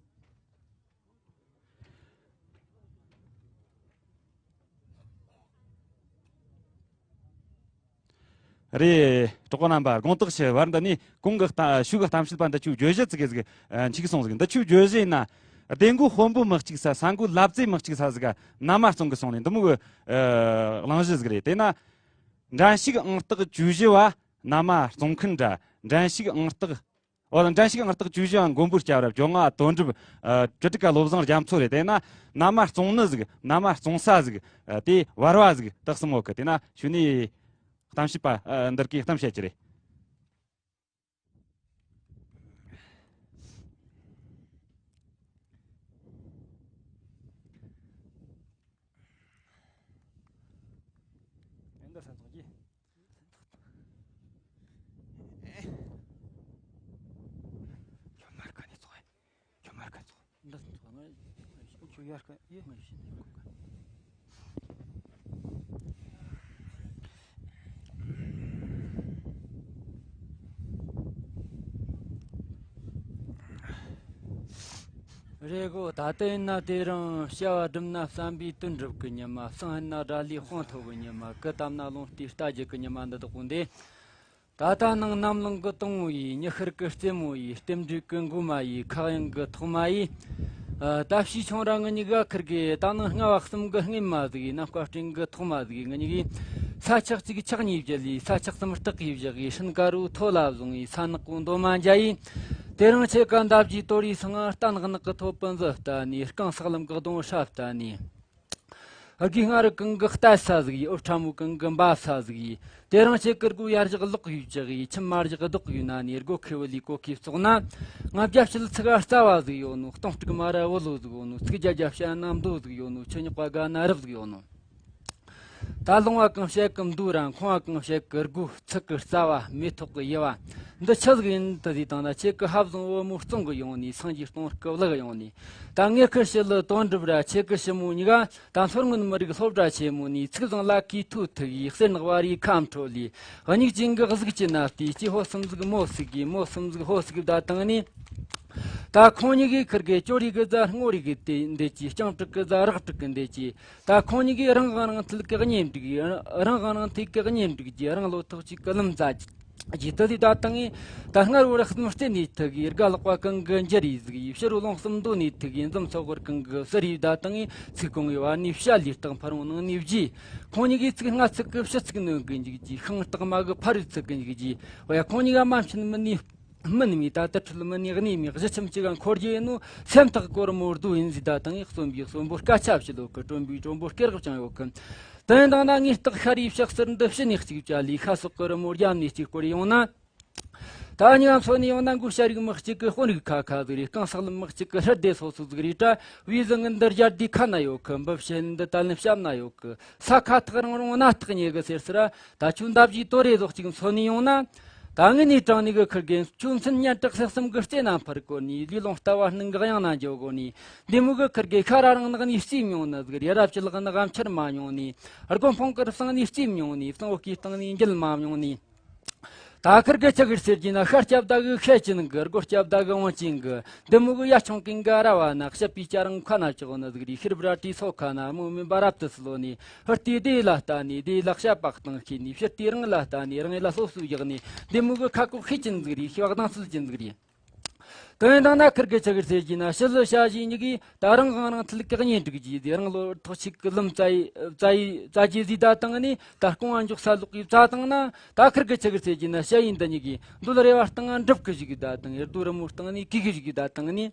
རེད། གྲོགས་པོ་རྣམ་པ། དགོངས་དག་ཆེ། བར་འདི་ནས་གོང་གི་གཏམ་ཞུ་གི་གཏམ་བཤད་པ་འདི་ཆུ་བརྗོད་གཞི་ཙི་གེ་ཟིག་འཆུག་སོང་ཟིག་འདི་ཆུ་བརྗོད་གཞི་ཡིན་ན། སྡེ་མགོ་དཔོན་པོ་མི་གཅིག་ས། ས་མགོ་ལབ་རྩེ་མི་གཅིག་ས་ཟིག་ག་མནའ་མ་བཙོང་གི་སོང་ནས་འདི་མོ་གི་གླེང་གཞི་ཟིག་རེད། དེ་ན་འགྲན་ཞུགས་ཨང་རྟགས་བཅུ་བཞི་བ་མནའ་མ་བཙོང་མཁན་འདྲ། འགྲན་ཞུགས་ཨང་རྟགས། འོ། འགྲན་ཞུགས་ཨང་རྟགས་བཅུ་བཞི་བ་མགོན་པོའི་སྐྱབས་ར། བཅོ་ལྔ་བ་དོན་གྲུབ། ཨ། བཅུ་དྲུག་པ་བློ་བཟང་རྒྱ་མཚོ་རེད། དེ་ན་མནའ་མ་བཙོང་ནི་ཟིག་མནའ་མ་བཙོང་ས་ཟིག་ཨ། དེ་བར་བ་ཟིག་ད་གསུམ་འོག་གི། དེ་ན་ཞུ་ནི་གཏམ་བཤད་པ། ཨ། འདིར་གི་གཏམ་བཤད་ཀྱི་རེད། འདི་སན་ཚོགས་ཀྱི། ཁྱོད་མར་ཁ་ནས་ཚོགས། ཁྱོད་མར་ཁ་ཚོགས། འདི་ཚོགས་ང་། ཁྱོད་ཡར་ཁ་ཡེ། ང་ཤི་ནས་ཁོ་ཁ། རེད་གོ། ད་ལྟ་ཡིན་ན་དེ་རིང་བྱ་བ་སྒྲུབ་ན་བསམ་པའི་དོན་འགྲུབ་གི་ཉི་མ། བསང་ཡིན་ན་དགྲ་ལུས་དཔུང་ཐོབ་གི་ཉི་མ། སྐུ་བལྟམས་ན་ལོངས་སྤྲུལ་རྟ་རྒྱུག་གི་ཉི་མ། འདི་དག་པོ་འདི། ད་ལྟ་ནང་གནམ་ལངས་གི་དང་པོ་ཡིས། ཉི་ཤར་གི་རྩེ་མོ་ཡིས། རྟེན་འབྲེལ་གི་མགོ་མ་ཡིས། ཁ་གཡང་གི་ཐོག་མ་ཡིས། ཨ། ད་ཕྱིས་ཆུང་ར་ང་གཉིས་ཀ་ཁུར་གི། ད་ནང་རྔ་བ་གསུམ་གི་རྔན་མ་ཟིག་ཡིས། ནམ་མཁའ་སྤྲིན་གི་ཐོག་མ་ཟིག་ཡིས། ང་གཉིས་ཀྱིས་ས་ཆག་གཅིག་ཆག་གཉིས་བརྒྱབ་ལས། ས་ཆག་གསུམ་སྟག་གིས་བཞག་གིས། སྲིན་དཀར་བོ་ཐོ་ལ་བཟུང་ཡིས། ས་ནག་པོ་འདོ་མ་འཇའ་ཡིས། དེ་རིང་ཁྱེད་ཀ་མདའ་བརྒྱུད་དོ་རིས་སོང་ང་། རྟ་ནག་ནག་གི་ཐོ་པི་འཛི་བལྟ་ནས། རྐང་སག་ལམ་གི་གདོང་ཧྲ་བལྟ་ནས། དགེ་སྔ་རུ་གང་གི་ལྟ་ས་ཟིག་ཡིས། འུབ་ཕྲ་མོ་གང་གི་འབབ་ས་ཟིག་ཡིས། དེ་རིང་ཁྱེད་ཀི་སྒོ་ཡར་བཞག་ལོག་ཡོད་ཅག་ཡིས། ཁྱིམ་མར་བཞག་ལྡོག་ཡོད་ན་ནི། སྒོ་ཁེ་བུ་ལི་གོ་ཁེ་བཙོག་ན། ང་བརྒྱ་བཤད་ཚིག་ག་རྩ་བ་ཟིག་ཡོད་ནོ། སྟོང་དཀྲུག་མ་ར་བུ་ལོ་ཟིག་ཡོད་ནོ། ཚིག་བརྒྱ་བརྒྱ་བཤད་ན་མདོ་ཟིག་ཡོད་ནོ། ཆུ་རྙོག་པ་དགའ་ན་རབ་ཟིག་ཡོད་ནོ། ད་ལོང་བ་གང་བཤད་གི་མདོ་ར། འཁོང་བ་གང་བཤད་གི་སྒོ། ཚིག་གི་རྩ་བ། མེ་ཏོག་གི་དབྱེ་བ། འདི་ཆི་ཟིག་ཡིན་དུ་ཟིག་དང་ན། ཁྱེད་ཀི་ཧབ་བཟང་བུ་མོ་བཙོང་གི་ཡོང་ནི། སངས་རྒྱས་སྟོང་སྐུ་བརླག་ཡོང་ནི། ད་ངས་ཁི་ཤི་ལི་དོན་འགྲུབ་ར། ཁྱེད་ཀི་ཤི་མོ་གཉིས་ཀ། ད་མཚོ་སྔོན་མི་རིགས་སློབ་གྲྭ་ཆེན་མོ་ནས། ཚིག་བཟང་ལ་གུས་ཐུག་ཐུག་ཡིས། གསེར་ནག་བ་རིའི་ཁམས་ཁྲོད་ལས། སྙིགས་ཅན་གྱི་གཟུགས་ཀྱི་ན་སྟེ། སྐྱེ་ཕོ་གསུམ་ཟིག་མོ་ཟིག་གིས། མོ་གསུམ་ཟིག་ཕོ་ཟིག་གིས་བདའ་བཏང་ནས། ད་ཁོང་གཉིས་ཀྱིས་ཁུར་གི་ཅོ་རི་གི་ཟ་སྔོ་རི་གི་དེ་འདེད་ཀྱི། སྤྱང་དྲུག་གི་ཟ་རག་དྲུག་གི་འདེད་ཀྱི། ད་ཁོང་གཉིས་ཀྱིས་རང་དབང་རང་འཐད་ཀྱི་གཉེན་སྒྲིག་ཡིས། རང་དབང་རང་འཐད་ཀྱི་གཉེན་སྒྲིག་རྒྱུ། རང་བློ་ཐག་གཅིག་གི་ལམ་བཙལ་གྱི། རྗེས་དུ་ལས་ད་དང་ངས། ད་སྔར་བོར་གསུམ་བརྟེན་ནས་ཐུག་གི་རྒ་ལག་པ་གང་གི་འཇུ་རེས་ཟིག་ཡིས། ཕྱི་རུ་ལོང་གསུམ་འདོད་ནས་ཐུག་གི་འཛུམ་ཚོགས་བར་གང་གི་བསུ་རེས། ད་དང་ངས་ཚིག་གོང་གི་བར་ནས་བཤད་ལས་རྟགས་ཕར་རུང་ནང་ནས་བརྗེས། ཁོང་གཉིས་ཀྱིས་ཚིག་སྔ་ཚིག་གི་ཕྱི་ཚིག་ནོན་གི་འཇུག་རྗེས། ཤིང་སྟག་མ་གི་ཕ་རུ་ཚིག་གི་འཇུག་རྗེས། འོ་ཡ། ཁོང་གཉིས་ཀ་མ་མཁྱེན་མི་ནས། མིན་མི་ད་ལྟ་ཁྲོད་མི་ནས་གནས་མི་གཞི་ཁྱིམ་གཅིག་ག་འཁོར་རྒྱུ་ཡིན་ནོ། སེམས་ཐག་གོ་རི་མོ་རྡོ་ཡིན་ཟིག་ད་དང་ངས་གསོན་པའི་གསོན་པོ་སྐད་ཆ་བཤད་ལོ་གི། དྲོན་པའི་དྲོན་པོ་སྐད་རགས་ཀྱང་ཡོད་གི། དོན་དང་ན་ངས་སྟག་ཤ་རའི་ཕྱག་སར་འདི་ཕྱི་ནས་གཅིག་བྱ་ལས། ཤ་སོག་གི་རི་མོ་རྒྱབ་ནས་གཅིག་བསྐོར་ཡོང་ན། ད་གཉིས་ཀ་མཚོན་ནས་ཡོང་ན། མགོ་བྱ་རིགས་མི་གཅིག་གི་དཔོན་རིགས་ཁ་ཁ་ཟིག་རེད། རྐང་སག་ལམ་མི་གཅིག་གི་ཧྲི་སྡེ་སོ་སོ་ཟིག་རེད་དྲ། བུའི་ཟིག་ངི་འདི་རྒྱལ་སྡེ་ཁ་ན་ཡོད་གི། འབུ་བཤད་འདི་དལ་ནི་བཤམ་ན་ཡོད་གི། ས་ཁ་ཐག་རིང་རུང་སྣ་ཐག་ཉེ་གི་ཟེར་ཟེར། ད་ཁྱོད་འདབ་བཞིའི་དོ་རེ་ཟོག་གཅིག་མཚོན་ནས་ཡོང་ན། ད་ངི་ནས་དྲང་ནི་གི་ཁུར་གེ་ཁྱོད་མཚན་སྙན་གྲགས་ལྷག་བསམ་གི་རྩེ་ན་འཕར་གོ་ནི། ལུས་ལོང་ལྟ་བ་སྣང་གི་གཡང་ན་འཇོག་གོ་ནི། འདི་མོ་གི་ཁུར་གེ་ཤ་ར་རང་ནག་ནས་རྩིས་མྱོང་ནི་ཟིག་རེད། རབ་ཅི་ལག་ནག་གམ་ཆར་མ་མྱོང་ནི། སྒོ་འཕང་གི་རུ་སང་ནས་རྩིས་མྱོང་ནི། གཙང་བོ་སྐྱེས་སྟེང་ནས་འགྱེལ་མ་མྱོང་ནི། ད་ཁུར་གི་ཆི་གིར་ཟེར་གྱི་ན། ཤ་སྐྱབས་ད་གི་ཤེད་ཅན་གི། སྒོ་སྐྱབས་ད་གི་བང་ཅན་གི། འདི་མོ་གི་ཡ་ཆུང་གིན་ག་ར་བ་ན། ཤ་པའི་སྐྱ་རང་ཁ་ན་ཅོག་ནི་ཟིག་རེད། ཤེར་བ་ར་ཏི་སོ་ཁ་ན་མོ་མིན་པ་རབ་ཏུ་སི་ལོ་ནི། ཧུར་ཏི་དེ་ལ་ལྟ་ནི། དེ་ལག་ཤ་པག་སྟེང་ཤེས་ནི། ཕྱིར་ཏི་རང་ལ་ལྟ་ནི། རང་ལ་སློབ་གསོ་རྒྱག་ནི། འདི་མོ་གི་ཁ་ཁོག་ཤེད་ཅན་ཟིག་རེད། ཤེས་བག་དང་སུལ་ཅན་ཟིག་རེད། དོན་དང་ན་ཁུར་གི་ཆི་གིར་ཟེར་གྱི་ན། ཕྱི་ལུ་ཤ་བཞི་གཉིས་ཀྱིས་ད་རང་གང་རང་ཐིལ་གི་གཉེན་སྒྲིག་རྗེས་ཟིག། རང་ལོ་ཐོག་ཆིག་གི་ལམ་རྩ་ཡི་རྩ་ཡི་རྩ་རྗེས་ཟིག་ད་དང་ནི། ད་རྐང་བ་འཇོག་ས་ལོག་གི་རྩ་དང་ན། ད་ཁུར་གི་ཆི་གིར་ཟེར་གྱི་ན། ཤ་ཡི་འདི་གཉིས་ཀྱིས་འདོད་རེ་བ་སྟེང་འགྲུབ་གི་བཞུགས་གི་ད་དང་། རྡོ་རི་མོ་སྟེང་ནས་གི་གི་བཞུགས་གི་ད་དང་ནི།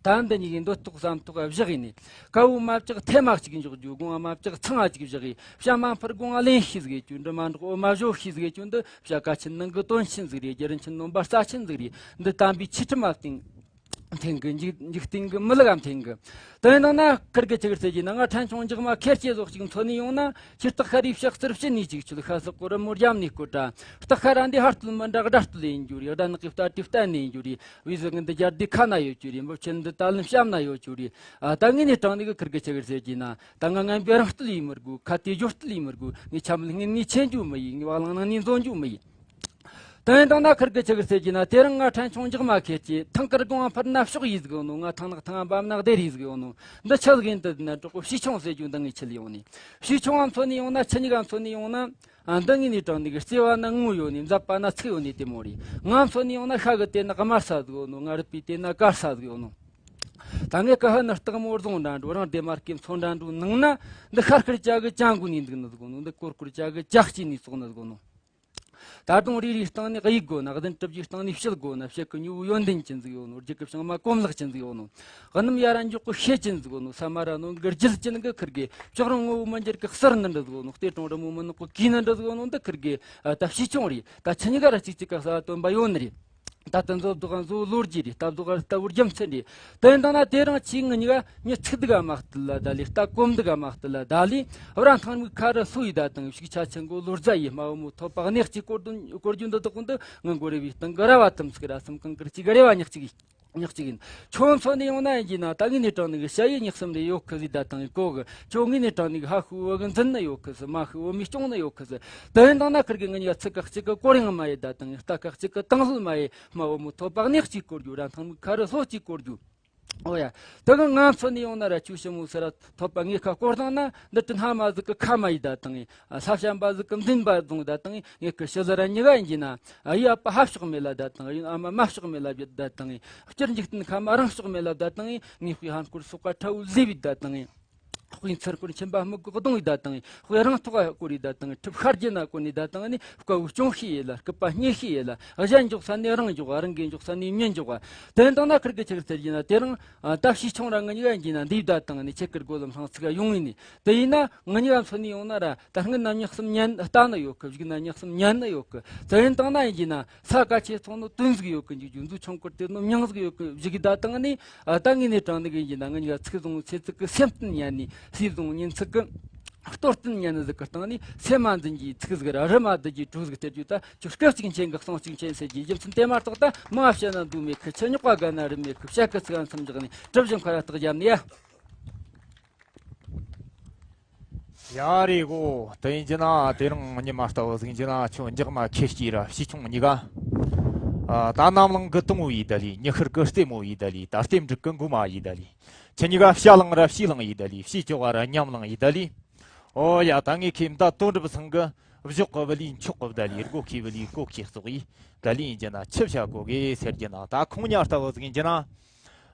ད་འདི་གཉིས་ཀྱི་འདོད་ཐོག་བསམ་ཐོག་བཞག་ཡིན་ནི། དཀར་བོ་མ་བཅག་ཐེ་མ་གཅིག་འཇོག་རྒྱུ། དགུང་ང་མ་བཅག་ཚང་ང་གཅིག་བཞག་ཡིན། བྱ་མ་འཕུར་དགུང་ང་ལེན་ཤེས་ཟིག་ཡོད་རྒྱུ། འབྲི་མ་འགྲོགས་འོ་མ་བཞོ་ཤེས་ཟིག་ཡོད་རྒྱུ། འདི་བྱ་ཀ་ཆེན་ནང་གི་དོན་ཆེན་ཟིག་རེད། རྒྱུ་རིན་ཆེན་ནོམ་པ་རྩ་ཆེན་ཟིག་རེད། འདི་དམ་པའི་ཆོས་ཁྲིམས་མ་བསྟེན་འཐེན་གི། འཇིག་འཇིག་རྟེན་གི་མི་ལུགས་འཐེན་གི། དེ་ཡིན་དང་ན་ཁུར་གི་ཆི་གིར་ཟེར་གྱི་ན། ང་ཕྲན་ཆུང་འཇག་མ་ཁེར་སྐྱེས་ཟོག་ཅིག་མཚོན་ནས་ཡོང་ན། ཁྱི་སྟག་ཤ་རའི་ཕྱག་སར་ཕྱི་ནས་ཅིག་ཆུད། ཤ་སོག་གི་རི་མོ་རྒྱབ་ནས་བསྐོར་དྲ། སྟག་ཤ་ར་འདི་ཕ་སྟོད་མི་འདྲ་དགྲ་སྟོད་ཡིན་རྒྱུ་རེད། དགྲ་ནག་གི་རྟ་དྲེལ་བསྟན་ནས་ཡིན་རྒྱུ་རེད། བུའི་ཟིག་ངི་འདི་རྒྱལ་སྡེ་ཁ་ན་ཡོད་རྒྱུ་རེད། འབུ་ཆེན་འདི་དལ་ལམ་བཤམ་ན་ཡོད་རྒྱུ་རེད། ཨ། ད་ངས་ནས་དྲང་ནས་གི་ཁུར་གི་ཆི་གིར་ཟེར་གྱི་ན། ད་ང་ངན་པའི་རང་སྟོད་ཡིན་མི་དགོས། ཁ་ཏའི་སྦྱོར་སྟོད་ཡིན་མི་དགོས། ངས་ཆམ་ལ་ངན་ནས་ཆེན་རྒྱུ་མི་ཡིན། ངས་བག་ལང་ནང་ནས་འཛོན་རྒྱུ་མི་ཡིན། དེ་ཡིན་དང་ན་ཁུར་གི་ཆི་གིར་ཟེར་གྱི་ན། དེ་རིང་ང་ཕྲན་ཆུང་འཇག་མ་ཁེར་སྐྱེས། ཐང་དཀར་སྒང་ང་འཕུར་ན་ཕྱོགས་ཡིས་ཟིག་ཡོང་ནོ། ང་ཐང་ནག་ཐང་བབ་ན་སྡེ་རིས་ཟིག་ཡོང་ནོ། འདི་ཆི་ཟིག་ཡིན་དུ་ན་གྲོགས་པོ་བྱིས་ཆུང་ཟེར་རྒྱུ་འདི་ངས་ཁྱེར་ཡོང་ནི། བྱིས་ཆུང་ང་མཚོན་ནས་ཡོང་ན། ཁྱི་གཉིས་ཀ་མཚོན་ནས་ཡོང་ན། ཨ། འདི་ངས་ནས་དྲང་ནི་གི། བརྩེ་བ་ན་ངོ་ཡོད་ནི། མཛད་པ་ན་ཚིག་ཡོད་ནི་དེ་མོ་རེད། ང་མཚོན་ནས་ཡོང་ན། ཤ་གི་དེ་ན་དམར་ས་ཟིག་ཡོད་ནོ། ང་རུས་པའི་དེ་ན་དཀར་ས་ཟིག་ཡོད་ནོ། ད་ངས་ཀི་ཧ་ནི་སྟག་མོ་རྫོང་འདྲ་འགྲོ། རང་སྡེ་མར་གི་མཚོ་འདྲ་འགྲོ་ནང་ན། འདི་ཤར་ཁུར་ཅག་གི་ཅང་གུ་ནས་འདུག་ནི་ཟིག་ཡོད་ནོ། འདི་ཀོར་ཀོར་ཅག་གི་ཅག་ཅི་ནས་ཙོག་ནི་ཟིག་ཡོད་ནོ། ད་དུང་རེ་རེའི་སྟེང་ནས་གཡུག་དགོས་ན། གདན་གྲུ་བཞིའི་སྟེང་ནས་ཕྱིར་དགོས་ན། ཕྱི་གི་མྱུ་གུ་ཡོན་ཏན་ཅན་ཟིག་ཡོད་ནོ། རྒྱུད་གི་བྱང་མ་གོམས་ལེགས་ཅན་ཟིག་ཡོད་ནོ། གནམ་ཡར་འཇོག་གི་ཤེད་ཅན་ཟིག་ཡོད་ནོ། ས་མར་ནོན་གི་རྒྱུད་ཅན་གི་ཁུར་གི། ལྕགས་རོང་ངོ་བོ་མི་འགྱུར་གི་གསེར་ནི་འདྲ་ཟིག་ཡོད་ནོ། གཏེར་གྲོང་རི་མོ་མི་ནག་གི་གོས་ནི་འདྲ་ཟིག་ཡོད་ནོ། འདི་ཁུར་གི། ཨ། ད་བྱིས་ཆུང་རེད། ད་ཁྱི་གཉིས་ཀ་ར་གཅིག་གཅིག་ག་ས་སྟོན་པ་ཡོད་ནི་རེད། ད་ལྟ་མཛོ་བདག་ག་མཛོ་ལོ་རྒྱུས་རེད། རྟ་བདག་ག་རྟ་བོའི་རྒྱུ་མཚན་རེད། དེ་ཡིན་དང་ན་དེ་རིང་ཁྱི་ངེད་གཉིས་ཀ་མྱི་ཚིག་འདི་ག་མ་བརྟུལ་ལ་ད་ལི། རྟ་གོམ་འདི་ག་མ་བརྟུལ་ལ་ད་ལི། བར་ཐང་མིག་ཁ་རུ་སོ་ཡི་ད་དང་། ཤུགས་ཆ་ཆེན་གོ་ལོ་རྫ་ཡི། སྨྲ་བོ་མོ་ཐོབ་པ་གནས་གཅིག་བསྐོར་དོན་བསྐོར་རྒྱུ་འདི་དག་འདི། ངི་མགོ་རེ་བའི་སྟེང་གི་ར་བ་དུམ་ཚིག་ར་སུམ་གང་གི་གཅིག་རེ་བ་ཉག་གཅིག་ཉག་གཅིག་ཡིན། ཁྱོད་མཚོན་ནས་ཡོང་ན་ཡིན་གྱི་ན། ད་ངས་ནས་དྲང་ནི་གི་ཤ་ཡི་ཉག་གསུམ་རེ་ཡོད་གི་ཟིག་ད་དང་གོ་གི། ཁྱོད་ངས་ནས་དྲང་ནི་གི་ཕ་ཤུ་བོ་གི་འཛིན་ནི་ཡོད་གི་ཟིག། མ་ཤུ་བོ་མི་སྐྱོང་ནི་ཡོད་གི་ཟིག། དེ་ཡིན་དང་ན་ཁུར་གི་ངེད་གཉིས་ཀ་ཚིག་ག་གཅིག་གི་གོ་རིང་མ་ཡི་ད་དང་། རྟ་ཁ་གཅིག་གི་དང་ལྷུལ་མ་ཡི། སྨྲ་བོ་མོ་ཐོབ་པ་གནས་གཅིག་བསྐོར་རྒྱུ། ར་ཐང་མིག་ཁ་རུ་ལྷོ་གཅིག་བསྐོར་རྒྱུ། ཨོ་ཡ། དེ་གི་ང་མཚོན་ནས་ཡོང་ན་ར། ཁྱོད་ཞི་མོ་སི་ར་ཐོབ་པ་ངས་ཁ་བསྐོར་བཏང་ན། འདི་དྲིན་ཕ་མ་ཟིག་གི་ཁ་མ་ཡི་ད་དང་། ཨ། ས་བྱམས་པ་ཟིག་གི་འཛིན་པ་བཟུང་ད་དང་། ངས་ཁི་ཞི་ལི་ར་གཉིས་ཀ་ཡིན་གྱི་ན། ཨ། ཡི་ཨ་ཕ་ཕ་ཕྱོགས་མེད་ལ་ད་དང་། ཡིན་ཨ་མ་མ་ཕྱོགས་མེད་ལ་བྱེད་ད་དང་། སྤྱིར་འཇིག་རྟེན་ཁ་མ་རང་ཕྱོགས་མེད་ལ་ད་དང་། ངས་དཔེ་ཧན་སྐོར་སོག་ག་ཁྲ་བོ་ལེ་བི་ད་དང་། དཔེ་ཚུར་སྐོར་ཆེན་པ་སྨུག་གི་གདོང་ཡི་ད་དང་། དཔེ་རང་ཐོག་ག་སྐོར་ཡི་ད་དང་། གྲིབ་ཤར་རྒྱུ་ན་སྐོར་ནི་ད་དང་། ནི་དཀའ་བོའི་སྐྱོན་ཤེས་ཡི་ལ། སྐུད་པ་རྙེད་ཤེས་ཡི་ལ། གཞན་འཇོག་ས་ནས་རང་འཇོག་པ། རང་གིས་འཇོག་ས་ནས་མྱི་འཇོག་པ། དེ་འདང་ན་ཁུར་གི་ཆི་ཟེར་གྱི་ན། དེ་རིང་ད་བྱིས་ཆུང་ར་ངེད་གཉིས་ཀ་ཡིན་གྱི་ན། འདི་ད་དང་ནི་ཁྱེད་ཀི་སྒོ་ལམ་སང་ཚིག་ག་ཡོང་ཡིན་ནི། དེ་ཡིན་ན་ངེད་གཉིས་ཀ་མཚོན་ནས་ཡོང་ན་ར། ད་སྔོན་ན་ཉག་གསུམ་ཉན་ལྟ་ནི་ཡོད་གི། གཞུག་ན་ཉག་གསུམ་ཉན་ནི་ཡོད་གི། དེ་ཡིན་དང་ན་ཡིན་གྱི་ན། ས་ཀ་ཆེ་ཚོང་ནི་དོན་ཟིག་ཡོད་གི། འཇུག་རྒྱུ་མཛོ་ཆུང་ཀུར་དེ་ནི་མྱིང་ཟིག་ཡོད་གི། གཞུག་གི་ད་དང་ནི། ཨ། ད་ངས་ནས་དྲང་ནི་གི་ཡིན་གྱི་ན། ངེད་གཉིས་ཀ་ཚིག་བཟུང་ཚེ་ཚིག་གི་སེམས་གཏིང་ཉན་ནི། ལུས་བཟུང་ཉིན་ཚིག་གི་ལྟོ་གཏིང་ཉན་ནི་ཟིག་གི་སྟེང་ནས། སེམས་མ་འཛིན་གྱི་ཚིག་ཟིག་ར། རི་མ་བསྡུ་གྱི་གྲོ་ཟིག་སྟེར་རྒྱུ། ད་ཁྱོད་སྐད་ཅིག་མཁྱེན་གི་གསུང་ཅིག་མཁྱེན་ཟེར་གྱི་རྒྱུ་མཚན་དེ་མ་གཏོགས། ད་མང་བཤད་ན་འདུག་མེད་གི། ཁྱི་རྙོག་པ་དགའ་ན་རི་མེད་གི། བཤད་གི་ཚིག་མཚམས་འཇོག་ནས་གྲུ་བཞི་མཁར་ར་རྟགས་བརྒྱབ་ནས་ཡ། ཡ་རེད་གོ། དེ་ཡིན་གྱི་ན་དེ་རིང་ཉི་མ་ལྟ་བུ་ཟིག་ཡིན་གྱི་ན། ཁྱོད་འཇག་མ་ཁེར་སྐྱེས་ར་བྱིས་ཆུང་གཉིས་ཀ། ཨ། ད་ནམ་ལངས་གི་དུང་བོ་ཡི་ད་ལི། ཉི་ཤར་གི་རྩེ་མོ་ཡི་ད་ལི། ད་ལྟེམ་འབྲུག་གི་མགོ་མ་ཡི་ད་ལི། ཁྱེད་གཉིས་ཀ་བྱ་ལང་ར་བྱིས་ལང་ཡི་ད་ལི། བྱིས་ཀྱོག་ར་ཉམ་ལང་ཡི་ད་ལི། ཨོ་ཡ། ད་ངས་ཁྱེད་མདའ་དོན་གྲུབ་ཚང་གི། གཞོགས་གི་བུ་ལི་མཆོག་གི་བརྡ་ལི། སྒོ་ཁའི་བུ་ལི་སྒོ་ཁའི་ཙོག་གི་བརྡ་ལི་ཡིན་གྱི་ན་ཆི་བྱ་གོ་གི་ཟེར་གྱི་ན། ད་ཁོང་ཉ་ལྟ་བུ་ཟིག་ཡིན་གྱི་ན།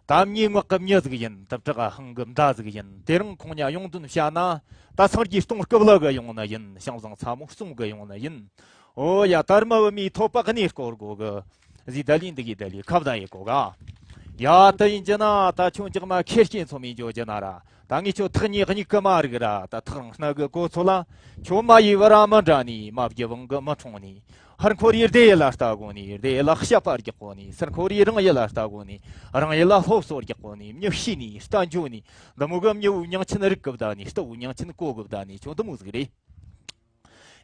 ད་མྱི་ངག་གི་མྱི་ཟིག་ཡིན། ད་བྲག་ཧང་གི་མདའ་ཟིག་ཡིན། དེ་རིང་ཁོང་ཉ་ཡོང་དོན་བཤད་ན། ད་སངས་རྒྱས་སྟོང་སྐུ་བླ་གི་ཡོང་ནི་ཡིན། ཞང་བཟང་ཚ་མོ་གསུང་གི་ཡོང་ནི་ཡིན། ཨོ་ཡ། དར་མ་བུ་མོའི་ཐོད་པ་གནས་སྐོར་གོ་གི་ཟི་བརྡ་ལི་འདི་གི་བརྡ་ལི་ཁ་བརྡ་ཡི་གོ་ག། ཡ་ད་ཡིན་གྱི་ན། ད་ཁྱོད་ཅག་མ་ཁེར་སྐྱེས་ཚོ་མི་འཇོག་གྱི་ན་ར། ད་ངས་ཁྱོད་ཐག་ཉེ་གཉིས་ཀི་མ་རིག་ར། ད་ཐག་རིང་སྣ་གི་གོ་ཚོད་ལ། ཁྱོད་མ་ཡི་བུ་ར་མི་འདྲ་ནི། མ་བརྒྱ་བང་གི་མི་འཁྲུངས་ནི། ཧར་འཁོར་ཡི་སྡེ་ཡི་ལ་ལྟ་གོ་ནི། སྡེ་ཡི་ལ་བཤད་པ་རྒྱག་གོ་ནི། སར་འཁོར་ཡི་རང་ཡི་ལ་ལྟ་གོ་ནི། རང་ཡི་ལ་སློབ་གསོ་རྒྱག་གོ་ནི། མྱི་ཤི་ནི་རྟ་འཇོ་ནི། འདི་མོ་གི་མྱི་བུ་མྱང་ཆེན་རིག་གི་བསྡད་ནི། རྟ་བུ་མྱང་ཆེན་གོ་གི་བསྡད་ནི། ཁྱོད་འདི་མོ་ཟིག་རེད།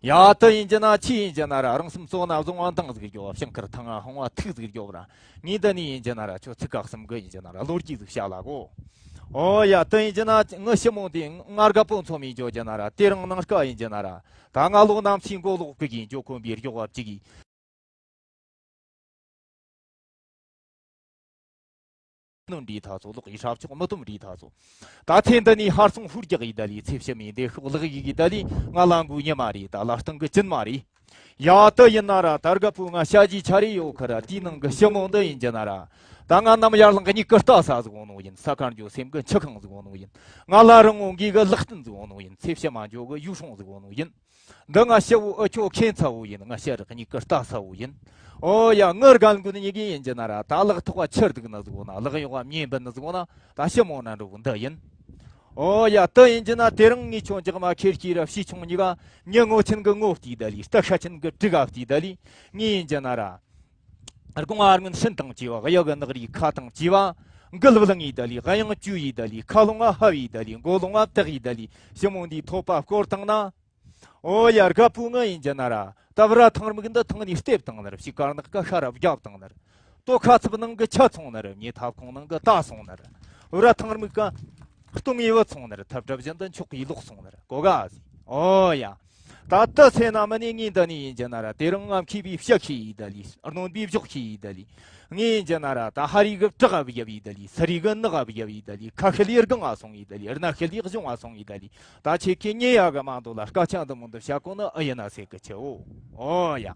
ཡ་ད་ཡིན་གྱི་ན། ཆི་ཡིན་གྱི་ན་ར། རང་སེམས་གཙོ་ན་བཟུང་བ་འདང་ཟིག་རྒྱོབ། ཕྱིང་ཁར་ཐང་ང་ཧང་བ་ཐུག་ཟིག་རྒྱོབ་ར། ངས་འདི་ནི་ཡིན་གྱི་ན་ར། ཁྱོད་ཚིག་ཁ་གསུམ་གི་ཡིན་གྱི་ན་ར། ལོ་རྒྱུས་ཟིག་བཤད་ལ་གོ། ཨོ་ཡ་ད་ཡིན་གྱི་ན། ངི་ཞི་མོ་འདི་ང་རྒད་པོ་ཚོ་མི་འཇོག་གྱི་ན་ར། དེ་རིང་ནངས་ཀ་ཡིན་གྱི་ན་ར། ད་ང་ལོ་ནམ་སའི་མགོ་ལོག་གི་གི་འཇོག་གོམ་པའི་རྒྱོག་བབ་ཅིག་གི། ནོན་འདྲིས་ཐ་ཚོ། ལོག་ཡི་ཧྲབ་ཆོག་མི་དུམ་འདྲིས་ཐ་ཚོ། ད་ཚེ་འདི་ནས་ཧར་སོང་ཧུར་རྒྱག་ཡི་ད་ལི། ཚེ་ཕྱི་མའི་འདེད་ཤོག་ལག་ཡི་གི་ད་ལི། ང་ལ་མགོའི་ཉི་མ་རེད། ད་ལ་སྟེང་གི་སྦྱིན་མ་རེད། ཡ་ད་ཡིན་ན་ར། ད་རྒད་པོ་ང་ཞ་ཡི་ཆ་རེ་ཡོད་ཁི་ར། དེའི་ནང་གི་ཞི་མོ་འདི་ཡིན་གྱི་ན་ར། ད་ང་ནམ་ཡར་ལངས་གི་མྱིག་གི་ལྟ་ས་ཟིག་འོང་ནོ་ཡིན། ས་ཁར་འགྱོ་སེམས་གི་འཆི་ཁང་ཟིག་འོང་ནོ་ཡིན། ང་ལ་རིང་འོང་གི་གི་ལག་རྟེན་ཟིག་འོང་ནོ་ཡིན། ཚེ་ཕྱི་མ་འགྱོ་གི་ཡུལ་སྲུང་ཟིག་འོང་ནོ་ཡིན། འདི་ང་ཞི་བོ་ཨུ་ཁྱོ་ཁྱེད་ཚ་བོ་ཡིན། ང་ཞི་རག་མྱིག་གི་ལྟ་ས་བོ་ཡིན། ཨོ་ཡ། ངི་རྒན་རྒོན་གཉིས་ཀ་ཡིན་གྱི་ན་ར། ད་ལག་ཐོག་བ་ཆུ་ལྡུག་ན་ཟིག་འོ་ན། ལག་གཡོག་བ་མྱེ་འབུད་ན་ཟིག་འོ་ན། ད་ཞི་མོ་ན་འགྲོ་བོ་འདི་ཡིན། ཨོ་ཡ། དེ་ཡིན་གྱི་ན། དེ་རིང་ངས་ཁྱོད་ཅག་མ་ཁེར་སྐྱེས་ར་བྱིས་ཆུང་གཉིས་ཀ། མྱི་ངོ་ཆེན་གི་ངོ་བལྟས་ད་ལི། རྟ་ཤ་ཆེན་གི་གྲི་ག་བལྟས་ད་ལི། ངས་ཡིན་གྱི་ན་ར། དགུང་ཨ་སྔོན་ཤིན་དང་བཅས་པ། གཡག་གི་ནག་རིའི་ཁ་དང་བཅས་པ། མགུལ་བླངས་ཡི་ད་ལི། གཡང་བཅུ་ཡི་ད་ལི། ཁ་ལོང་ང་ཧ་བའི་ད་ལི། མགོ་ལོང་ང་བཏགས་ཡི་ད་ལི། ཞི་མོ་འདིའི་ཐོད་པ་བསྐོར་བཏང་ན། ཨོ་ཡ། རྒད་པོ་ང་ཡིན་གྱི་ན་ར། ད་བུ་ར་ཐང་རྨིག་འདི་ཐང་ནས་ལྟེབ་བཏང་ན་ར། ཕྱི་དཀར་ནག་གི་ཤ་ར་བརྒྱབ་བཏང་ན་ར། ལྟོ་ཁ་ཚབ་ནང་གི་ཆ་ཚོང་ན་ར། མྱེ་ཐབ་ཁུང་ནང་གི་རྟ་སོང་ན་ར། བུ་ར་ཐང་རྨིག་ག་སྟོང་ངེ་བུ་ཚོང་ན་ར། ཐབ་གྲབ་བཞིན་དུ་མཆོག་གི་ལོག་སོང་ན་ར། གོ་ག་ཟིག་ཨོ་ཡ། ད་ལྟ་སེ་ན་མི་ནི་ངའི་འདི་ནི་ཡིན་གྱི་ན་ར། དེ་རིང་ང་མཁས་པའི་བཤད་ཤེས་ཡི་ད་ལི། རྣོན་པའི་བཞོག་ཤེས་ཡི་ད་ལི། ངས་ཡིན་གྱི་ན་ར། ད་ཧ་རི་གི་བྲག་ག་བརྒྱབ་ཡི་ད་ལི། སི་རི་གི་ནག་ག་བརྒྱབ་ཡི་ད་ལི། ཁ་ཤི་ལི་སྒང་ང་སོང་ཡི་ད་ལི། རྣ་ཤི་ལི་གཞུང་ང་སོང་ཡི་ད་ལི། ད་ཁྱེད་ཀྱིས་ཉེ་ཡ་གི་མ་འདོད་ལ། སྐད་ཆ་འདི་མོ་འདི་བཤད་གོ་ནི་ཨེ་ཡིན་ན་ཟེར་གི་ཆེ་བོ། ཨོ་ཡ།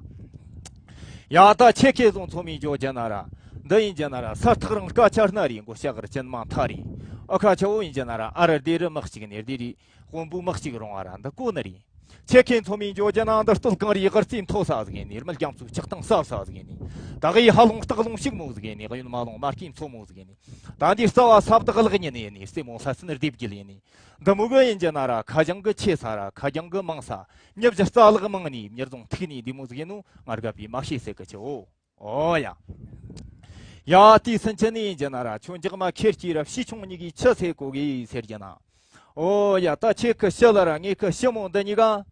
ཡ་ད་ཁྱེད་ཀྱིས་བཟུང་ཚོ་མི་འཇོག་གྱི་ན་ར། འདི་ཡིན་གྱི་ན་ར། ས་ཐག་རིང་སྐད་ཆ་སྣ་རེ་མགོ་ལྕགས་རི་ཅན་མ་མཐའ་རེ། ཨ་ཁ་ཆེ་བོ་ཡིན་གྱི་ན་ར། ཨ་རི་སྡེ་རུ་མི་གཅིག་ནས་སྡེ་རེ། དཔོན་པོ་མི་གཅིག་རུང་བ་ར་འདི་གོ་ནི་རེད། ཁྱེད་ཁྱེད་ཚོ་མི་འཇོག་གྱི་ན་འདི་སྟོད་གངས་རིའི་དབུ་རྩེ་མཐོ་ས་ཟིག་ཡིན་ནི། རྨི་རྒྱ་མཚོའི་ཆགས་སྟངས་ཟབ་ས་ཟིག་ཡིན་ནི། ད་གི་ཧ་ལུང་སྟག་ལུང་ཕྱུག་མོ་ཟིག་ཡིན་ནི། གཡོན་མ་ལུང་མ་སྐྱེས་མཚོ་མོ་ཟིག་ཡིན་ནི། ད་འདི་རྩ་བ་ས་བདག་ལག་ཉིན་ཡིན་ནི། རྩེ་མོ་ས་སྲིན་སྡེ་བརྒྱད་ཡིན་ནི། འདི་མོ་གི་ཡིན་གྱི་ན་ར། ཁ་རྒྱང་གི་ཆེ་ས་ར། ཁ་རྒྱང་གི་མང་ས། མྱི་བཞི་རྩ་ལག་མང་ནི། མྱི་རྫོང་ཐིག་ནི། འདི་མོ་ཟིག་ཡིན་ནོ་ང་རྒད་པོས་མ་ཤེས་ཟེར་གི་ཆེ་བོ། ཨོ་ཡ། ཡ་དེའི་སུན་ཆེན་ནི་ཡིན་གྱི་ན་ར། ཁྱོད་ཅག་མ་ཁེར་སྐྱེས་ར་བྱིས་ཆུང་གཉིས་ཀྱིས་ཆི་ཟེར་གོ་གི་ཟེར་གྱི་ན། ཨོ་ཡ། ད་ཁྱེད་ཀི་ཞི་ལ་ར། ངེད་ཀི་ཞི་མོ་འདི་གཉིས་ཀ།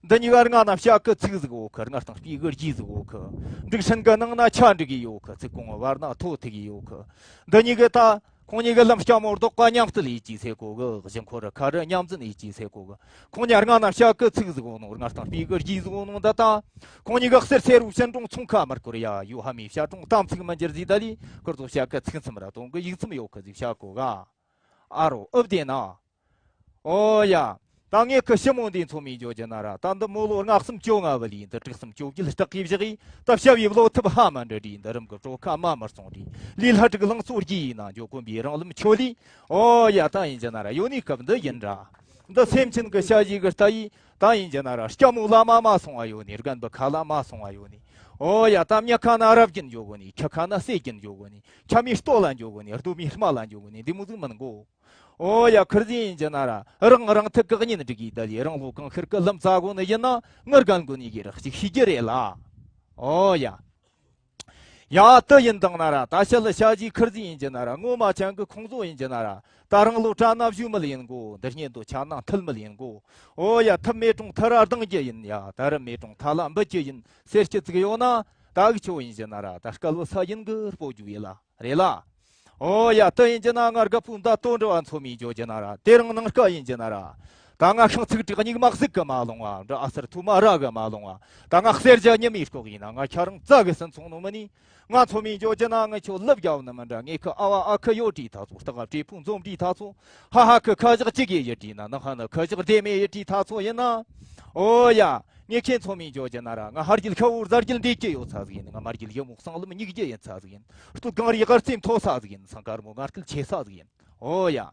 འདི་གཉིས་ཀ་རྔ་ན་བྱ་གི་ཚིག་ཟིག་ཡོད་གི། རྔ་སྟེང་སྤུས་གི་རྒྱུས་ཟིག་ཡོད་གི། འབྲུག་སྲིན་གི་ནང་ན་ཆ་འགྲིག་གི་ཡོད་གི། ཚིག་གོང་བར་ན་ཐོ་ཐིག་གི་ཡོད་གི། འདི་གཉིས་ཀི་ད། ཁོང་གཉིས་ཀི་ལམ་སྐྱ་མོར་རྡོག་པ་མཉམ་བསྟུད་ཡིད་ཀྱིས་ཟེར་གོ་གི། གཞི་འཁོར་རི་ཁ་རི་མཉམ་འཛིན་ཡིད་ཀྱིས་ཟེར་གོ་གི། ཁོང་གཉིས་རྔ་ན་བྱ་གི་ཚིག་ཟིག་ཡོད་ནོ། རྔ་སྟེང་སྤུས་གི་རྒྱུས་ཟིག་ཡོད་ནོ་འདི་ད། ཁོང་གཉིས་ཀི་གསེར་སེར་བོ་ཤིན་ཀྲུང་ཚོང་ཁ་མར་བསྐོར་ཡ། ཡོ་ཧ་མའི་བྱ་ཀྲུང་གཏམ་ཚིག་མི་འགྱུར་ཟིག་ད་ལི། ཁུར་ཚོ་བྱ་གི་ཚིག་མཚམས་ར་དོན་གི་ཡིག་མཚམས་ཡོད་གི་ཟིག་བྱ་གོ་ག། ཨ་རོ་ཨུ་བདེ་ན། ཨོ་ཡ། ད་ངེད་ཀི་ཞི་མོ་འདི་ཚོ་མི་འཇོག་གྱི་ན་ར། ད་འདི་མོ་ལོ་ལྔ་གསུམ་བཅོ་ལྔ་བུད་ལི། འདི་དྲུག་གསུམ་བཅོ་བརྒྱད་སྟག་གིས་བཞག་གི། ད་བྱ་བའི་བློ་ཐུབ་ཧ་མ་འདྲ་འདྲི། འདི་རིམ་གི་བྲོ་ཁ་མ་མར་སོང་འདྲི། ལི་ལྷ་དྲུག་ལང་ཚོ་རྒྱུ་ཡིན་ན་འཇོག་གོམ་པའི་རང་ལམ་ཆོད་ལི། ཨོ་ཡ། ད་ཡིན་གྱི་ན་ར། ཡོད་ནི་སྐབས་འདི་ཡིན་ར། འདི་སེམས་ཅན་གི་ཞ་ཡི་གི་ལྟ་ཡི། ད་ཡིན་གྱི་ན་ར། སྐྱ་མོ་ལ་མ་མ་སོང་བ་ཡོད་ནི། རྒན་པོ་ཁ་ལ་མ་སོང་བ་ཡོད་ནི། ཨོ་ཡ། ད་མྱི་ཁ་ན་རབ་རྒྱུན་འཇོག་གོ་ནི། ཁྱི་ཁ་ན་སྲས་རྒྱུན་འཇོག་གོ་ནི། ཁྱ་མོའི་ལྟོ་ལ་འཇོག་གོ་ནི། རྡོ་མའི་རྨ་ལ་འཇོག་གོ་ནི། འདི་མོ་ཟིག་མིན་གོ། ཨོ་ཡ། ཁུར་ཟིག་ཡིན་གྱི་ན་ར། རང་རང་ཐུག་གི་གཉེན་སྒྲིག་གི་ད་ལི། རང་ལོ་གང་ཤར་གི་ལམ་བཙལ་གོ་ནི་ཡིན་ན། ངར་གན་གོ་ནི་གི་རག་ཅིག་ཤེས་རྒྱུ་རེད་ལ། ཨོ་ཡ། ཡ་དེ་ཡིན་དང་ན་ར། ད་ཤ་ལི་ཞ་ཡི་ཁུར་ཟིག་ཡིན་གྱི་ན་ར། ངོ་མ་ཅན་གི་ཁོང་ཚོ་ཡིན་གྱི་ན་ར། ད་རང་ལོ་གྲ་ན་བཞུ་མི་ལ་ཡིན་གོ། འདི་སྙེད་དུ་ཆ་ན་མཐུལ་མི་ལ་ཡིན་གོ། ཨོ་ཡ། ཐུབ་མེད་གྲོང་ཐ་ར་ལྡང་རྒྱུ་ཡིན་ཡ། ད་རུ་མེད་གྲོང་ཐ་ལ་འབུད་རྒྱུ་ཡིན་ཟེར་རྒྱུ་ཙིག་ཡོད་ན། ད་གི་ཆོ་ཡིན་གྱི་ན་ར། ད་སྐལ་བུ་ས་ཡིན་གི་སྤོ་རྒྱུ་ཡིན་ལ། རེད་ལ། ཨོ་ཡ། དེ་ཡིན་གྱི་ན་ང་རྒད་པོ་མདའ་དོན་འདྲ་བ་ཚོ་མི་འཇོག་གྱི་ན་ར། དེ་རིང་ནངས་ཀ་ཡིན་གྱི་ན་ར། ད་ང་ཤིང་ཚིག་དྲེག་སྙིགས་མ་ཟིག་གི་མ་ལོང་བ། འདྲ་ཨ་སེར་ཐུ་མ་ར་གི་མ་ལོང་བ། ད་ང་གསེར་རྒྱ་ཉི་མའི་ལྐོག་ཡིན་ན། ང་ཁྱ་རང་རྩ་གི་སུན་ཚོང་ནོ་མི་ནི། ང་ཚོ་མི་འཇོག་གྱི་ན། ང་ཁྱོད་ལབ་རྒྱབ་ནི་མི་འདྲ། ངས་ཁི་ཨ་བ་ཨ་ཁི་ཡོད་དྲིས་ཐ་ཚོ། སྟག་ག་བྲེ་ཕུང་འཛོམས་དྲིས་ཐ་ཚོ། ཧ་ཧ་ཁི་ཁ་བཞག་ཅི་གི་ཡི་དྲིས་ན། ནག་ཧ་ནི་ཁི་བཞག་བདེ་མེད་ཡི་དྲིས་ཐ་ཚོ་ཡིན་ན། ཨོ་ཡ། ངས་ཁྱེད་ཚོ་མིན་བརྗོད་རྒྱུ་ན་ར། ང་ཕ་རྒྱུད་ཤ་བོ་གཟའ་རྒྱུད་འདེད་རྒྱུ་ཡོད་ས་ཟིག་ཡིན། ང་མ་རྒྱུད་ཡུ་མོ་གསང་ལམ་སྙིགས་རྒྱུ་ཡིན་ས་ཟིག་ཡིན། སྟོད་གངས་རིའི་སྒར་རྩེ་མཐོ་ས་ཟིག་ཡིན། སང་དཀར་མོ་ངར་སྐད་ཆེ་ས་ཟིག་ཡིན། ཨོ་ཡ།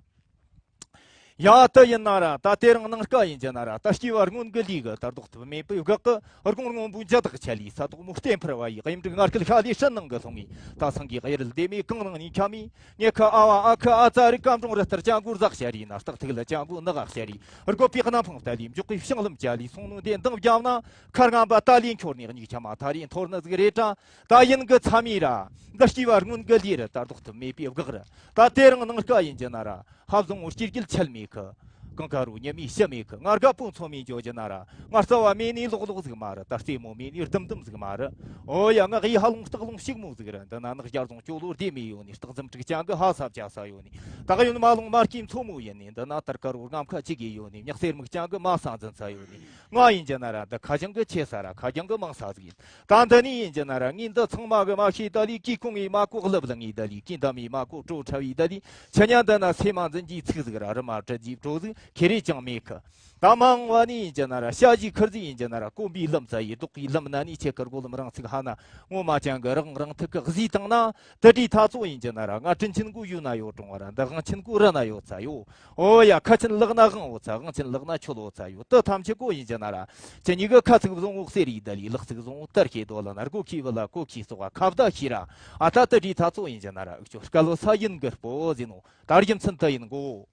ཡ་ད་ཡིན་ན་ར། ད་དེ་རིང་ནངས་ཀ་ཡིན་རྒྱུ་ན་ར། ད་སྐྱེ་བ་སྔོན་གྱི་ལས་ཀྱི་དར་ལྡོག་ཐུབ་མེད་པའི་བགེགས་ཀྱི་དགུང་སྔོན་པོའི་འཇའ་དག་ཆ་ལས། ས་དོག་མོ་བསྟན་འཕུར་བ་ཡི་གཡུ་འབྲུག་ངར་སྐད་ཤ་ལས་སྲིན་ནང་གི་ལྷུང་ངེ། ད་སང་གི་གཡུ་རལ་ལྡེ་མོའི་གངས་ནང་ནས་འཁྱམ་མེ། ངེད་ཁ་ཨ་བ་ཨ་ཁུ་ཨ་ཙ་རེ་སྐམ་གྲོང་རི་ལྟར་ཅན་གོ་ཟག་ཤ་རེ་ན། སྟག་ཐིག་ལ་ཅན་གོ་ནག་ཤ་རེ། རྒོད་པའི་གནམ་འཕང་ལྟ་ལས་མགྱོགས་པའི་བྱང་ལམ་ཅ་ལས། སོང་ནོ་འདི་འདང་བརྒྱབ་ན། ཁར་ངན་པ་ཏཱ་ལའི་འཁྱོར་ནས་སྙིགས་ཆ་མ་ཐ་རེ་འཐོར་ནི་ཟིག་རེད་དྲ། ད་ཡིན་གི་ཚ་མི་ར། འདི་སྐྱེ་བ་སྔོན་གི་ལས་ར། དར་ལྡོག་ཐུབ་མེད་པའི་བགེགས་ར། ད་དེ་རིང་ནངས་ཀ་ཡིན་རྒྱུ་ན་ར། ཧབ་བཟང་བོ་སྐྱེ་རྒྱུད་ཆད་མེད་གི། གང་ཁ་རུ་ཉི་མའི་ཕྱི་མེད་གི། ང་རྒད་པོ་ཚོ་མིན་བརྗོད་རྒྱུ་ན་ར། ང་རྩ་བ་མེད་ནི་ལོག་ལོག་ཟིག་མ་རེད། ད་རྩེ་མོ་མེད་ནི་ལྡུམ་ལྡུམ་ཟིག་མ་རེད། ཨོ་ཡ། ང་གཡས་ཧ་ལུང་སྟག་ལུང་ཞིག་མོ་ཟིག་རེད། འདི་ན་ནགས་བརྒྱ་རྫོང་སྐྱོ་ལོ་སྡེ་མི་ཡོད་ནི། སྟག་འཛུམ་དྲུག་ཅན་གི་ཧ་ས་བཅའ་ས་ཡོད་ནི། སྟག་ཡོན་མ་ལུང་མ་སྐྱེས་མཚོ་མོ་ཡིན་ནི། འདི་ན་དར་དཀར་བོ་རྔམ་ཁ་ཅིག་གི་ཡོད་ནི། མྱག་སེར་མིག་ཅན་གི་མ་ས་འཛིན་ས་ཡོད་ནི། ང་ཡིན་རྒྱུ་ན་ར། འདི་ཁ་རྒྱང་གི་ཆེ་ས་ར། ཁ་རྒྱང་གི་མང་ས་ཟིག་ཡིན། ད་འདི་ནས་ཡིན་རྒྱུ་ན་ར། ངས་འདི་ཚང་མ་གི་མ་ཤེས་ད་ལི། གི་ཀོང་ངས་མ་གོ་ལབ་ལ་ངས་ད་ལི། གི་འདམ་མས་མ་གོ་བྲོ་ཁྲ་བའི་ད་ལི། ཆ་ཉ་འདི་ན་སེ་མ་འཛིན་གྱི་ཚིག་ཟིག་ར། རི་མ་བྲི་རྒྱུའི་བྲོ་ཟིག་ཁེ་རེ་ཅང་མེད་གི། ད་མ་འོངས་པ་ནས་ཡིན་རྒྱུ་ན་ར། ཤ་བཞི་ཁུར་ཟིག་ཡིན་རྒྱུ་ན་ར། གོམ་པའི་ལམ་རྩ་ཡི་རྡོག་གི་ལམ་ན་ནས། ཁྱེད་ཀར་གོ་ལམ་རང་ཚིག་ཧ་ན་ངོ་མ་ཅན་གི་རང་རང་ཐུག་གི་གཟིགས་བཏང་ན། དེ་དུས་ཐ་ཚོ་ཡིན་རྒྱུ་ན་ར། ང་དྲིན་ཆེན་གོ་ཡུལ་ན་ཡོད་གྲོང་བ་ར། འདི་དབང་ཆེན་གོ་རི་ན་ཡོད་ས་ཡོད། ཨོ་ཡ། ཁ་ཆེན་ལག་ན་དབང་ཡོད་ས། དབང་ཆེན་ལག་ན་ཆོལ་ཡོད་ས་ཡོད། དེ་ཐམས་ཅད་གོ་ཡིན་རྒྱུ་ན་ར། ཁྱེད་གཉིས་གི་ཁ་ཚིག་བཟང་བོ་གསེར་ཡི་ད་ལི། ལག་ཚིག་བཟང་བོ་དར་ཁྱེད་དོ་ལ་ན། སྒོ་ཁྱི་བུ་ལ་གོ་ཁྱི་སོགས་ཁ་བརྡ་ཁྱི་ར། ཨ་ད་དེ་དུས་ཐ་ཚོ་ཡིན་རྒྱུ་ན་ར། འུ་ཅོ་སྐལ་བོ་ས་ཡིན་གི་སྤོ་ཟིན་ནོ། ད་རྒྱུ་མཚན་དེ་ཡིན་གོ།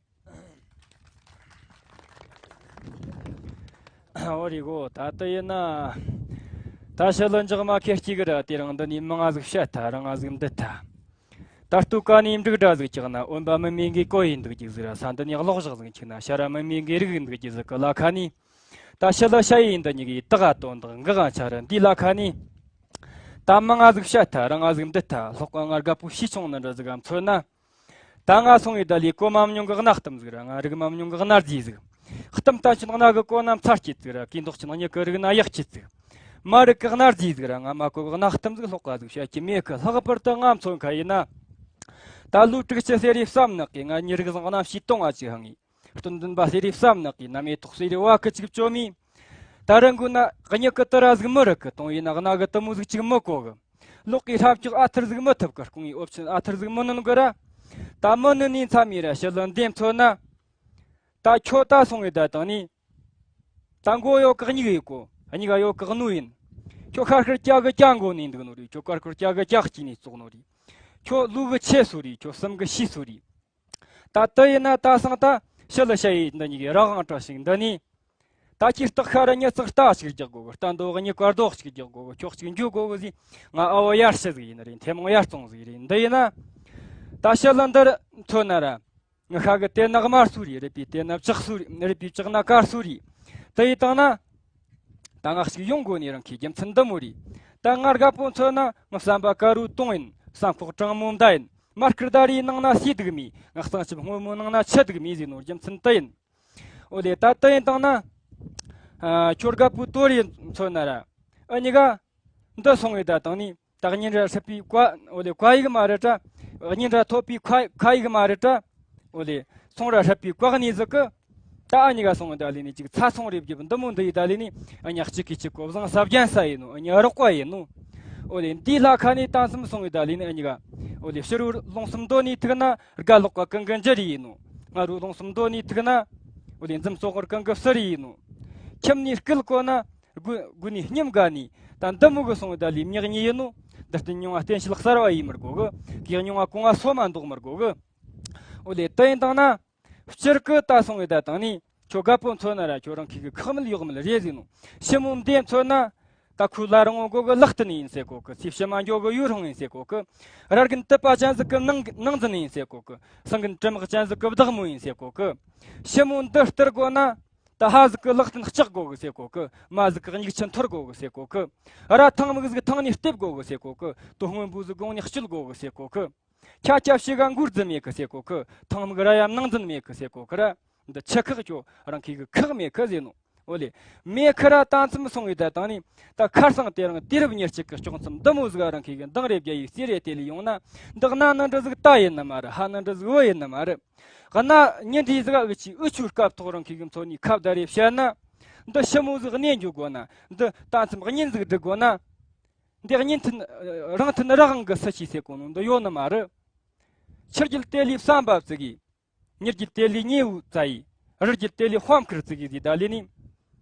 འོ་རེད་གོ། ད་ལྟ་ཡིན་ན། ད་ཞི་ལུ་འཇག་མ་ཁེར་སྐྱེས་གི་ར། དེ་རིང་འདི་ནས་མང་ང་ཟིག་བཤད་ཐལ། རང་ང་ཟིག་འདི་ཐལ། ད་སྟོད་ཀ་ནས་འབྲུག་སྒྲ་ཟིག་ཅག་ན། འོན་པ་མི་མེད་གི་གོ་ཡིན་འདུག་རྒྱུ་ཟིག་ར། ས་འདི་ནས་གློག་ཞག་ཟིག་འཁྱུག་ན། ཤ་ར་མི་མེད་གི་རིག་འདུག་རྒྱུ་ཟིག་གི་ལ་ཁ་ནས། ད་ཞི་ལུ་ཞ་ཡི་འདི་གཉིས་གི་དག་དོན་དག་འགག་ཆ་ར། འདི་ལ་ཁ་ནས། ད་མང་ང་ཟིག་བཤད་ཐལ། རང་ང་ཟིག་འདི་ཐལ། ལྷག་ག་ང་རྒད་པོ་ཤི་ཆུང་ནི་འདྲ་ཟིག་ག་མཚོན་ན། ད་ང་སོང་ངེ་ད་ལི་གོ་མ་མྱོང་གི་གནའ་གཏམ་ཟིག་ར། ང་རིག་མ་མྱོང་གི་གནའ་རྫས་ཟིག། གཏམ་ལྟ་ཆུང་གནའ་གི་གོ་ན་མཚར་སྐྱེད་ཟིག་ར། གི་མདོག་ཆུང་ཉི་གི་རིག་ན་ཡག་སྐྱེད་ཟིག། མ་རིག་གི་གནའ་རྫས་ཟིག་ར། ང་མ་གོ་གི་གནའ་གཏམ་ཟིག་ལྷག་ག་ཟིག་བཤད་ཀྱི་མེད་གི། ལྷག་པར་དུ་ང་མཚོན་ཁ་ཡིན་ན། ད་ལོ་དྲུག་ཅུ་ཟེར་རེ་བསམ་ནག་གི། ང་མྱི་རིགས་བཟང་རྣམ་ཤེས་སྟོང་ང་ཅིག་ཧང་ངི། སྟོན་འདུན་པ་ཟེར་རེ་བསམ་ནག་གི། ན་མེ་ཐོག་ཟེར་རེ་བ་ཁི་ཅིག་བཅོ་མི། ད་རང་དགོས་ན་གཉིད་གི་དུ་ར་ཟིག་མི་རུ་གི། གཏོང་ཡིན་ན་གནའ་གི་དུ་མོ་ཟིག་ཅིག་མི་གོ་གི། ལོག་གི་ཧྲབ་ཀྱོག་ཨ་ཐུར་ཟིག་མི་ཐུབ་གི། སྐུང་ཡི་ཨོབ་ཆེན་ཨ་ཐུར་ཟིག་མི་ནོན་གི་ར། ད་མི་ནོན་ནི་མཚམས་ཡིན་ར། ཞི་ལུ་འདེམས་ཚོད་ན། ད་ཁྱོད་ད་སོང་ངེ་ད་དང་ནི། ད་མགོ་ཡོད་གི་སྙིག་ཡོད་གོ། སྙིག་ཡོད་གི་རྣོ་ཡིན། ཁྱོད་ཁར་ཁར་སྐྱ་གི་སྐྱ་མགོ་ནས་འདུག་ནོ་རེད། ཁྱོད་ཁར་ཁར་སྐྱ་གི་སྐྱ་སྐྱིད་ནས་བཙོག་ནོ་རེད། ཁྱོད་ལུས་གི་ཆེ་སུ་རེད། ཁྱོད་སེམས་གི་ཤི་སུ་རེད། ད་དུ་ཡིན་ན་ད་སང་ད་ཞི་ལུ་ཞ་ཡི་འདི་གཉིས་ཀྱི་རང་དབང་བཀྲ་ཤིས་འདི་ནས། ད་ཁྱི་སྟག་ཤ་ར་མྱི་ཙག་རྟ་ཞིག་རྒྱག་དགོ་གི། རྟ་འདོ་གི་མྱི་བཀར་རྡོག་ཞིག་རྒྱག་དགོ་གི། ཁྱོག་ཅིག་འཇུ་དགོ་གི་ཟིག། ང་ཨ་བོ་ཡར་ཞི་ཟིག་ཡིན་ནི་རེད། མཐེ་མོང་ཡར་བཙོང་ཟིག་རེད། འདི་ཡིན་ན། ད་ཞི་ལུ་འདིར་མཚོན་ན་ར། ངི་ཤ་གི་དེ་ན་དམར་སུ་རེད། རེད་པས་དེ་ན་ལྕགས་སུ་རེད། རེད་པས་ལྕགས་ན་དཀར་སུ་རེད། དེ་ཡིན་དང་ན། ད་ང་ཞིག་ཡོང་དགོ་ནི་རང་གི་རྒྱུ་མཚན་འདི་མོ་རེད། ད་ང་རྒད་པོ་མཚོན་ན་ང་བསམ་པ་དཀར་རུ་གཏོང་ཡིན། བསམ་ཁོག་དྲང་མོ་མདའ་ཡིན། མར་ཁུར་ད་རེའི་ནང་ན་སི་སྡུག་མེད། ང་གཙང་ཆབ་སྔོན་མོའི་ནང་ན་ཆུ་སྡུག་མེད་ཟེར་ནོ་རྒྱུ་མཚན་དེ་ཡིན། འོ་ལེ་ད་དེ་ཡིན་དང་ན། ཨ། ཁྱོད་རྒད་པོ་དོ་རེ་མཚོན་ན་ར། ཨ་ཉི་ག་འདི་སོང་བའི་ད་དང་ནི། ད་གཉེན་ར་སྲིད་པའི་བཀའ། འོ་ལེ་བཀའ་ཡིག་མ་རེད་དྲ། གཉེན་ར་ཐོབ་པའི་ཁ་ཁ་ཡིག་མ་རེད་དྲ། འོ་ལེ་སོང་ར་སྲིད་པའི་བཀའ་གནས་ཟིག་གི། ད་ཨ་ཉི་ག་སོང་བའི་ད་ལི་ནི་ཅིག་ཚ་ཚོང་རེ་བརྒྱབ་འདི་མོ་འདི་ཡི་ད་ལི་ནི། ཨ་ཉག་གཅིག་གིས་གཅིག་གོ་བཟང་ས་རྒྱན་ས་ཡིན་ནོ། ཨ་ཉི་རོགས་པ་ཡིན་ནོ། འོ་ལེ་འདི་ལྷ་ཁ་ནས་ད་མཚམས་སོང་བའི་ད་ལི་ནི། ཨ་ཉི་ག་འོ་ལེ་ཕྱི་རུ་ལོང་སུམ་མདོ་ནས་ཐུག་ན་དགའ་ལོག་ག་གང་གི་འཇི་རེ་ཡིན་ནོ། ང་རུ་ལོང་སུམ་མདོ་ནས་ཐུག་ན། འོ་ལེ་འཛུམ་ཙོག་གར་གང་གི་ཕྱི་རེ་ཡིན་ནོ། ཁྱིམ་ནས་སྐུལ་གོ་ན། དགུ་དགུ་ནས་སྙིམ་ག་ནས། ད་འདི་མོ་གི་སོང་བའི་ད་ལི་མྱི་གཉིས་ཡིན་ནོ། འདི་ལྟར་མྱོང་བ་བསྟན་བཤད་གསར་བ་ཡིན་མི་དགོ་གི། གི་མྱོང་བ་གོང་བ་སོ་མ་འདོགས་མི་དགོ་གི། འོ་ལེ་དེ་ཡིན་དང་ན། སྤྱིར་གི་ད་སོང་བའི་ད་དང་ནི། ཁྱོད་རྒད་པོ་མཚོན་ན་ར། ཁྱོད་རང་ཁྱི་གི་ཁག་མིལ་ཡོག་མིལ་རེད་ཟེར་ནོ། ཞི་མོ་འདེམས་མཚོན་ན། ད་ཁོའི་ལ་རང་འོ་གོ་གི་ལག་རྟེན་ཡིན་ཟེར་གོ་གི། ཚེ་ཕྱི་མ་འགྱོ་གི་ཡུལ་ཧྲང་ཡིན་ཟེར་གོ་གི། ར་རྒན་དུད་པ་ཅན་ཟིག་གི་ནང་ནང་འཛིན་ཡིན་ཟེར་གོ་གི། སང་གིན་དྲི་མག་ཅན་ཟིག་གི་བདག་མོ་ཡིན་ཟེར་གོ་གི། ཞི་མོ་འདི་སྟེར་དགོ་ན། ད་ཕ་ཟིག་གི་ལག་རྟེན་ལྕག་དགོ་གི་ཟེར་གོ་གི། མ་ཟིག་གི་སྙིགས་ཆུ་འཐོར་དགོ་གི་ཟེར་གོ་གི། ར་ཐང་མིག་ཟིག་ཐང་ནས་ལྟེབ་དགོ་གི་ཟེར་གོ་གི། དོ་སྔོན་པོ་ཟིག་དགུང་ནས་སྐྱུར་དགོ་གི་ཟེར་གོ་གི། ཁྱ་ཁྱ་ཕྱི་ག་མགོ་རྫི་མེད་གི་ཟེར་གོ་གི། ཐང་མིག་ར་ཡམ་ནང་འཛིན་མེད་གི་ཟེར་གོ་གི་ར། འདི་ཆི་ཁག་ཁྱོ་རང་ཁྱི་གི་ཁག་མེད་གི་ཟེར་ནོ། འོ་ལེ། མེད་ཁི་ར་ད་མཚམས་སོང་བའི་ད་དང་ནི། ད་ཁར་སང་དེ་རིང་དུས་རབས་ཉེར་གཅིག་གི་ལྕོགས་མཚམས་འདི་མོ་ཟིག་རང་ཁྱི་གི་འདང་རེ་བརྒྱ་ཡི་རྩིས་རེ་དེ་ལས་ཡོང་ན། འདི་གནའ་ནི་འདྲ་ཟིག་ད་ཡིན་ནི་མ་རེད། ཕ་ནི་འདྲ་ཟིག་བུ་ཡིན་ནི་མ་རེད། གནའ་ཉིན་འདི་ཟིག་འུ་ཆི་འུ་ཆོའི་སྐབས་ཐོག་རང་ཁྱི་གི་མཚོ་ནི་ཁ་བརྡ་རེ་བཤད་ན། འདི་ཞི་མོ་ཟིག་གནས་འགྱོ་དགོ་ན། འདི་ད་མཚམས་གཉེན་ཟིག་སྒྲིག་དགོ་ན། འདི་གཉེན་ཐུན་རང་ཐུན་ར་དབང་གི་སུ་ཤེས་ཟེར་གོ་ནོ་འདི་ཡོད་ནི་མ་རེད། ཆུ་རྒྱུད་དེ་ལས་བསམ་པ་བཙུགས་གི། མྱི་རྒྱུད་དེ་ལས་ཉེ་བོ་བཙལ་ཡི། རི་རྒྱུད་དེ་ལས་དཔའ་མཁར་བཙུགས་གི་ཟིག་ད་ལས་ནི།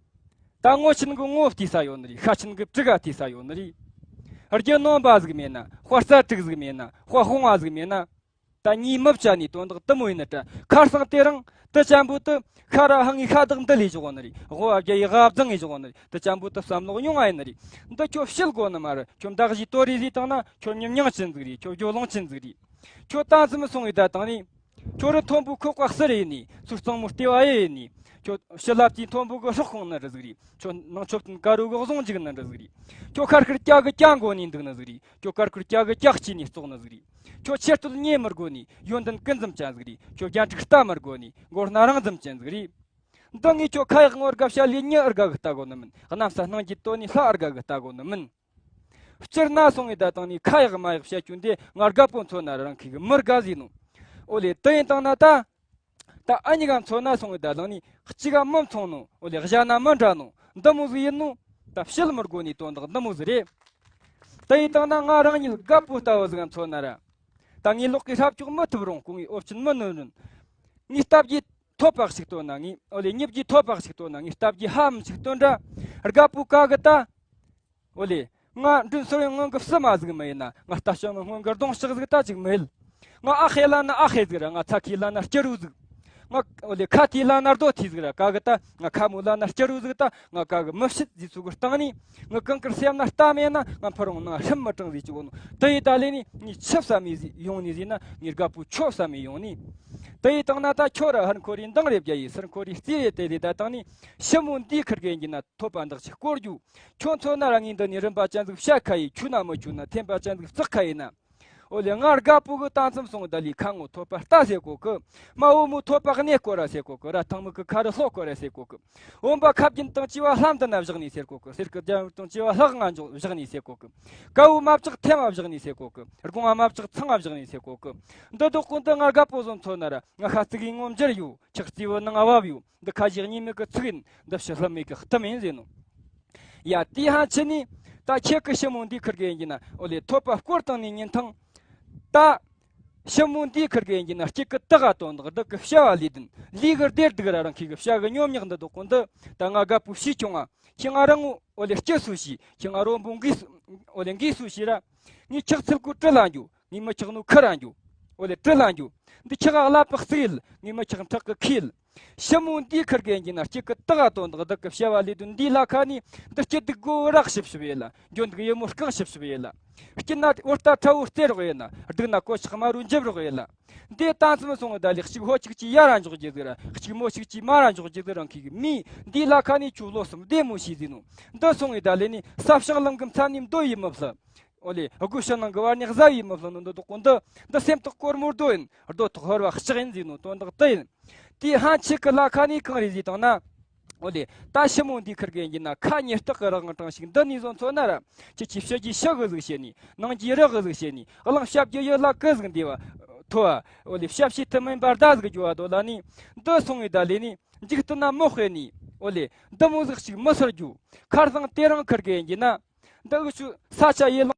ད་ངོ་ཆེན་གི་ངོ་བལྟས་ས་ཡོད་ནི་རེད། ཤ་ཆེན་གི་གྲི་ག་བལྟས་ས་ཡོད་ནི་རེད། རྒྱུ་ནོམ་པ་ཟིག་མེད་ན། དཔའ་རྩལ་དྲུག་ཟིག་མེད་ན། དཔའ་དཔུང་བ་ཟིག་མེད་ན། ད་ཉིས་མི་བྱ་ནི་དོན་དག་དུ་མོ་ཡིན་ནི་དྲ། ཁར་སང་དེ་རིང་དུ་ཅན་པོ་དུ་ཤ་ར་ཧང་ངི་ཤ་དག་འདི་ལས་བཞག་ནི་རེད། དབུ་བ་རྒྱ་ཡི་ཧ་བརྫང་ངི་བཞག་ནི་རེད། དུ་ཅན་པོ་དུ་བསམ་བློ་ཉུང་ང་ཡིན་ནི་རེད། འདི་ཁྱོད་བཤད་དགོ་ནི་མ་རེད། ཁྱོད་མདའ་གཞི་དོ་རི་ཟིག་བཏང་ན། ཁྱོད་ཉམས་མྱོང་ཅན་ཟིག་རེད། ཁྱོད་རྒྱུ་ལོང་ཅན་ཟིག་རེད། ཁྱོད་ད་ཙམ་སོང་ངི་ད་བཏང་ནི། ཁྱོད་རི་མཐོན་པོ་ཁོག་པ་ཟུར་ཡིན་ནི། ཚུར་གཙང་མོ་ལྟེ་བ་ཡེ་ཡིན་ནི། ཁྱོད་ཕྱི་ལབ་ཀྱི་མཐོན་པོ་གི་སྲོག་ཁོང་ནི་རི་ཟིག་རེད། ཁྱོད་ནང་ཆོབ་ཏན་དཀར་རོ་གི་བཟུང་འཇུག་ནི་རི་ཟིག་རེད། ཁྱོད་ཁར་ཁར་སྐྱ་གི་སྐྱ་མགོ་ནི་འདུག་ནི་ཟིག་རེད། ཁྱོད་ཁར་ཁར་སྐྱ་གི་སྐྱ་གཅིག་ནི་བཙོག་ནི་ཟིག་རེད། ཁྱོད་ཆེ་སྟོད་ཉེ་མི་དགོ་ནི། ཡོན་ཏན་ཀུན་འཛོམས་ཅན་ཟིག་རེད། ཁྱོད་རྒྱན་དྲུག་ལྟ་མི་དགོ་ནི། མགོ་སྣ་རང་འཛོམས་ཅན་ཟིག་རེད། འདི་ངས་ཁྱོད་ཁ་ཡག་ངོ་དགའ་བྱ་ལས་ཉི་ཨར་དགའ་གི་ལྟ་དགོ་ནི་མིན། གནམ་ས་སྣང་རྒྱུད་དོ་ནི་ལྷ་ཨར་དགའ་གི་ལྟ་དགོ་ནི་མིན། སྤྱིར་ན་སོང་ངས་ད་བཏང་ནི་ཁ་ཡག་མ་ཡག་བཤད་རྒྱུ་འདི་ང་རྒད་པོ་མཚོན་ན་རང་ཁེ་གི་མི་དགའ་ཟིག་ནོ། ཨོ་ལེ། དེ་ཡིན་བཏང་ན་ད། ད་ཨ་ཉི་ག་མཚོན་ན་སོང་ངས་ད་བཏང་ནི་གཅིག་ག་མི་མཚུངས་ནོ། ཨོ་ལེ། གཞན་ན་མི་འདྲ་ནོ། འདི་མོ་ཟིག་ཡིན་ནོ། ད་བཤད་མི་དགོ་ནི་དོན་དག་འདི་མོ་ཟིག་རེད། དེ་ཡིན་བཏང་ན་ང་རང་ཉིད་རྒད་པོ་ལྟ་བུ་ཟིག་ག་མཚོན་ན་ར། ད་ངའི་ལོག་གི་ཧྲབ་ཅོག་མི་ཐུབ་རུང་། སྐུ་ངའི་འོབ་ཆེན་མི་ནོན་རུང་། ངའི་སྟབས་ཀྱིས་ཐོབ་པ་ཞིག་བཏོན་ན་ངའི། ཨོ་ལེ། མྱི་བརྒྱའི་ཐོབ་པ་ཞིག་བཏོན་ན་ངའི་སྟབས་ཀྱིས་ཧ་མི་ཞིག་བཏོན་འདྲ། རྒད་པོ་ག་གི་ད། ཨོ་ལེ། ང་མགྲོན་གསོལ་བའི་སྔོན་གྱི་བསུ་མ་ཟིག་མི་ཡིན་ན། ང་རྟ་ཞོན་ནི་སྔོན་གྱི་རྡུང་ལྕག་ཟིག་ད་ཅིག་མི་ཡིན། ང་ཨ་ཧེ་ལ་ན་ཨ་ཧེ་ཟིག་ར། ང་ཚ་ཁི་ལ་ན་སྐྱུ་རུ་ཟིག་ང་། ཨོ་ལེ། ཁ་ཐི་ལ་ན་རྡོ་ཐི་ཟིག་ར། ག་གི་ད། ང་ཁ་མོ་ལ་ན་སྐྱུ་རུ་ཟིག་ད། ང་ག་གི་མི་བཤད་ཟིག་ཚུ་གི་སྟེང་ནས། ང་གང་གར་སེམས་ན་རྟ་མེད་ན། ང་ཕ་རུང་ནང་ཧྲིམ་མི་དྲང་ཟིག་ཅིག་གོ་ནོ། དེ་ཡི་ད་ལས་ནི་ངས་ཆི་བསམ་མི་ཟིག་ཡོང་ནི་ཟིག་ན། ངའི་རྒད་པོ་ཁྱོ་བསམ་མི་ཡོང་ནི། དེ་ཡི་དང་ན་ད་ཁྱོ་ར་ཧར་འཁོར་རི་འདང་རེ་བརྒྱ་ཡི་སར་འཁོར་རི་རྩིས་རེ་དེ་ལས་ད་བཏང་ནི། ཞི་མོ་འདིའི་ཁུར་གེ་ཡིན་གྱི་ན་ཐོབ་པ་འདག་ཅིག་བསྐོར་རྒྱུ། ཁྱོད་མཚོན་ན་ར་ངས་འདི་ནས་རིམ་པ་ཅན་ཟིག་བཤད་ཁ་ཡིན། ཁྱོད་ན་མི་ཁྱོད་ན་ཐེམ་པ་ཅན་ཟིག་བརྩེགས་ཁ་ཡིན་ན། ཨོ་ལེ། ང་རྒད་པོ་གི་ད་མཚམས་སོང་ད་ལི་ཁ་ངོ་ཐོབ་པ་ལྟ་ཟེར་གོ་གི། མ་བུ་མོ་ཐོབ་པ་གནས་སྐོར་ར་ཟེར་གོ་གི། ར་ཐང་མིག་གི་ཁ་རུ་ལྷོ་སྐོར་ར་ཟེར་གོ་གི། བུམ་པ་ཁ་རྒྱན་དང་བཅས་པ་ལྷམ་དུ་ན་བཞག་ནས་ཟེར་གོ་གི། གསེར་གི་རྒྱ་མཚོ་དང་བཅས་པ་ལྷག་ང་འཇོག་བཞག་ནས་ཟེར་གོ་གི། ཀ་བོ་མ་བཅག་ཐེམ་བ་བཞག་ནས་ཟེར་གོ་གི། དགུང་བ་མ་བཅག་ཚང་བ་བཞག་ནས་ཟེར་གོ་གི། འདི་དོག་གོ་འདི་ང་རྒད་པོ་ཟོ་མཚོན་ན་ར། ང་ཤ་ཚིག་གི་ངོ་འཇར་ཡོད། ཁྲག་རྩི་བོ་ནང་བབ་ཡོད། འདི་ཁ་ཞིག་གཉིས་མེད་གི་ཚིག་ཡིན། འདི་ཕྱི་ལྷམ་མེད་གི་གཏམ་ཡིན་ཟེར་ནོ། ཡ། དེའི་ཧང་ཆི་ནི། ད་ཁྱེད་ཀྱི་ཞི་མོ་འདིའི་ཁུར་གེ་ཡིན་གྱི་ན། ཨོ་ལེ། ཐོབ་པ་བསྐོར་བཏང་ནི་ཉིན་ཐང་། ད་ཞི་མོ་འདིའི་ཁུར་གེ་ཡིན་གྱི་ན་སྐྱིད་གི་དག་ག་དོན་དག་སྡུག་གི་བྱ་བ་ལས་དོན་ལས་གི་སྡེར་སྡུག་ར། རང་ཁྱི་གི་བྱ་གི་སྙོམས་ཉག་འདི་དོག་གོ་འདི། ད་ང་རྒད་པོ་ཤི་ཁྱོང་ང་། ཁྱི་ང་རང་ངོ་། ཨོ་ལེ། སྐྱི་སུ་ཤི། ཁྱི་ང་རོ་འབུ་འགི་སུ། ཨོ་ལེ། འགི་སུ་ཤི་ར། ངའི་ཁྱག་ཚིལ་གོ་དྲི་ལ་འགྱོ། ངའི་མི་ཁྱག་ནོ་ཁུ་ར་འགྱོ། ཨོ་ལེ། དྲི་ལ་འགྱོ། འདི་ཁྱི་ག་ཀླད་པ་གཙིགས་ཡིན། ངའི་མི་ཁྱག་ཁྲག་གི་ཁི་ཡིན། ཞི་མོ་འདིའི་ཁུར་གེ་ཡིན་གྱི་ན་སྐྱིད་གི་དག་ག་དོན་དག་སྡུག་གི་བྱ་བ་ལས་དོན་འདིའི་ལ་ཁ་ནི། འདི་སྐྱིད་སྡུག་མགོ་རག་ཞིབ་ཞིབ་ཡིན་ལ། འཇོན་སྡུག་ཡི་མོ་རྐང་ཞིབ་ཞིབ་ཡིན་ལ། སྐྱིད་ན་འོད་རྟ་ཁྲ་བོ་རྩེ་རོགས་ཡིན་ན། སྡུག་ན་གོ་ཆག་དམར་རོ་འཇིབ་རོགས་ཡིན་ལ། འདི་ད་མཚམས་སོང་ངི་ད་ལི་གཅིག་ཕོ་གཅིག་གི་ཡར་ར་འཇོག་རྒྱུ་ཟིག་ར། གཅིག་མོ་གཅིག་གི་མར་ར་འཇོག་རྒྱུ་ཟིག་རང་ཁྱི་གི་མི། འདིའི་ལ་ཁ་ནི་ཁྱོད་ལོ་གསུམ་བདེ་མོ་ཤེས་ཟིན་ནོ། འདི་སོང་ངི་ད་ལི་ནི་ས་བྱང་ལམ་གི་མཚན་ནི་མདོ་ཡི་མི་བསླུ། ཨོ་ལེ། དགུ་ཕྱི་ནང་གི་བར་ནི་གཟའ་ཡི་མི་བསླུ་ནོ་འདི་དོག་གོ་འདི། འདི་སེམས་ཐག་གོར་མོར་རྡོ་ཡིན། རྡོ་ཐོག་ཧོར་བ་ལྕགས་ཡིན་ཟེར་ནོ་དོན་དག་དེ་ཡིན། དེའི་ཧང་ཆི་གི་ལ་ཁ་ནི་གང་རེད་ཟེར་བཏང་ན། ཨོ་ལེ། ད་ཞི་མོ་འདིའི་ཁུར་གེ་ཡིན་གྱི་ན་ཁ་ཉེ་རྟགས་གི་རང་དྲང་ཞིག་འདི་ནས་བཟོ་མཚོན་ན་ར། ཁྱི་ཁྱི་བཤད་རྒྱུའི་ཤ་གི་ཟིག་བཤད་ནི། ནང་གི་རི་གི་ཟིག་བཤད་ནི། གླང་བཤད་རྒྱུ་ཡི་ལ་གི་ཟིག་འདི་བ། ཐོ་བ། ཨོ་ལེ། བཤད་བཤད་ཐུ་མིན་པར་ད་ཟིག་རྒྱུ་བ་དོ་ལ་ནི། འདི་སོང་ངི་ད་ལི་ནི། འཇིག་རྟེན་ན་མི་དཔེ་ནི། ཨོ་ལེ། འདི་མོ་ཟིག་ཅིག་མི་སར་རྒྱུ། ཁར་སང་དེ་རིང་ཁུར་གེ་ཡིན་གྱི་ན། འདི་འུ་ཆུ་ས་ཆ་ཡི་ལང་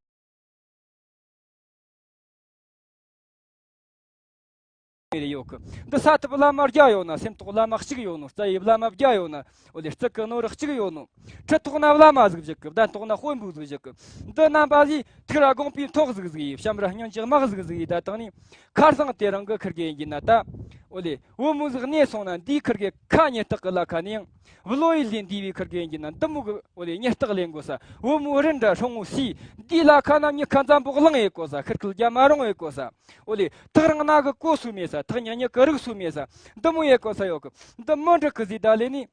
རེ་ཡོད་གི། འདི་ས་ཐུབ་བླ་མ་བརྒྱ་ཡོད་ན། སེམས་རྟོགས་བླ་མ་གཅིག་ཡོད་ནོ། རྩ་ཡི་བླ་མ་བརྒྱ་ཡོད་ན། ཨོ་ལེ། རྩི་གི་ནོར་གཅིག་ཡོད་ནོ། ཁྲི་ཐོག་ན་བླ་མ་ཟིག་བཞུགས་གི། གདན་ཐོག་ན་དཔོན་པོ་ཟིག་བཞུགས་གི། འདི་རྣམ་པ་ཟིག་ཐུགས་ར་དགོངས་པའི་ཐོག་ཟིག་ཟིག་ཡིས། བྱམས་ར་སྙིང་རྗེ་དམག་ཟིག་ཟིག་ཡིས་ད་བཏང་ནི། ཁར་སང་དེ་རིང་གི་ཁུར་གེ་ཡིན་གྱི་ན་ད། ཨོ་ལེ། བུ་མོ་ཟིག་གནས་སོང་ན་འདིའི་ཁུར་གེ་ཁ་ཉེ་རྟགས་གི་ལ་ཁ་ནས་ཡང་། བློ་ཡི་ལས་འདས་པའི་ཁུར་གེ་ཡིན་གྱི་ན་འདི་མོ་གི། ཨོ་ལེ། ཉེ་རྟགས་ལེན་དགོས་ས། བུ་མོ་རི་འདྲ་སྲུང་ངོ་སི། འདིའི་ལ་ཁ་ན་མྱི་ཁ་འཛམ་བུ་གླིང་ཡེ་དགོས་ས། ཁུར་ཁུར་རྒྱ་མ་རུང་ཡེ་དགོས་ས། ཨོ་ལེ། ཐག་རིང་ན་གི་གོ་སུ་མེད་ས། ཐག་ཉེ་ཉེ་གི་རིག་སུ་མེད་ས། འདི་མོ་ཡེ་དགོས་ས་ཡོད་གི། འདི་མི་འགྲིག་གི་ཟིག་ད་ལེ་ནི།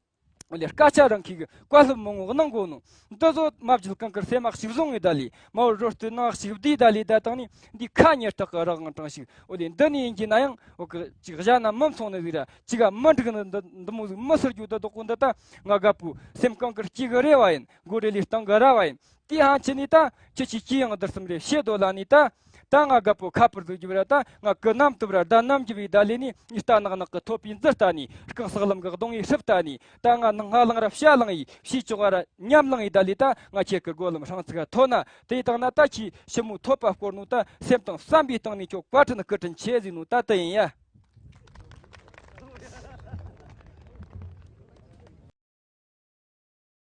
ཨོ་ལེ། སྐད་ཆ་རང་ཁྱི་གི་བཀའ་སློབ་མང་བོ་གནང་དགོས་ནོ། འདི་ཚོ་མ་བརྗེད་གང་གི་སེམས་མ་གཅིག་བཟུང་ངེ་ད་ལེ། མ་བོར་རོ་སྟོད་ནང་གཅིག་བསྡུས་ད་ལེ་ད་བཏང་ནི། འདི་ཁ་ཉེ་རྟགས་གི་རང་དྲང་ཞིག་ཨོ་ལེ། འདི་ནི་ཡིན་གྱི་ན་ཡང་འོ་གི་ཅིག་གཞན་ན་མི་མཚུངས་ནི་ཟིག་ར། ཅིག་ག་མི་འགྲིག་ནི་འདི་འདི་མོ་ཟིག་མི་སྲིད་རྒྱུ་འདི་དོག་གོ་འདི་ད་ང་རྒད་པོ་སེམས་གང་གི་སྐྱེ་གི་རེ་བ་ཡིན། མགོ་རེ་ལས་སྟེང་གི་ར་བ་ཡིན། དེ་ཧང་ཆི་ནི་ད་ཁྱི་ཁྱི་ཁྱི་ཡང་འདིར་སེམས་རེ་བཤད་དོ་ལ་ནི་ད། ད་ང་རྒད་པོ་ཁ་པར་ཟིག་རྒྱུ་བ་ར། ད་ང་ཀི་ནམ་དུ་བ་ར་ད་ནམ་རྒྱུ་བའི་ད་ལས་ནི་ཉི་ལྟ་ནག་ནག་གི་ཐོད་པའི་མཛུབ་ལྟ་ནི། རྐང་ཟག་ལམ་གི་གདོང་ཡི་ཧྲིབ་ལྟ་ནི། ད་ང་ནང་ང་ལང་ར་བྱ་ལང་ཡི། ཕྱི་ཅོག་ར་ཉམས་ལང་ཡི། ད་ལས་ད་ང་ཁྱེད་ཀི་སྒོ་ལམ་ཧྲང་ཚིག་ག་ཐོན་ན། དེ་ཡི་དང་ན་ད་ཁྱི་ཞི་མོ་ཐོད་པ་སྐོར་ནོ། ད་སེམས་དང་བསམ་པའི་སྟེང་ནས་ཁྱོད་བཀའ་དྲིན་སྐུ་དྲིན་ཆེ་ཟིག་ནོ། ད་དེ་ཡིན་ཡ།